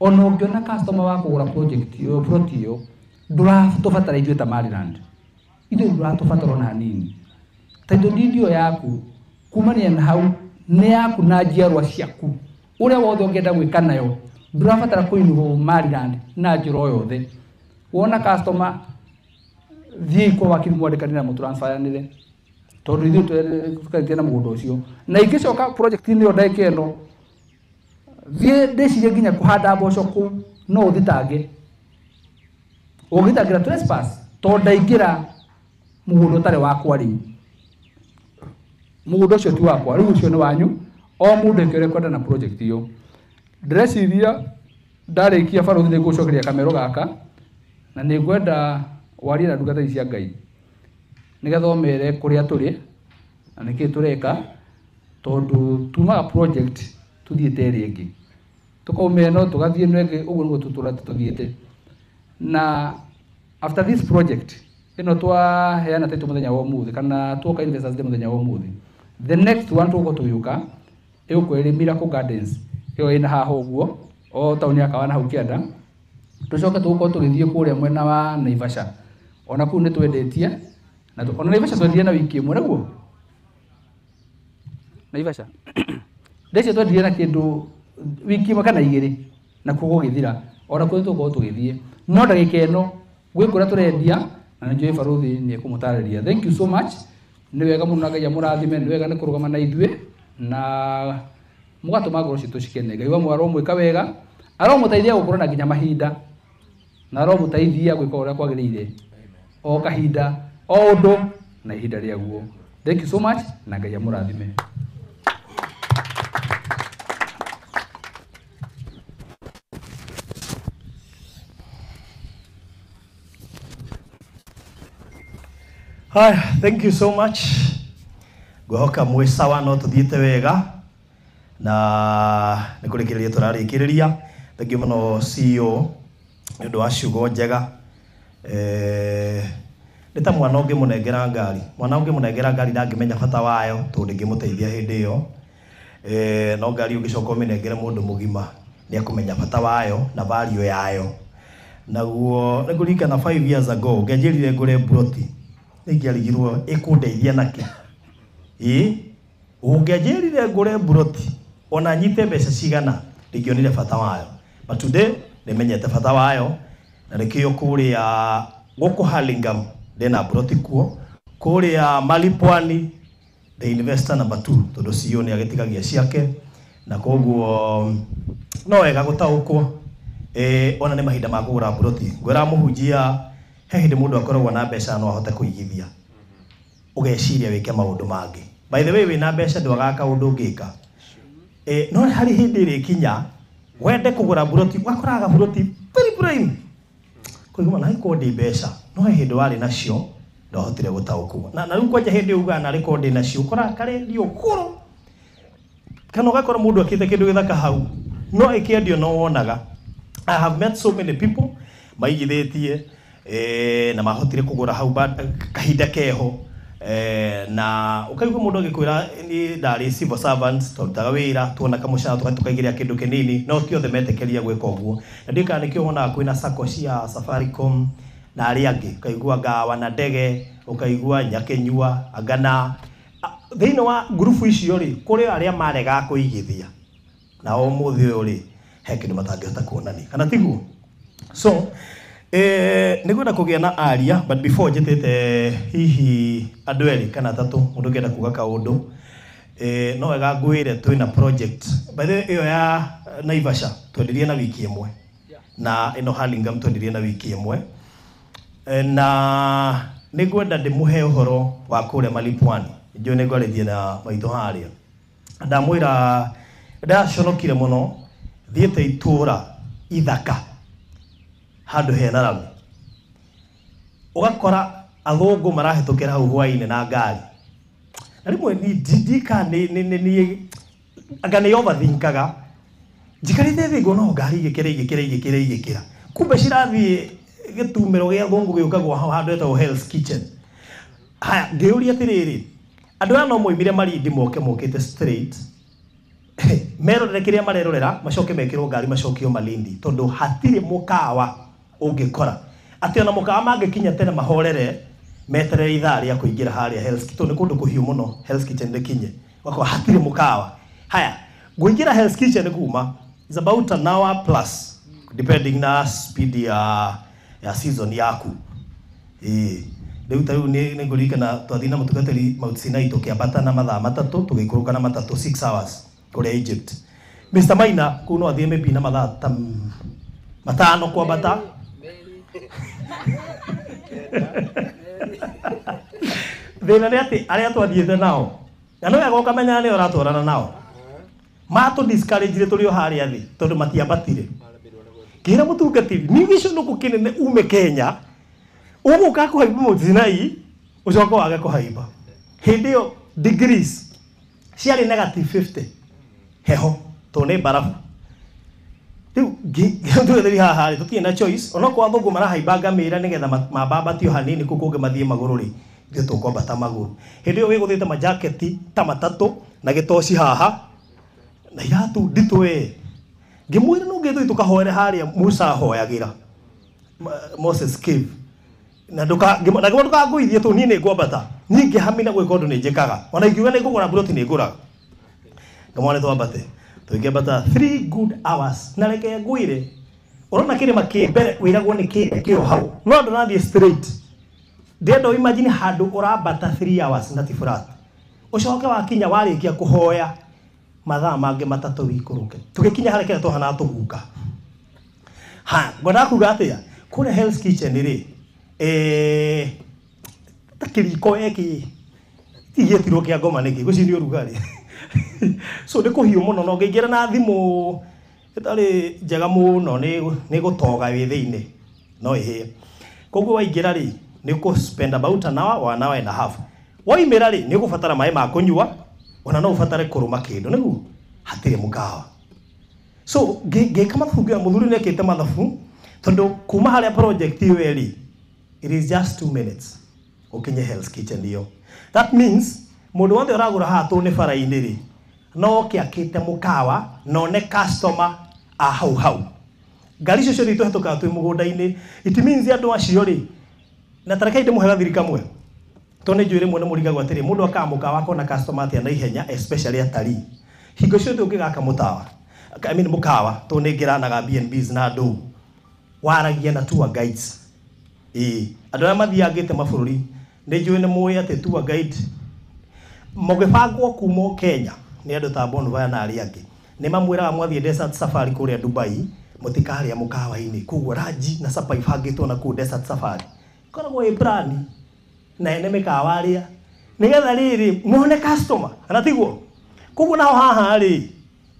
Ona ũngĩona customer wa kũgũra project ĩyo, plot ĩyo, ndũratũbatara ithuĩ ta Maryland. Ithuĩ ndũratũbatara ona hanini. Title deed ĩyo yaku, kumania na hau, nĩ yaku na njiarwa ciaku. Ũrĩa wothe ũngĩenda gwĩka nayo, ndũrabatara kũ-involve Maryland na njĩra o yothe. Wona customer, thiĩ kwa wakiri mwandĩkanĩre na mũtransferanĩre. Tondũ ithuĩ tũkarĩtie na mũgũnda ũcio. Na ingĩcoka project-inĩ ĩyo ndagĩka ĩno, thiĩ ndĩcirie nginya kũhanda mboco kũu, no ũthitange. Ũngĩthitangĩra trespass, tondũ ndaingĩra mũgũnda ũtarĩ wakwa rĩu. Mũgũnda ũcio ti wakwa, rĩu ũcio nĩ wanyu. O mũndũ eke ũrĩa ekwenda na project ĩyo. Ndĩreciria ndarĩkia barũthi nĩ ngũcokeria kamero gaka, na nĩ ngwenda warie na ndungata ici cia Ngai nĩgetha ũmere kũrĩa tũrĩ na nĩkĩĩ tũreka, tondũ tumaga project tuthiĩte ĩrĩa ĩngĩ, tũkauma ĩno tũgathiĩ ĩno ĩngĩ, ũguo nĩguo tũtũraga tũthiĩte. Na after this project Ĩno twaheana title mũthenya wa ũmũthĩ kana tuoka Investors Day mũthenya wa ũmũthĩ. The next one tũgũkorwo tũgĩũka ĩgũkorwo ĩrĩ Miracle Gardens, ĩyo ĩna haha ũguo o taũni ya Kawana hau kĩanda. Tũcoke tũgũkorwo tũgĩthiĩ kũrĩa mwena wa Naivasha, ona kũu nĩ twendetie na ona Naivasha twendirie na wiki ĩmwe nĩguo Naivasha ndeci twendirie na kĩndũ wiki ĩmwe kana igĩrĩ na kuo gũgĩthira, ona kũu tũgũkorwo tũgĩthiĩ. No ndagĩka ĩno gwĩ kũrĩa tũrendia na nĩnjũĩ barũthi nĩ ekũmũtarĩria. Thank you so much, nĩ wega mũno na Ngai amũrathime, nĩ wega nĩ kũrũgama na ithuĩ na mũgatũma ngoro citũ cikene. Ngai wa aromwĩka wega, aromũteithia gũkũra na nginya mahinda, na aromũteithia gwĩka ũrĩa kwagĩrĩire o kahinda o ũndũ na ihinda rĩaguo. Thank you so much na Ngai amũrathime. Hi, thank you so much. Ngwĩhoka mwĩ sawa no tũthiĩte wega na nĩ kũrĩkĩrĩria tũrarĩkĩrĩria. Thank you mũno CEO nĩ ũndũ wa ciugo njega. Nĩ ta mwana ũngĩmũnengera ngari, mwana ũngĩmũnengera ngari ndangĩmenya bata wayo tondũ ndĩngĩmũteithia hĩndĩ ĩyo. No ngari ũngĩcoka ũmĩnengere mũndũ mũgima nĩ ekũmenya bata wayo na value yayo. Naguo nĩ ngũririkana 5 years ago ngĩanjĩrire ngũre mburoti nĩingĩarigirwo ĩkũndeithia nakĩ. Ĩĩ ũngĩanjĩrire ngũre mburoti ona nyite mbeca cigana ndingĩonire bata wayo, but today nĩmenyete bata wayo na nĩkĩo kũrĩa gũkũ Hurlingham ndĩna mburoti kuo, kũrĩa Malipwani the investor number 2 tondũ CEO nĩ agĩtigagia ciake, na koguo no wega gũtaũkwo. Ona nĩ mahinda ma kũgũra mburoti. Ngwĩra mũhunjia he hĩndĩ mũndũ akoragwo na mbeca no ahote kũigithia, ũgeciria wĩke maũndũ mangĩ. By the way, wĩna mbeca ndwagaga kaũndũ ũngĩka. No harĩ hĩndĩ ĩrĩkinya wende kũgũra mburoti, wakoraga mburoti very prime, kũigua na ĩkorwo ndĩ mbeca, no he hĩndĩ warĩ nacio ndwahotire gũtaũkwo. Na rĩu kwanja hĩndĩ ugaga narĩ korwo ndĩ nacio, ũkoraga karendio goro kana ũgakora mũndũ akĩte kĩndũ gĩthaka hau no ĩkĩendio no wonaga. I have met so many people maigithĩtie na mahotire kũgũra hau kahinda keho, na ũkaigua mũndũ agĩkwĩra niĩ ndarĩ civil servant twarutaga wĩra tuona kamũcara tũkaigĩrĩra kĩndũ kĩnini, no ti othe metĩkĩria gwĩka ũguo. Na ndiũĩ kana nĩkĩo wonaga kwĩna sacco cia Safaricom na arĩa angĩ, ũkaigua Ngawa na Ndege, ũkaigua Nyakĩnyua, Angana. Thĩinĩ wa ngurubu icio rĩ, kũrĩ arĩa maregaga kũigithia na ũmũthĩ ũyũ rĩ he kĩndũ matangĩhota kuonania, kana tiguo? So nĩngwenda kũgĩa na aria, but before njĩtĩte hihi andũ erĩ kana atatũ mũndũ ũngĩenda kuga kaũndũ, no wega ngwĩre twĩna project. By the way, ĩyo ya Naivasha twendirie na wiki ĩmwe, na ĩno Hurlingham twendirie na wiki ĩmwe. Na nĩngwenda ndĩmũhe ũhoro wa kũrĩa Malipwani. Njũĩ nĩngwarĩtie na maitũ harĩa, ndamwĩra ndaconokire mũno thiĩte itũra ithaka handũ hena rami, ũgakora athũngũ marahĩtũkĩra hau hwaĩ-inĩ na ngari, na rĩmwe ndika nĩ anga nĩ overthinkaga, njikarĩte thĩ ngona o ngari igĩkĩra igĩkĩra igĩkĩra igĩkĩra, kumbe cirathiĩ gĩtumĩro gĩa athũngũ gĩũkagwo hau handũ hetagwo Hell's Kitchen. Haya, ngĩũria atĩrĩrĩ, andũ aya no moimire Malindi moke mokĩte straight merorere kĩrĩa marerorera, macoke mekĩrwo ngari macokio Malindi, tondũ hatirĩ mũkawa ũngĩkora atĩ ona mũkawa mangĩkinya tene mahorere meterere ithaa rĩa kũingĩra harĩa Hell's Kitchen, tondũ nĩ kũndũ kũhiũ mũno Hell's Kitchen rĩkinye, ũgakora hatirĩ mũkawa. Haya, ngũingĩra Hell's Kitchen kuma is about an hour plus depending na speed ya season yaku. Rĩu ta rĩu nĩ ngũririkana twathiĩ na mũtungatĩri Mount Sinai tũkĩambata na mathaa matatũ tũgĩikũrũka na matatũ 6 hours kũrĩa Egypt. Mr. Maina kũu no athiĩ maybe na mathaa ta matano kwambata. Thĩna nĩ atĩ arĩa twathiĩte nao, na no wega ũkamenya nĩ ũratwarana nao, matũ discourage tũrĩ o harĩa thĩ tondũ matiambatire. Ngĩra mũtungatĩri, nĩ gĩconoko kĩnene ume Kenya ũgũka kũhaimba Mount Sinai ũcoke wage kũhaimba. Hĩndĩ ĩyo degrees ciarĩ negative 50 heho tondũ nĩ mbarabu. Rĩu ngĩtũgĩthĩri haha rĩ, tũtirĩ na choice, onokorwo athũngũ marahaimba ngamĩra nĩgetha mambambatio hanini kũu kũngĩ mathiĩ magũrũ rĩ, ithuĩ tũkwambata magũrũ. Hĩndĩ ĩyo wĩgũthĩte majaketi ta matatũ na gĩtoci haha na iratũ nditũ we. Ngĩmwĩra no ngĩthiĩ tũkahoere harĩa Musa ahoyagĩra Moses Cave. Na ndũkangũithie tũ, niĩ nĩ ngwambata. Niĩ ngĩhamina gwĩka ũndũ nĩ njĩkaga. Ona ingiuga nĩ ngũgũra mburoti nĩ ngũraga. Ngamwona twambate. Tũngĩambata 3 good hours. Na reke ngwĩre, ũrona kĩrĩma kĩ mbere wĩragwo nĩ kĩ kĩo hau. No andũ rathiĩ straight. Ndĩrenda imagine handũ ũrambata 3 hours na ti flat. Ũcoke wakinya warĩkia kũhoya mathaa mangĩ matatũ wikũrũke. Tũgĩkinya harĩa kĩrĩa tũhana tũguka. Ha, ngwendaga kuga atĩa? Kũrĩa Hell's Kitchen rĩ, ta kĩriko eki tigĩtirwo kĩa ngoma nĩkĩ, ngwĩciria nĩ ũrugarĩ. So nĩ kũhiũ mũno, na ũngĩingĩra na thimũ ĩtarĩ njega mũno nĩ gũtoga wĩ thĩinĩ, no ĩhĩe. Koguo waingĩra rĩ, nĩ ũkũ spend about an hour or an hour and a half. Waimĩra rĩ, nĩ ũgũbatara maĩ ma kũnyua, ona no ũbatare kũrũma kĩndũ, nĩguo hatirĩ mũkawa. So ngĩka mathabu ngĩona mũthuri nĩ ekĩte mathabu, tondũ kuma harĩa project ĩyo ĩrĩ, it is just 2 minutes ũkinye Hell's Kitchen ĩyo. That means mũndũ wothe ũragũra haha tũ nĩ bara-inĩ rĩ, no oke akĩte mũkawa na one customer a hau hau. Ngari icio ciothe itũhetũkaga twĩ mũgũnda-inĩ, it means andũ acio rĩ, na ta rekei ndĩmũhe gathiri kamwe, tondũ nĩ njũĩ rĩmwe nĩ mũrigagwo atĩrĩ, mũndũ akaga mũkawa akona customer atĩa na ihenya, especially atarii. Hingo ciothe ũngĩgaka mũtawa, I mean mũkawa, tondũ nĩ ngĩranaga B&Bs na andũ, waragia na tour guides. Ĩĩ, andũ arĩa mathiangĩte mabũrũri, nĩ njũĩ nĩ mũĩ atĩ tour guide mũgĩbangwo kuma Kenya nĩ andũ ta Bonfire na arĩa angĩ, nĩ mamwĩraga mwathiĩ desert safari kũrĩa Dubai, mũtikarĩa mũkawa-inĩ. Koguo ranji na sapa ibangĩtwo na kũu desert safari. Ĩkoragwo ĩ brand na ene mĩkawa arĩa, nĩgetha rĩrĩ muone customer, kana tiguo? Koguo naho haha rĩ,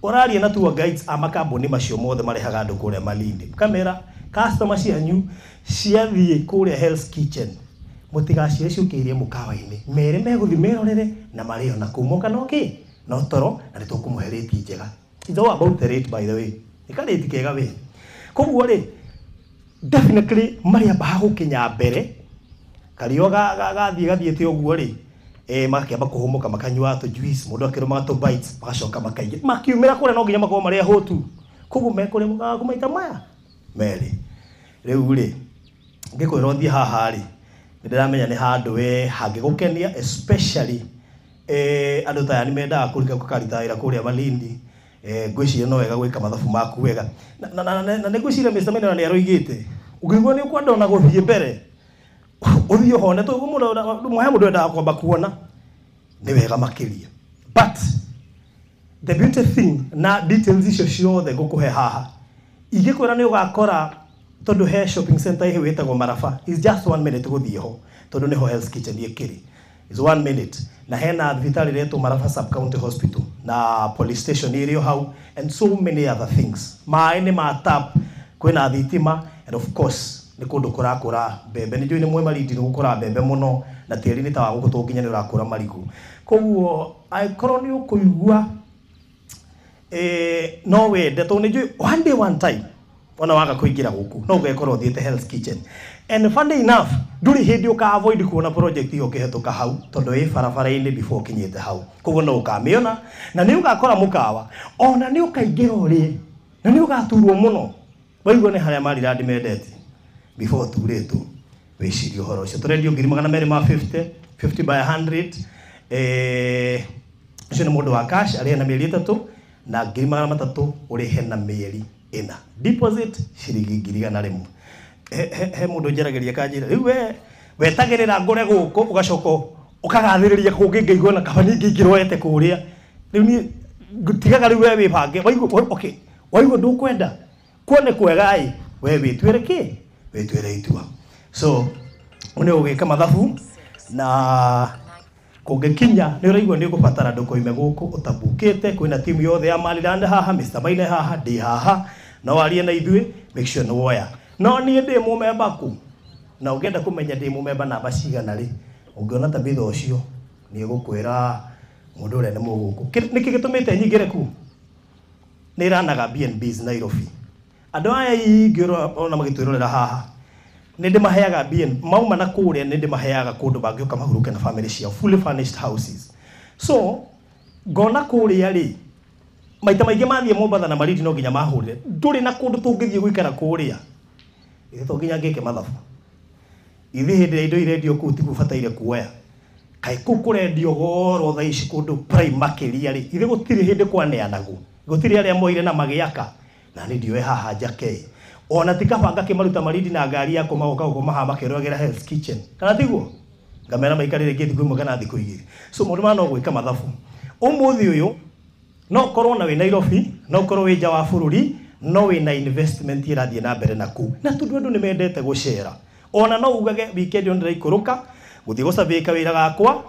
ũraria na tour guides a makambuni macio mothe marehaga andũ kũrĩa Malindi. Kamera customer cianyu ciathiĩ kũrĩa Hell's Kitchen, mũtigacire ciũkĩirie mũkawa-inĩ, mere megũthiĩ merorere na marĩo na kũu moka no kĩ no toro, na nĩtũkũmũhe rate njega. It's all about the rate, by the way. Nĩ ka rate kega we. Koguo rĩ, definitely marĩambaga gũkinya mbere, kario gathiĩ gathiĩte ũguo rĩ, magakĩamba kũhũmũka, makanyua tũ juice, mũndũ akĩrũmaga tũ bites, magacoka makaingĩ. Makiumĩra kũrĩa no nginya makorwo marĩ ahũtu. Koguo mekũrĩa mũkawa maita maya merĩ. Rĩu rĩ, ngĩkwĩra ũthiĩ haha rĩ, nĩ ndĩramenya nĩ handũ we hangĩgũkenia, especially andũ ta aya nĩ mendaga kũrika gũkaruta wĩra kũrĩa Malindi. Ngwĩciria no wega gwĩka mathabu maku wega. Na nĩ ngwĩciria Mr. Maina nĩ aroigĩte, ũngĩigua nĩ ũkwenda ona gũthiĩ mbere, ũthiĩ ũhone, tondũ mũndũ he mũndũ wendaga kwamba kuona, nĩ wega makĩria. But the beauty thing na details icio ciothe ngũkũhe haha, ingĩkwĩra nĩ ũgakora, tondũ he shopping center ĩhĩ wĩtagwo Maraba, is just 1 minute gũthiĩ ho, tondũ nĩho Hell's Kitchen ĩkĩrĩ. Is 1 minute. Na hena thibitarĩ ĩretwo Maraba Sub County Hospital na police station ĩrĩ o hau, and so many other things. Maĩ nĩ ma tap, kwĩna thitima, and of course nĩ kũndũ kũrakũra mbembe. Nĩ njũĩ nĩ mwĩ Malindi nĩ gũkũra mbembe mũno, na tĩri nĩ ta wa gũkũ tondũ nginya nĩ ũrakũra marigũ. Koguo angĩkorwo nĩ ũkũigua, no wende, tondũ nĩ njũĩ one day one time ona waga kũingĩra gũkũ no ũgekorwo ũthiĩte Hell's Kitchen. And funny enough, ndũrĩ hĩndĩ ũka avoid kuona project ĩyo ũkĩhetũka hau, tondũ ĩ barabara-inĩ before ũkinyĩte hau. Koguo no ũkamĩona, na nĩ ũgakora mũkawa, ona nĩ ũkaingĩra ũrĩe, na nĩ ũgaturwo mũno. Waigua nĩ harĩa Maryland mendete before turĩtwo, wĩcirie ũhoro ũcio. Tũrendio ngiri magana merĩ ma 50, 50 by 100, ũcio nĩ mũndũ wa cash, arĩhe na mĩeri 3, na ngiri magana matatũ ũrĩhe na mĩeri 4. Deposit ciringi ngiri igana rĩmwe. He mũndũ njaragĩria kanjĩra, rĩu we wetagĩrĩra ngũre gũkũ, ũgacoka ũkagathĩrĩria kũngĩ ngaigua na kaba ningĩ ingĩroete kũrĩa. Rĩu niĩ tigaga rĩu we wĩbange, waigua, okay, waigua ndũkwenda, kuo nĩ kwega ĩ, we wĩtuĩre kĩ? Wĩtuĩre itua. So, nĩ ũgĩka mathabu, na kũngĩkinya nĩ ũraigua nĩ ũgũbatara ndũkoime gũkũ ũtabukĩte. Kwĩna timu yothe ya Maryland haha, Mr. Maina haha, ndĩ haha, no warie na ithuĩ, make sure nĩ woya. No niĩ ndĩ mũmemba kũ? Na ũngĩenda kũmenya ndĩ mũmemba namba cigana rĩ, ũngĩona Tabitha ũcio nĩ egũkwĩra mũndũ ũrĩa nĩ mũgũkũ. Nĩkĩ gĩtũmĩte nyingĩre kũu? Nĩ ĩranaga B&Bs Nairobi. Andũ aya aingĩ ona magĩtwĩrorera haha nĩ ndĩmaheaga BN mauma na kũrĩa, nĩ ndĩmaheaga kũndũ mangĩũka mahurũke na family ciao, fully furnished houses. So ngona kũrĩa rĩ, maita maingĩ mathiĩ Mombatha na Malindi no nginya mahũrĩre, ndũrĩ na kũndũ tũngĩthiĩ gũikara kũrĩa. Ithe to nginya ngĩke mathabu, ithe hĩndĩ ĩrĩa indo irendio kũu tigũbataire kuoya, kaĩ kũu kũrendio goro thaa ici kũndũ prime makĩria rĩ, ithe gũtirĩ hĩndĩ kwaneanagwo, gũtirĩ arĩa moire na magĩaka, na nĩ ndioe haha njake ona ti kaba ngakĩmaruta Malindi na ngari yakwa magoka gũkoma haha makĩroragĩra Hell's Kitchen, kana tiguo ngamera maikarĩre rĩngĩ thikũ ĩmwe kana thikũ igĩrĩ. So maũndũ maya no gwĩka mathabu. Ũmũthĩ ũyũ no korwo na wĩ Nairobi, no korwo wĩ nja wa bũrũri, no wĩna investment ĩrathiĩ na mbere na kũu, na tondũ andũ nĩ mendete gũcera, ona no ugage weekend ĩyo ndĩraikũrũka gũthiĩ gũcabĩka wĩra gakwa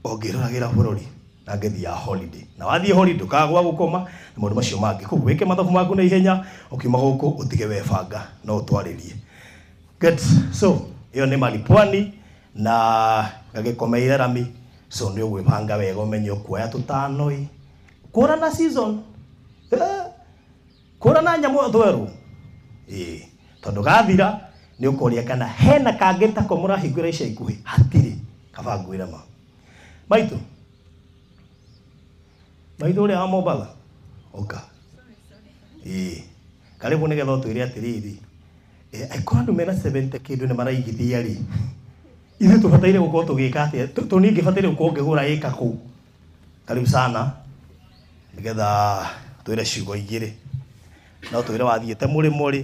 o ngĩroragĩra bũrũri na ngĩthiaga holiday, na wathiĩ holiday ndũkaga gwa gũkoma na maũndũ macio mangĩ. Koguo wĩke mathabu maku na ihenya, ũkiuma gũkũ ũtige webanga no ũtwarĩrie. Good. So ĩyo nĩ Mali Pwani na gagĩkomeire rami. So nĩ ũgwĩbanga wega ũmenye ũkuoya tũtano ĩ kũrana season, kũrana nyamũ twerũ ĩ tondũ gathira nĩ ũkoria kana hena kangĩ tako mũrahingũra ica ikuhĩ, hatirĩ. Kaba ngwĩre ma maitũ, maitũ ũrĩa wa Mombatha ũka ĩ karibu nĩgetha ũtwĩre atĩrĩrĩ, angĩkorwo andũ mena 70 kĩndũ nĩ maraigithia rĩ, ithuĩ tũbataire gũkorwo tũgĩka atĩa? Tũ niĩ ngĩbataire gũkorwo ngĩgũra ĩka kũu. Karibu sana nĩgetha twĩre ciugo igĩrĩ, no twĩre wathiĩte mũrĩmo rĩ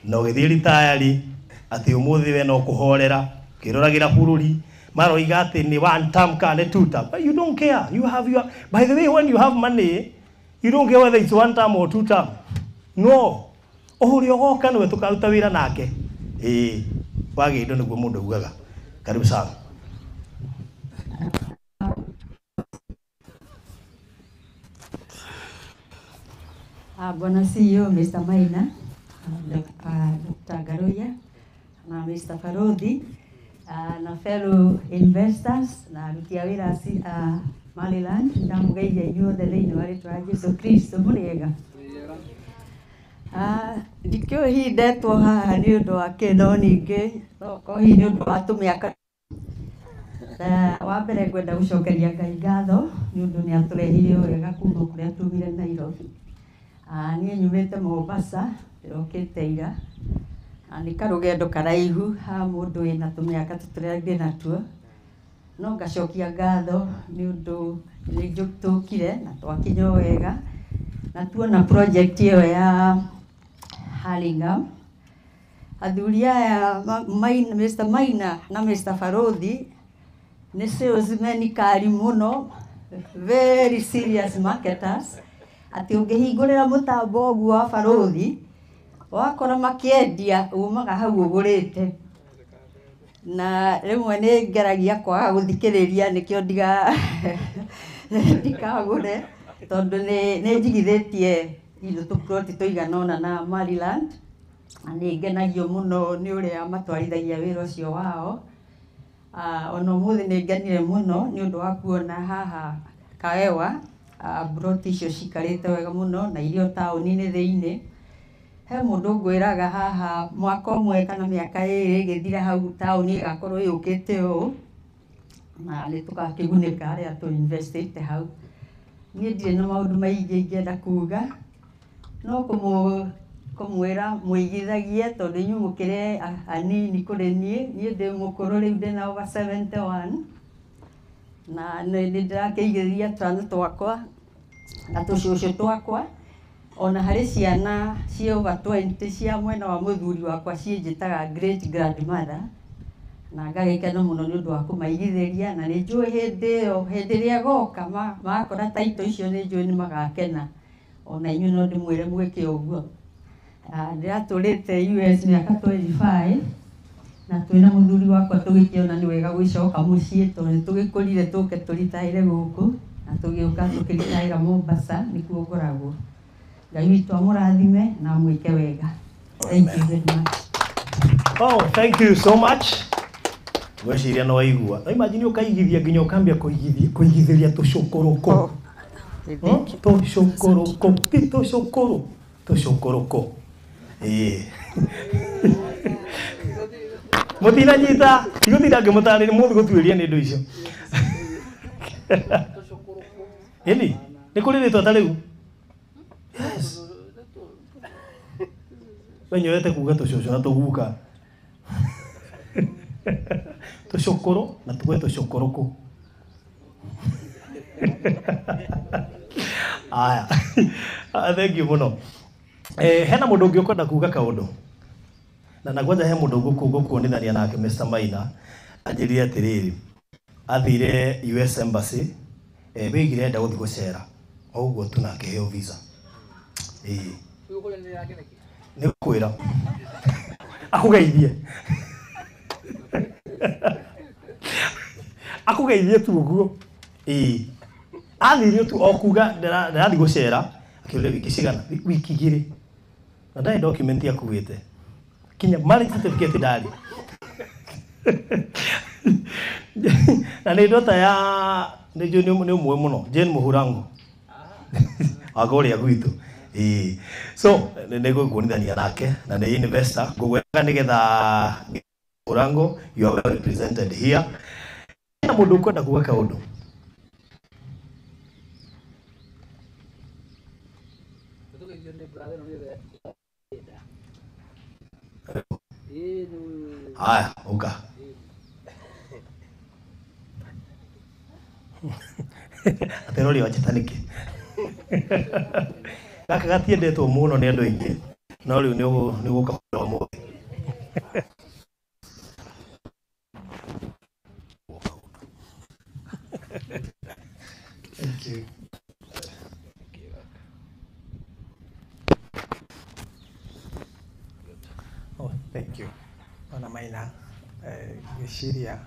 na ũgĩthiĩ ritayari atĩ ũmũthĩ we no kũhorera ũkĩroragĩra bũrũri, maroiga atĩ nĩ one term kana nĩ two term, but you don't care. You have your, by the way, when you have money you don't care whether it's one term or two term. No ũrĩa ũgoka nĩwe tũkaruta wĩra nake. Ĩĩ wagĩ indo nĩguo mũndũ augaga. Karibu sana. Bwana CEO Mr. Maina, Dr. Ngaruiya na Mr. Farodhi, na fellow investors na aruti a wĩra a Maryland, ndamũgeithia inyuothe thĩinĩ wa rĩtwa rĩa Jesu Kristo. Mũrĩega? Ndikĩũĩ hihi ndetwo haha nĩ ũndũ wa kĩ, no ningĩ no korwo hihi nĩ ũndũ wa tũmĩaka. Wa mbere ngwenda gũcokeria Ngai ngatho nĩ ũndũ nĩ atũrehire wega kuma kũrĩa tumire Nairobi. Niĩ nyumĩte Mombasa, ndĩrokĩte ira. Nĩ karũgendo karaihu ha mũndũ wĩna tũmĩaka tũrĩa ndĩnatuo, no ngacokia ngatho nĩ ũndũ nĩ tũkire na twakinya o wega na tuona project ĩyo ya Hurlingham. Athuri aya Mr. Maina na Mr. Farodhi nĩ salesmen kari mũno, very serious marketers, atĩ ũngĩhingũrĩra mũtambo ũguo wa Farodhi wakora makĩendia umaga hau ũgũrĩte. Na rĩmwe nĩ ngeragia kwaga gũthikĩrĩria nĩkĩo ndikagũre, tondũ nĩ njigithĩtie indo tũploti tũigana ũna na Maryland, na nĩ ngenagio mũno nĩ ũrĩa matwarithagia wĩra ũcio wao. Ona ũmũthĩ nĩ ngenire mũno nĩ ũndũ wa kuona haha Kaewa, ploti icio cikarĩte wega mũno na irio taũni-inĩ thĩinĩ. He mũndũ ngwĩraga haha mwaka ũmwe kana mĩaka ĩrĩ ĩgĩthira hau taũni ĩgakorwo yũkĩte ũũ, na nĩ tũgakĩgunĩka arĩa tũ investĩte hau. Niĩ ndirĩ na maũndũ maingĩ ingĩenda kuga, no kũmwĩra mũigithagie tondũ inyuĩ mũkĩrĩ anini kũrĩ niĩ. Niĩ ndĩ mũkũrũ rĩu, ndĩna over 71, na nĩ ndĩrakĩigithia twana twakwa na tũcũcũ twakwa. Ona harĩ ciana ciĩ over 20 cia mwena wa mũthuri wakwa ciĩnjĩtaga great grandmother, na ngagĩkena mũno nĩ ũndũ wa kũmaigithĩria, na nĩ njũĩ hĩndĩ ĩyo, hĩndĩ ĩrĩa goka makora taito icio nĩ njũĩ nĩ magakena. Ona inyuĩ no ndĩmwĩre mwĩke ũguo. Ndĩratũrĩte US mĩaka 25 na twĩna mũthuri wakwa tũgĩkĩona nĩ wega gwĩcoka mũciĩ, tondũ nĩ tũgĩkũrire tũke tũritaĩre gũkũ na tũgĩũka tũkĩritaĩra Mombasa, nĩkuo ngoragwo. Ngai witũ amũrathime na amwĩke wega. Thank you very much. Oh, thank you so much. Ngwĩciria no waigua. No imagine ũkaigithia nginya ũkambia kũigithĩria tũcũkũrũkũ. Tũcũkũrũkũ, ti tũcũkũrũ, tũcũkũrũkũ. Ĩĩ, mũtinanyita, tigũtinda ngĩmũtarĩria mũthĩ gũtuĩria nĩ indo icio. Ĩni nĩ kũrĩ rĩtwa ta rĩu? Yes, we nyoete kuga tũcũcũ na tũguka, tũcũkũrũ na tuge tũcũkũrũkũ. Aya, thank you mũno. Hena mũndũ ũngĩ ũkwenda kuga kaũndũ? Na kwanja he mũndũ ngũkuonithania nake. Mr. Maina anjĩrire atĩrĩrĩ, athire US Embassy, wĩigire enda gũthiĩ gũcera o ũguo tu na akĩheo visa. Ĩĩ, nĩ kwĩra akũgeithie, akũgeithie tu ũguo. Ĩĩ, athire tu o kuga ndĩrathiĩ gũcera, akĩũria wiki cigana, wiki 2, na ndarĩ document akuĩte, kinya marriage certificate ndarĩ. Na nĩ ndota ya nĩ njũĩ nĩ ũmwe mũno, Jane Mũhurango wa kũrĩa gwitũ. Ĩĩ, so nĩ ngũkuonithania nake na nĩ investor ngũgweka nĩgetha Mũhurango, you are well represented here. Hena mũndũ ũkwenda kuga kaũndũ? Haya, uka aterori wanjĩta nĩkĩ? Gaka gatiendetwo mũno nĩ andũ aingĩ, no rĩu nĩ ũgũka ũmũthĩ. Thank you. Oh, thank you. Ona Maina, ngwĩciria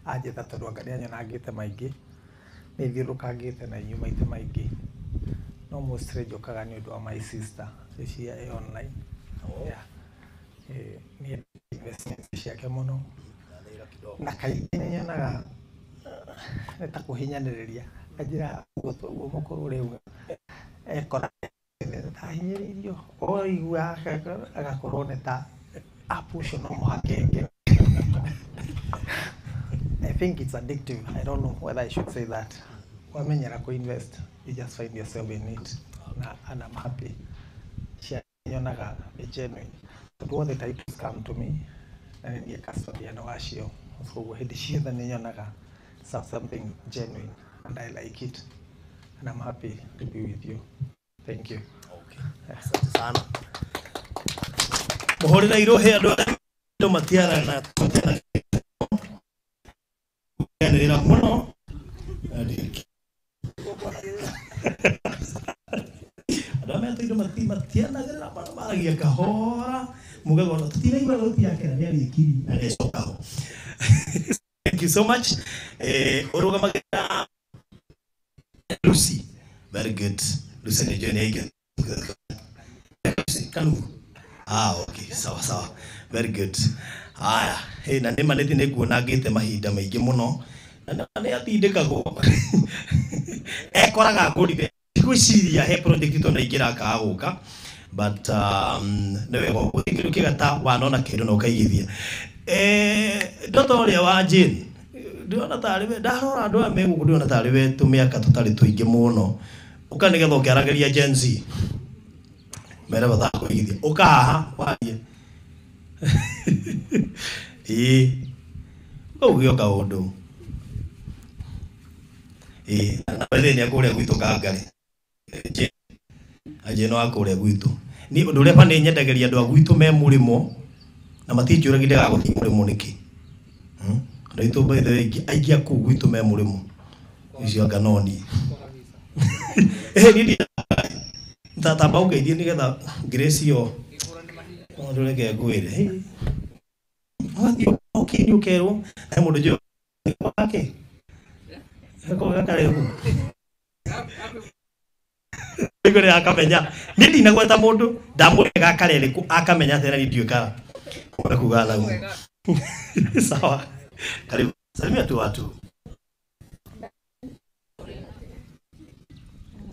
anjĩta tondũ anga nĩanyonangĩte maingĩ, nĩ thiũrũrũkangĩte na inyuĩ maita maingĩ, no mostly njũkaga nĩ ũndũ wa my sister, ngwĩciria ĩ online. Yeah. Nĩ investments ciake mũno, na kaingĩ nĩ nyonaga nĩ ta kũhinyanĩrĩria, anjĩra ũguo ũguo mũkũrũ rĩu ekora ahinyĩrĩirio, oigua agakorwo nĩ ta app ũcio no mũhaka eke. I think it's addictive. I don't know whether I should say that. Wamenyera ku-invest, you just find yourself in it. Na, and I'm happy. Cia nyonaga nĩ genuine. Tondũ all the titles come to me, na nĩ niĩ custodian wacio. So hĩndĩ ciothe nĩ nyonaga something genuine and I like it. And I'm happy to be with you. Thank you. Okay. Asante sana. Mũhũrĩre irũhĩ andũ andũ matiarana anĩrĩra mũno. Andũ arĩa metwo indo matianagĩrĩra, maragia kahora, mugaga ona tũtiraigua thauti yake na nĩarĩkirie na nĩacoka ho. Thank you so much. Ũrũgamagĩrĩra Lucy. Very good. Lucy nĩ njũĩ nĩ aingĩ. Kanu. Ah, okay. Sawa sawa. Very good. Haya, hey, na nĩ ma nĩ nĩnguona ngĩte mahinda maingĩ mũno na nĩ atindĩkagwo ekoraga ngũrire ndigwĩciria he project tondũ aingĩra akaga gũka, but nĩ wega gũtirĩ kĩndũ kĩega ta wanona kĩndũ na ũkaigithia. Ndoto ũrĩa wa Jane, ndĩrona tarĩ we ndarora andũ aya me gũkũ, ndĩrona tarĩ we tũmĩaka tũtarĩ tũingĩ mũno, ũka nĩgetha ũkĩaragĩria Gen Z mere bathaa kũigithia, ũka haha warie. Ĩĩ, ũka ũge kaũndũ. Ĩĩ, na wethe nĩ akũrĩa gwitũ Kangarĩ. Jane no akũrĩa gwitũ. Ni ũndũ ũrĩa ba nĩ nyendagĩria andũ a gwitũ me mũrĩmo na matinjũragia ndĩgagũthiĩ mũrĩmo nĩkĩ. Andũ aitũ by the way aingĩ a kũu gwitũ me mũrĩmo. Icio anga no niĩ. Niĩ tamba ũngeithie nĩgetha Grace ĩyo ũndũ reke ngwĩre. Wathiĩ ũkĩnĩ ũkerwo he mũndũ njũĩ wake. Gakarĩhu. Nĩngũrĩ akamenya. Niĩ ndinagweta mũndũ, ndamwĩra gakarĩrĩkũ akamenya atĩ na niĩ ndiũĩ kana. Kuga lau. Sawa. Karibu. Salimia tu watu.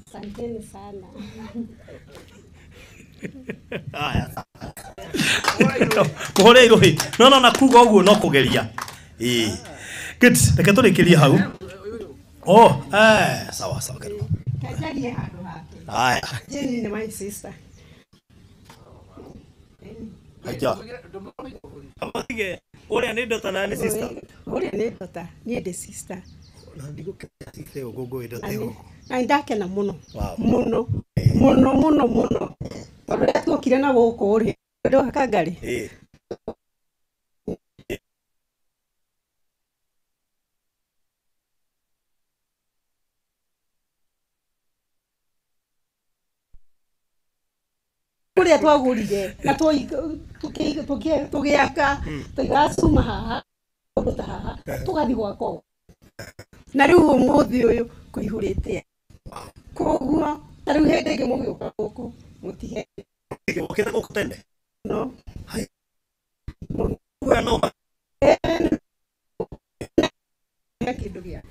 Asanteni sana. Haya. Kũhũre irũhĩ. No no na kuga ũguo no kũgeria. Ĩĩ. Good, reke tũrĩkĩrie hau. Oh, sawa sawa karibu. Kajarie handũ hake. Haya. Jenny ni my sister. Haja. Amatige, ũrĩa nĩ ndota na nĩ sister. Ũrĩa nĩ ndota, niĩ ndĩ sister. Na ndigũkena sister ũguo ngũĩ ndota ĩyo. Na ndakena mũno. Wow. Mũno. Mũno mũno mũno. Tondũ rĩrĩa tuokire na gũkũ rĩ, andũ a Kangarĩ. Ĩĩ. Kũrĩa twagũrire na tũgĩaka tũigaga cuma haha ũndũ ta haha tũgathiĩ gwaka ũguo. Na rĩu ũmũthĩ ũyũ kũihũrĩte. Koguo ta rĩu hĩndĩ ĩngĩ mũgĩũka gũkũ mũtige. Ũkĩte gũkũ tene? No. Hai. Kuga no. Kĩndũ gĩa.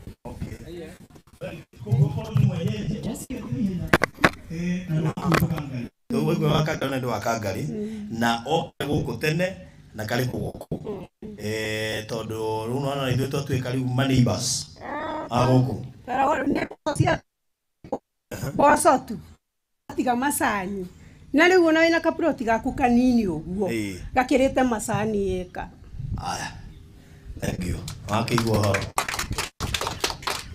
Ũguo wa Kangarĩ nĩ wa Kangarĩ na oke gũkũ tene na karĩ gũkũ tondũ rĩu nĩwona ithuĩ twatuĩka rĩu ma neighbors a gũkũ. Mboco tu tiga macani na rĩu ona wĩna kaploti gaku kanini ũguo gakĩrĩte macani ĩka. Aya, thank you. Wakĩigua ũhoro.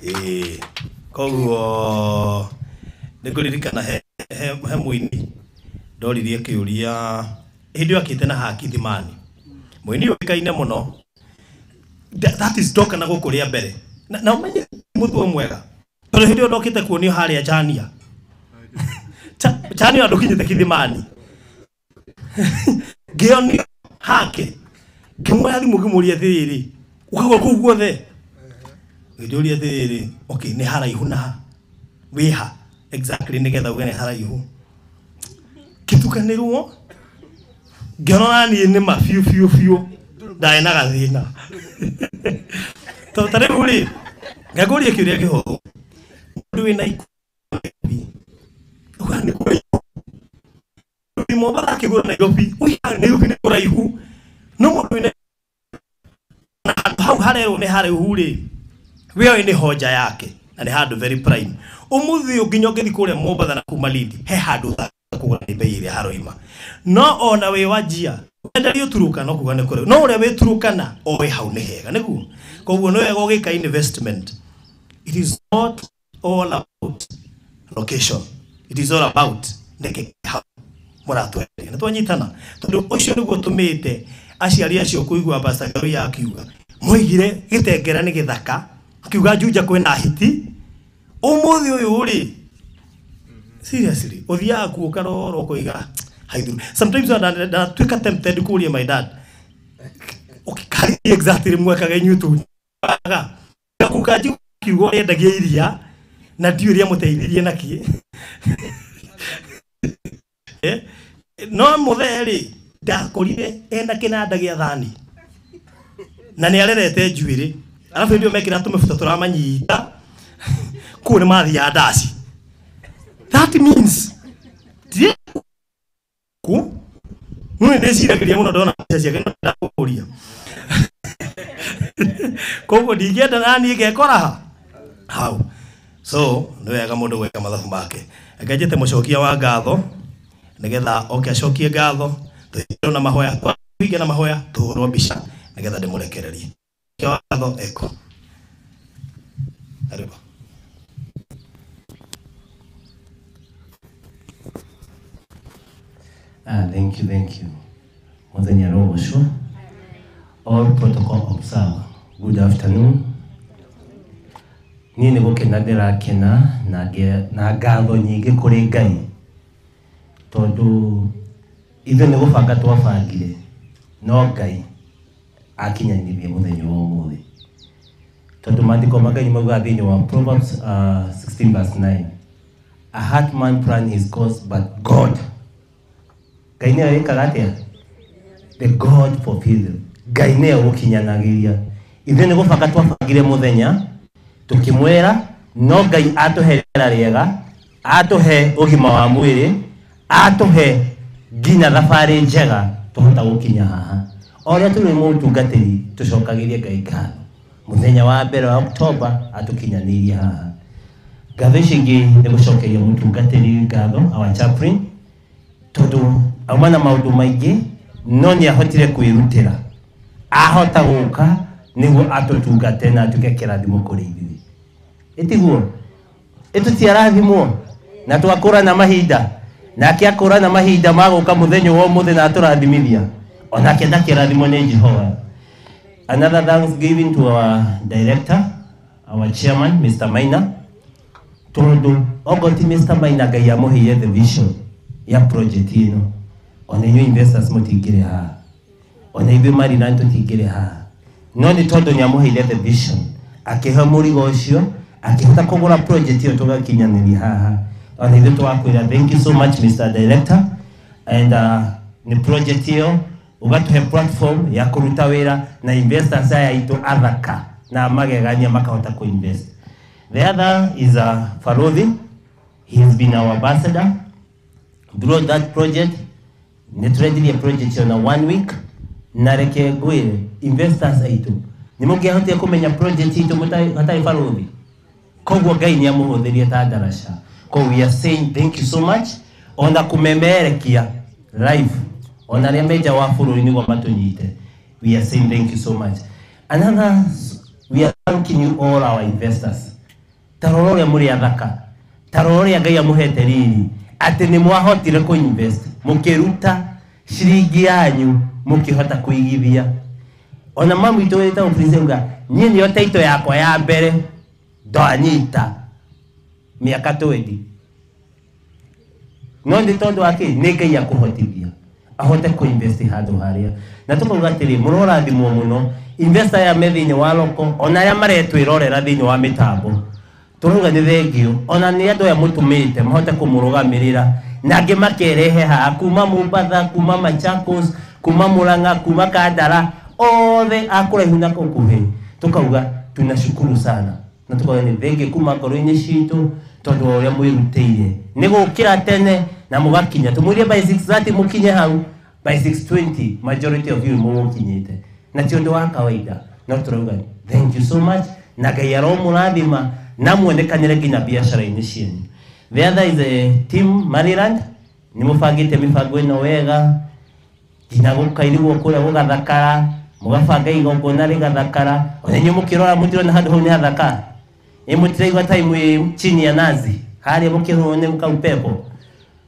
Ĩĩ, koguo nĩngũririkana he mũini ndoririe kĩũria hĩndĩ ĩyo akĩte na haki Thimani. Mũini ũĩkaine mũno. That is ndoka na gũkũ rĩa mbere. Na ũmenye mũtuo mwega. Tondũ hĩndĩ ĩyo ndokĩte kuonio harĩa Chania. Chania ndũkinyĩte Kithimani. Ngĩonio hake. Ngĩmuoya thimũ ngĩmũria atĩrĩrĩ, ũkagũra kũu guothe? Ngĩnjũria atĩrĩrĩ, okay, nĩ haraihu na ha? Wĩ ha? Exactly nĩgetha uge nĩ haraihu. Ngĩtukanĩrwo, ngĩona ona niĩ nĩ ma biũ biũ biũ ndarĩ na gathĩna. Tondũ ta rĩu rĩ, ngakũria kĩũria kĩhũthũ. Mũndũ wĩna ikundi, uga nĩ kũraihu. Mũndũ Mombatha akĩgũra Nairobi, uiga Nairobi nĩ kũraihu. No mũndũ wĩna na handũ hau harerwo nĩ haraihu rĩ, wĩoĩ nĩ hoja yake na nĩ handũ very prime. Ũmũthĩ ũyũ nginya ũngĩthiĩ kũrĩa Mombatha na kuma Malindi, he handũ ũtakũgũra nĩ bei ĩrĩa haroima. No ona wĩ Wajir, wenderio Turukana no kuga nĩ kũraihu. No ũrĩa wĩ Turukana oĩ hau nĩ hega nĩguo. Koguo nĩ wega ũgĩka investment. It is not all about location. It is all about nĩkĩ hau mũratwenderia. Nĩ twanyitana tondũ ũcio nĩguo tũmĩte aciari acio kũigua Pastor Ngaruiya akiuga moigire gĩtengera nĩ gĩthaka, akiuga Juja kwĩna hiti. Ũmũthĩ ũyũ rĩ, seriously ũthiaga kuo ũkarora ũkoiga haithuru. Sometimes ndatuĩka tempted kũria my dad, okay, kari exactly mwekaga inyuĩ tu gakuka kiugo endagia iria na ndiũĩ ũrĩa mũteithirie nakĩ. No mũthee rĩ, ndakorire ena kĩnanda gĩa thani na nĩ arerete njuĩrĩ, arabu hĩndĩ ĩyo mekĩra tũmĩbuto tũramanyita kũu nĩ mathiaga ndaci. That means ku no nĩ ndĩciragĩria mũno ndona mbeca ciake no ndakũria. Koguo ndingĩenda na niĩ ngekora ha hau. So nĩ wega mũndũ gwĩka mathabu make. Reke njĩte mũcokia wa ngatho nĩgetha oke acokie ngatho, tũhingĩrwo na mahoya, tũhinge na mahoya, tũhũrwo mbica nĩgetha ndĩmũrekererie. Mũcokia wa ngatho eko. Karibu. Thank you, thank you. Mũthenya rũgocwo. All protocol observed. Good afternoon. Niĩ nĩ gũkena ndĩrakena na ngatho nyingĩ kũrĩ Ngai tondũ ithuĩ nĩ gũbanga twabangire no Ngai akinyanĩrie mũthenya wa ũmũthĩ. Tondũ maandĩko ma Ngai maugaga thĩinĩ wa Proverbs 16 verse 9, a hard man plan his course but God. Ngai nĩwe wĩkaga atĩa? The God fulfilled. Ngai nĩwe ũkinyanagĩria. Ithuĩ nĩ gũbanga twabangire mũthenya tũkĩmwĩra no Ngai atũhe rĩera rĩega, atũhe ũgima wa mwĩrĩ, atũhe nginya thabarĩ njega Twahota gũkinya haha. O ũrĩa tũrĩ mũtungatĩri tũcokagĩrie Ngai ngatho. Mũthenya wa mbere wa October atũkinyanĩirie haha. Ngatho ici ingĩ nĩ gũcokeria mũtungatĩri ngatho, our chaplain, tondũ auma na maũndũ maingĩ no nĩ ahotire kwĩrutĩra. Ahota gũka nĩguo atũtungate na atuĩke kĩrathimo kũrĩ ithuĩ. Ĩtiguo? Ĩtũtiarathimwo na twakũra na mahinda. Nake akũra na mahinda ma gũka mũthenya wa ũmũthĩ na atũrathimithia. Onake ndakĩrathimwo nĩ Jehova. Another thanksgiving to our director, our chairman, Mr. Maina. Tondũ okorwo ti Mr. Maina Ngai amũheire the vision ya project ĩno, ona inyuĩ investors mũtingĩrĩ haha, ona ithuĩ Maryland tũtingĩrĩ haha, no nĩ tondũ nĩ amũheire the vision, akĩhe mũrigo ũcio, akĩhota kũgũra project ĩyo tũgakinyanĩria haha. Ona ithuĩ tũgakwĩra thank you so much Mr. Director, and nĩ project ĩyo ũgatũhe platform ya kũruta wĩra na investors aya aitũ athaka na magegania makahota kũ-invest. The other is Farodhi. He has been our ambassador throughout that project. Nĩ tũrendirie project ĩyo na 1 week, na reke ngwĩre investors aitũ nĩ mũngĩahotire kũmenya project itũ hatarĩ Farodhi. Koguo Ngai nĩ amũhũthĩrie ta ndaraca. Koguo we are saying thank you so much, ona kũmemerekia live, ona arĩa me nja wa bũrũri nĩguo matũnyite. We are saying thank you so much. Another, we are thanking you all our investors. Ta rora ũrĩa mũrĩ athaka, ta rora ũrĩa Ngai amũhete riri, atĩ nĩ mwahotire kũ-invest, mũkĩruta ciringi yanyu, mũkĩhota kũigithia. Ona mamu witũ wĩtagwo Prince auga, niĩ nĩyo title yakwa ya mbere ndanyita mĩaka 20. No nĩ tondũ wa kĩ? Nĩ Ngai akũhotithia ahote kũ-invest handũ harĩa. Na tũkauga atĩrĩ, mũrorathimwo mũno investor aya me thĩinĩ wa loko, ona arĩa maretwĩrorera thĩinĩ wa mĩtambo, tũrauga nĩ thengio, ona nĩ andũ aya mũtũmĩte mahote kũmũrũgamĩrĩra, na angĩ makerehe haha kuma Mombatha, kuma Machakos, kuma Murang'a, kuma Kandara, othe a kũraihu na gũkuhĩ. Tũkauga tunashukuru sana, na tũkauga nĩ thengio kuma ngoro-inĩ citũ tondũ wa ũrĩa mwĩrutĩire nĩ gũkĩra tene na mũgakinya. Tũmwĩrire by 6:30 mũkinye hau, by 6:20 majority of you mũgũkinyĩte, na ti ũndũ wa kawaida. No tũrauga thank you so much, na Ngai aromũrathima na muonekanĩre nginya biacara-inĩ cianyu. The other is a team Maryland, nĩ mũbangĩte mĩbango ĩno wega, nginya gũkairigwo kũrĩa gũgathakara, mũgabanga igongona rĩgathakara. Ona inyuĩ mũkĩrora mũtirona handũ hau nĩ hathaka? Ĩ mũtiraigua ta imwe chini ya nazi harĩa mũkĩhũrwo nĩ kaupepo,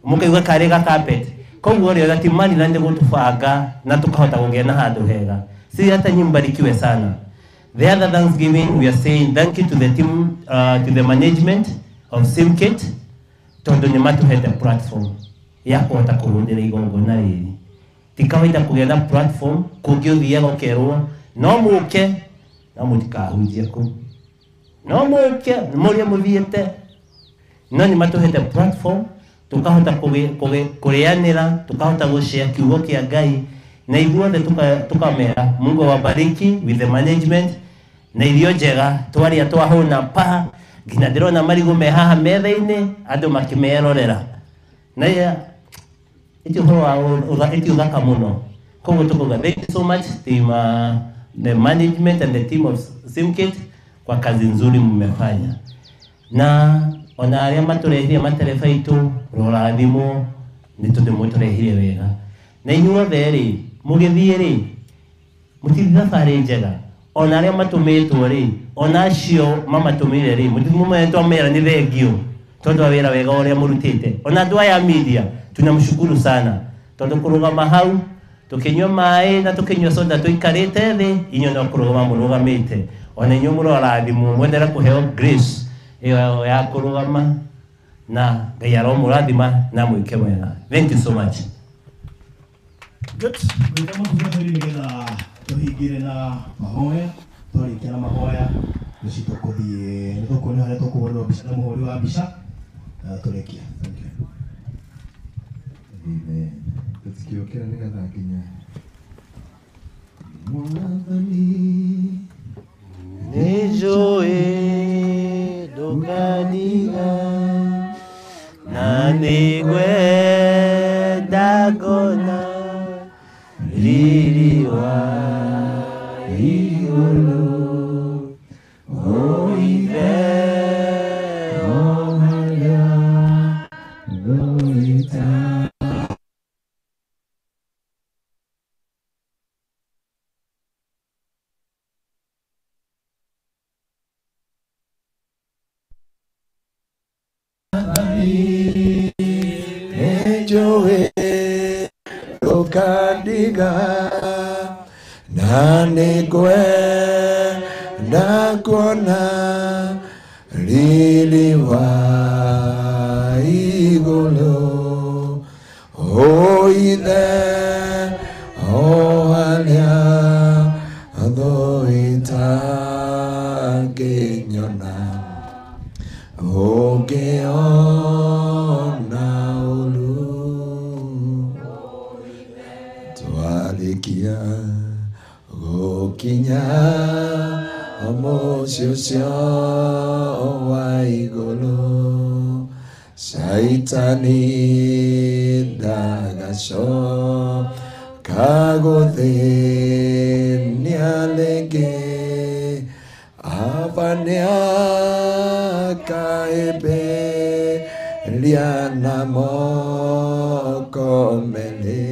mũkaigua karĩ ga carpet. Koguo rĩ, ona team Maryland nĩ gũtũbanga na tũkahota kũgĩa na handũ hega. Si hata nyinyi mbarikiwe sana. The other thanksgiving, we are saying thank you to the team, to the management of Simkit, tondũ nĩ matũhete platform ya kũhota kũhũthĩra igongona rĩrĩ. Ti kawaida kũgĩa na platform kũngĩ ũthiaga ũkerwo no mũke no mũtikahunjie kũu, no mũke mũrĩe mũthiĩte, no nĩ matũhete platform tũkahota kũrĩanĩra, tũkahota gũshare kiugo kĩa Ngai, na ithuothe tũkamera Mungu awabariki with the management na irio njega twarĩa twahũna pa, nginya ndĩrona marigũ me haha metha-inĩ andũ makĩmerorera, na iti ũhoro wa iti ũthaka mũno. Koguo tũkauga thank you so much team, the management and the team of Simkit kwa kazi nzuri mmefanya, na ona arĩa matũrehire matereba aitũ rũrathimwo nĩ tondũ mũtũrehire wega. Na inyuothe rĩ mũgĩthiĩ rĩ mũtithiĩ thabarĩ njega, ona arĩa matũmĩtwo rĩ, ona acio mamatũmire rĩ, mũtithiĩ twamera nĩ thengio tondũ wa wĩra wega ũrĩa mũrutĩte. Ona andũ aya media tunamshukuru sana tondũ kũrũgama hau tũkĩnyua maĩ na tũkĩnyua soda tũikarĩte thĩ, inyuĩ no kũrũgama mũrũgamĩte. Ona inyuĩ mũrorathimwo, mwendelee kũheo grace ĩyo ya kũrũgama, na Ngai aromũrathima na mwĩke wega. Thank you so much. Good. Gwĩka mũtungatĩri nĩgetha tũhingĩre na mahoya. Twarĩkia na mahoya rũciũ tũkũthiĩ nĩ tũkuona harĩa tũkũhũrĩrwo mbica na mũhũri wa mbica na tũrĩkie. Thank you. Amen. Tũtikĩũkĩra nĩgetha nginya Mwathani nĩnjũĩ ndũkandiga na nĩngwenda ngona njũĩ ndũkandiga na nĩngwenda kuona riri wa igũrũ o ithe o harĩa thũ itangĩnyona ũngĩona ũru twarĩkia gũkinya mũciĩ ũcio wa igũrũ Shaitani ndagacoka gũthĩnia rĩngĩ aba nĩakahĩmbĩria na moko merĩ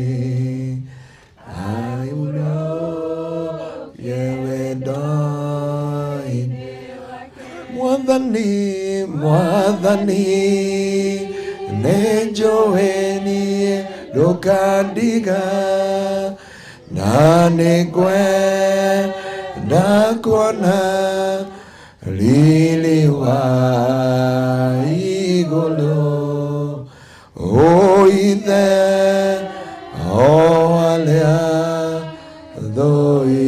Mwathani, Mwathani, nĩnjũĩ niĩ ndũkandiga na nĩngwenda kuona riri wa igũrũ o ithe o harĩa thũ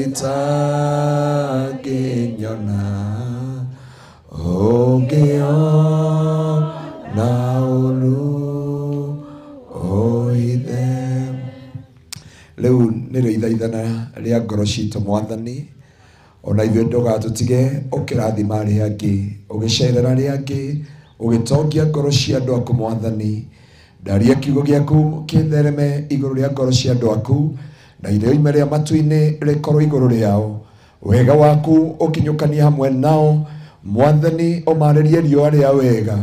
itangĩnyona ũngĩona ũru o ithe. Rĩu nĩrĩo ithaithana rĩa ngoro citũ Mwathani, ona ithuĩ ndũgatũtige ũkĩrathima arĩa angĩ, ũgĩcerera arĩa angĩ, ũgĩtongia ngoro cia andũ aku Mwathani. Ndaria kiugo gĩaku kĩthereme igũrũ rĩa ngoro cia andũ aku, na irio ime rĩa matu-inĩ rĩkorwo igũrũ rĩao. Wega waku ũkinyũkanie hamwe nao Mwathani, ũmarĩrie riũa rĩa wega.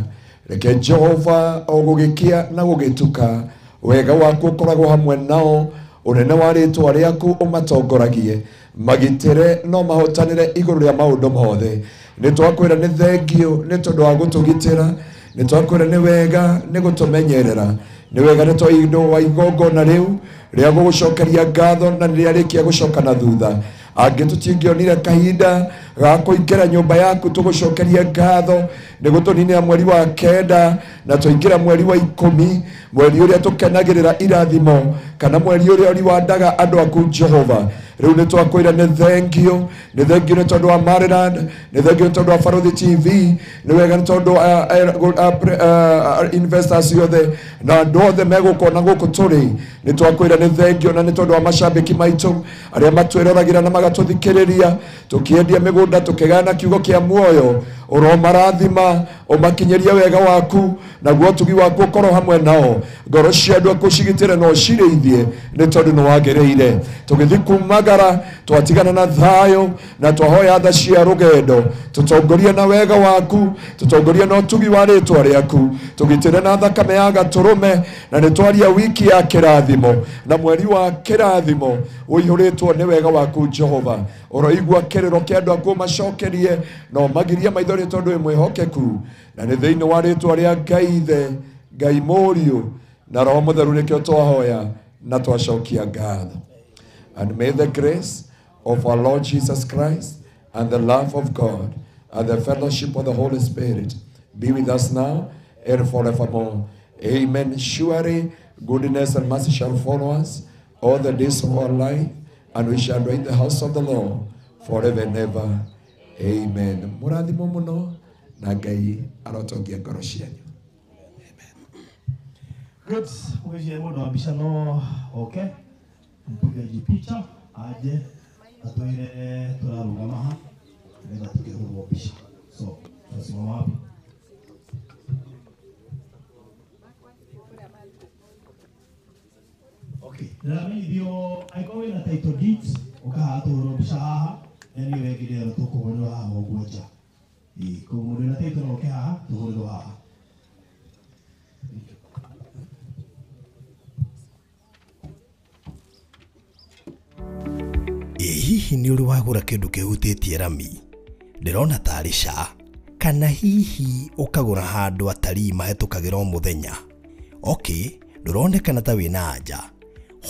Reke Jehova o gũgĩkĩa na gũgĩtuka, wega waku ũkoragwo hamwe nao, ũnene wa rĩtwa rĩaku ũmatongoragie, magitĩre no mahotanĩre igũrũ rĩa maũndũ mothe. Nĩtwakwĩra nĩ thengio nĩ tondũ wa gũtũgitĩra, nĩtwakwĩra nĩ wega nĩ gũtũmenyerera, nĩ wega nĩ tondũ wa igongona rĩu rĩa gũgũcokeria ngatho na nĩrĩarĩkia gũcoka na thutha. Angĩ tũtingĩonire kahinda ga kũingĩra nyũmba yaku tũgũcokerie ngatho nĩ gũtũninĩra mweri wa 9 na tũingĩra mweri wa 10, mweri ũrĩa tũkenagĩrĩra irathimo kana mweri ũrĩa ũriwandaga andũ aku Jehova. Rĩu nĩ twakwĩra nĩ thengio, nĩ thengio nĩ tondũ wa Maryland, nĩ thengio nĩ tondũ wa Baruthi TV, nĩ wega nĩ tondũ investors othe na andũ othe megũkona gũkũ tũrĩ. Nĩ twakwĩra nĩ thengio na nĩ tondũ wa macambĩki maitũ arĩa matwĩroragĩra na magatũthikĩrĩria tũkĩendia mĩgũnda tũkĩgana kiugo kĩa muoyo. Ũromarathima, ũmakinyĩrie wega waku naguo ũtugi waku ũkorwo hamwe nao. Ngoro cia andũ aku cigitĩre na ũcirĩithie nĩ tondũ nĩ wagĩrĩire. Tũgĩthiĩ kumagara twatigana na thayũ na twahoya tha cia rũgendo, tũtongorie na wega waku, tũtongorie na ũtugi wa rĩtwa rĩaku, tũgitĩre na thakame ya gatũrũme, na nĩ twaria wiki ya kĩrathimo na mweri wa kĩrathimo ũihũrĩtwo nĩ wega waku Jehova. Ũroigua kĩrĩro kĩa andũ aku ũmacokerie na ũmagirie maithori tondũ wĩ mwĩhokeku, na nĩ thĩinĩ wa rĩtwa rĩa Ngai Ithe, Ngai Mũriũ na Roho Mũtheru nĩkĩo twahoya na twacokia ngatho. And may the grace of our Lord Jesus Christ and the love of God and the fellowship of the Holy Spirit be with us now and forevermore. Amen. Surely goodness and mercy shall follow us all the days of our life, and we shall dwell in the house of the Lord forever and ever. Amen. Mũrathimwo mũno na Ngai arotongia ngoro cianyu. Good. Mwisho mũndũ wa mbica no oke mpigaji picha aje atwĩre tũrarũgama ha nĩgetha tũkĩhũrwo mbica. So tũrasimama wapi? Okay. Ndĩramenyithio angĩkorwo wĩna title deeds ũkahaha tũhũrwo mbica haha, na nĩ wengire tũkũhũrĩrwo haha ũguo nja. Ĩĩ, koguo mũndũ wĩna title no oke haha tũhũrĩrwo haha. Ĩ hihi nĩ ũrĩ wagũra kĩndũ kĩhutĩtie rami? Ndĩrona tarĩ ca, kana hihi ũkagũra handũ atarii mahĩtũkagĩra o mũthenya. Okay, Ndũronekana ta wĩna anja.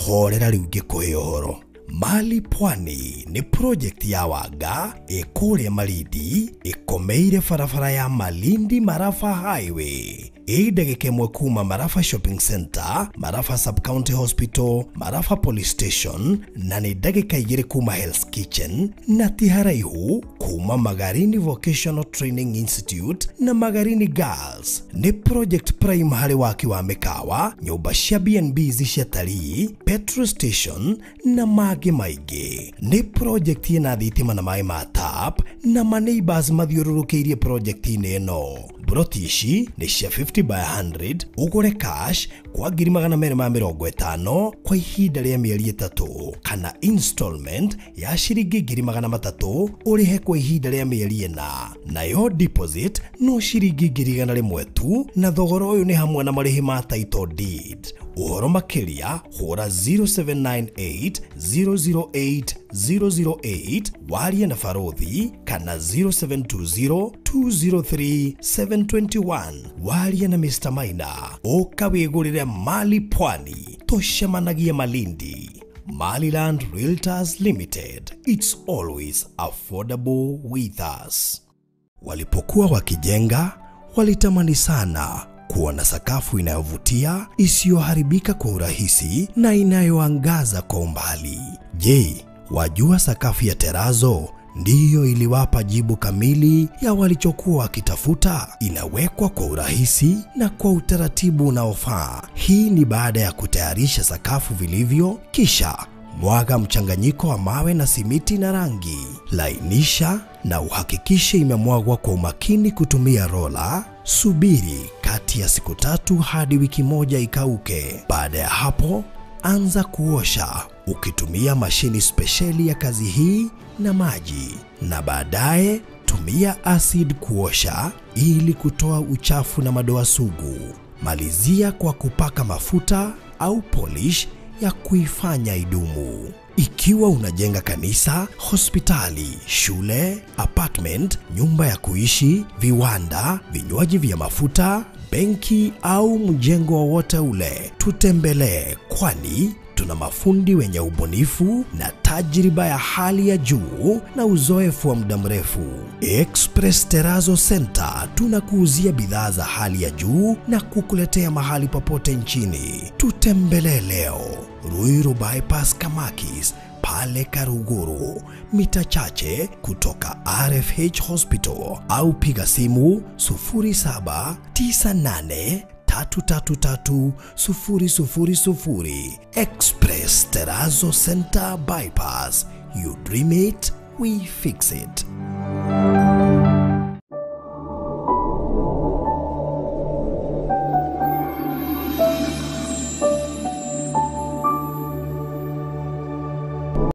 Horera rĩu ngĩkũhe ũhoro. Mali Pwani nĩ project ya Wanga ĩkũrĩa Malindi, ĩkomeire barabara ya Malindi Marafa Highway. Ĩ ndagĩka ĩmwe kuma Marafa Shopping Center, Marafa Sub-County Hospital, Marafa Police Station, na nĩ ndagĩka 2 kuma Hell's Kitchen, na ti haraihu kuma Magarini Vocational Training Institute na Magarini Girls. Nĩ project prime harĩ waki wa mĩkawa, nyũmba cia B&Bs cia talii, petrol station na mangĩ maingĩ. Nĩ project ĩna thitima na maĩ ma tap na ma neighbors mathiũrũrũkĩirie project-inĩ ĩno. Broti ici nĩ cia 50 by 100, ũgũre cash kwa 250,000 kwa ihinda rĩa mĩeri 3 kana installment ya ciringi 300,000 ũrĩhe kwa ihinda rĩa mĩeri 4, nayo deposit no ciringi 100,000 tu, na thogora ũyũ nĩ hamwe na marĩhi ma title deed. Ũhoro makĩria hũra 0798 008 008 warie na Barothi kana 0720 203 721 warie na Mr. Maina. Ũka wĩgũrĩre Mali Pwani, tũcemanagie Malindi. Maliland Realtors Limited, it's always affordable with us. Walipokuwa wakijenga, walitamani sana kuwa na sakafu inayovutia, isiyoharibika kwa urahisi na inayoangaza kwa umbali. Je, wajua sakafu ya terazo ndiyo iliwapa jibu kamili ya walichokuwa wakitafuta? Inawekwa kwa urahisi na kwa utaratibu unaofaa. Hii ni baada ya kutayarisha sakafu vilivyo, kisha mwaga mchanganyiko wa mawe na simiti na rangi. Lainisha na uhakikishe imemwagwa kwa umakini kutumia rola. Subiri kati ya siku 3 hadi wiki 1 ikauke. Baada ya hapo, anza kuosha ukitumia mashini spesheli ya kazi hii na maji, na baadaye tumia acid kuosha ili kutoa uchafu na madoa sugu. Malizia kwa kupaka mafuta au polish ya kuifanya idumu. Ikiwa unajenga kanisa, hospitali, shule, apartment, nyumba ya kuishi, viwanda, vinywaji vya mafuta, benki au mjengo wowote ule, tutembelee, kwani tuna mafundi wenye ubunifu na tajriba ya hali ya juu na uzoefu wa muda mrefu. Express Terrazzo Center tunakuuzia bidhaa za hali ya juu na kukuletea mahali popote nchini. Tutembelee leo Ruiru Bypass Kamakis pale Karuguru, mita chache kutoka RFH Hospital, au piga simu 0798 333 000. Express Terrazzo Center Bypass. You dream it, we fix it.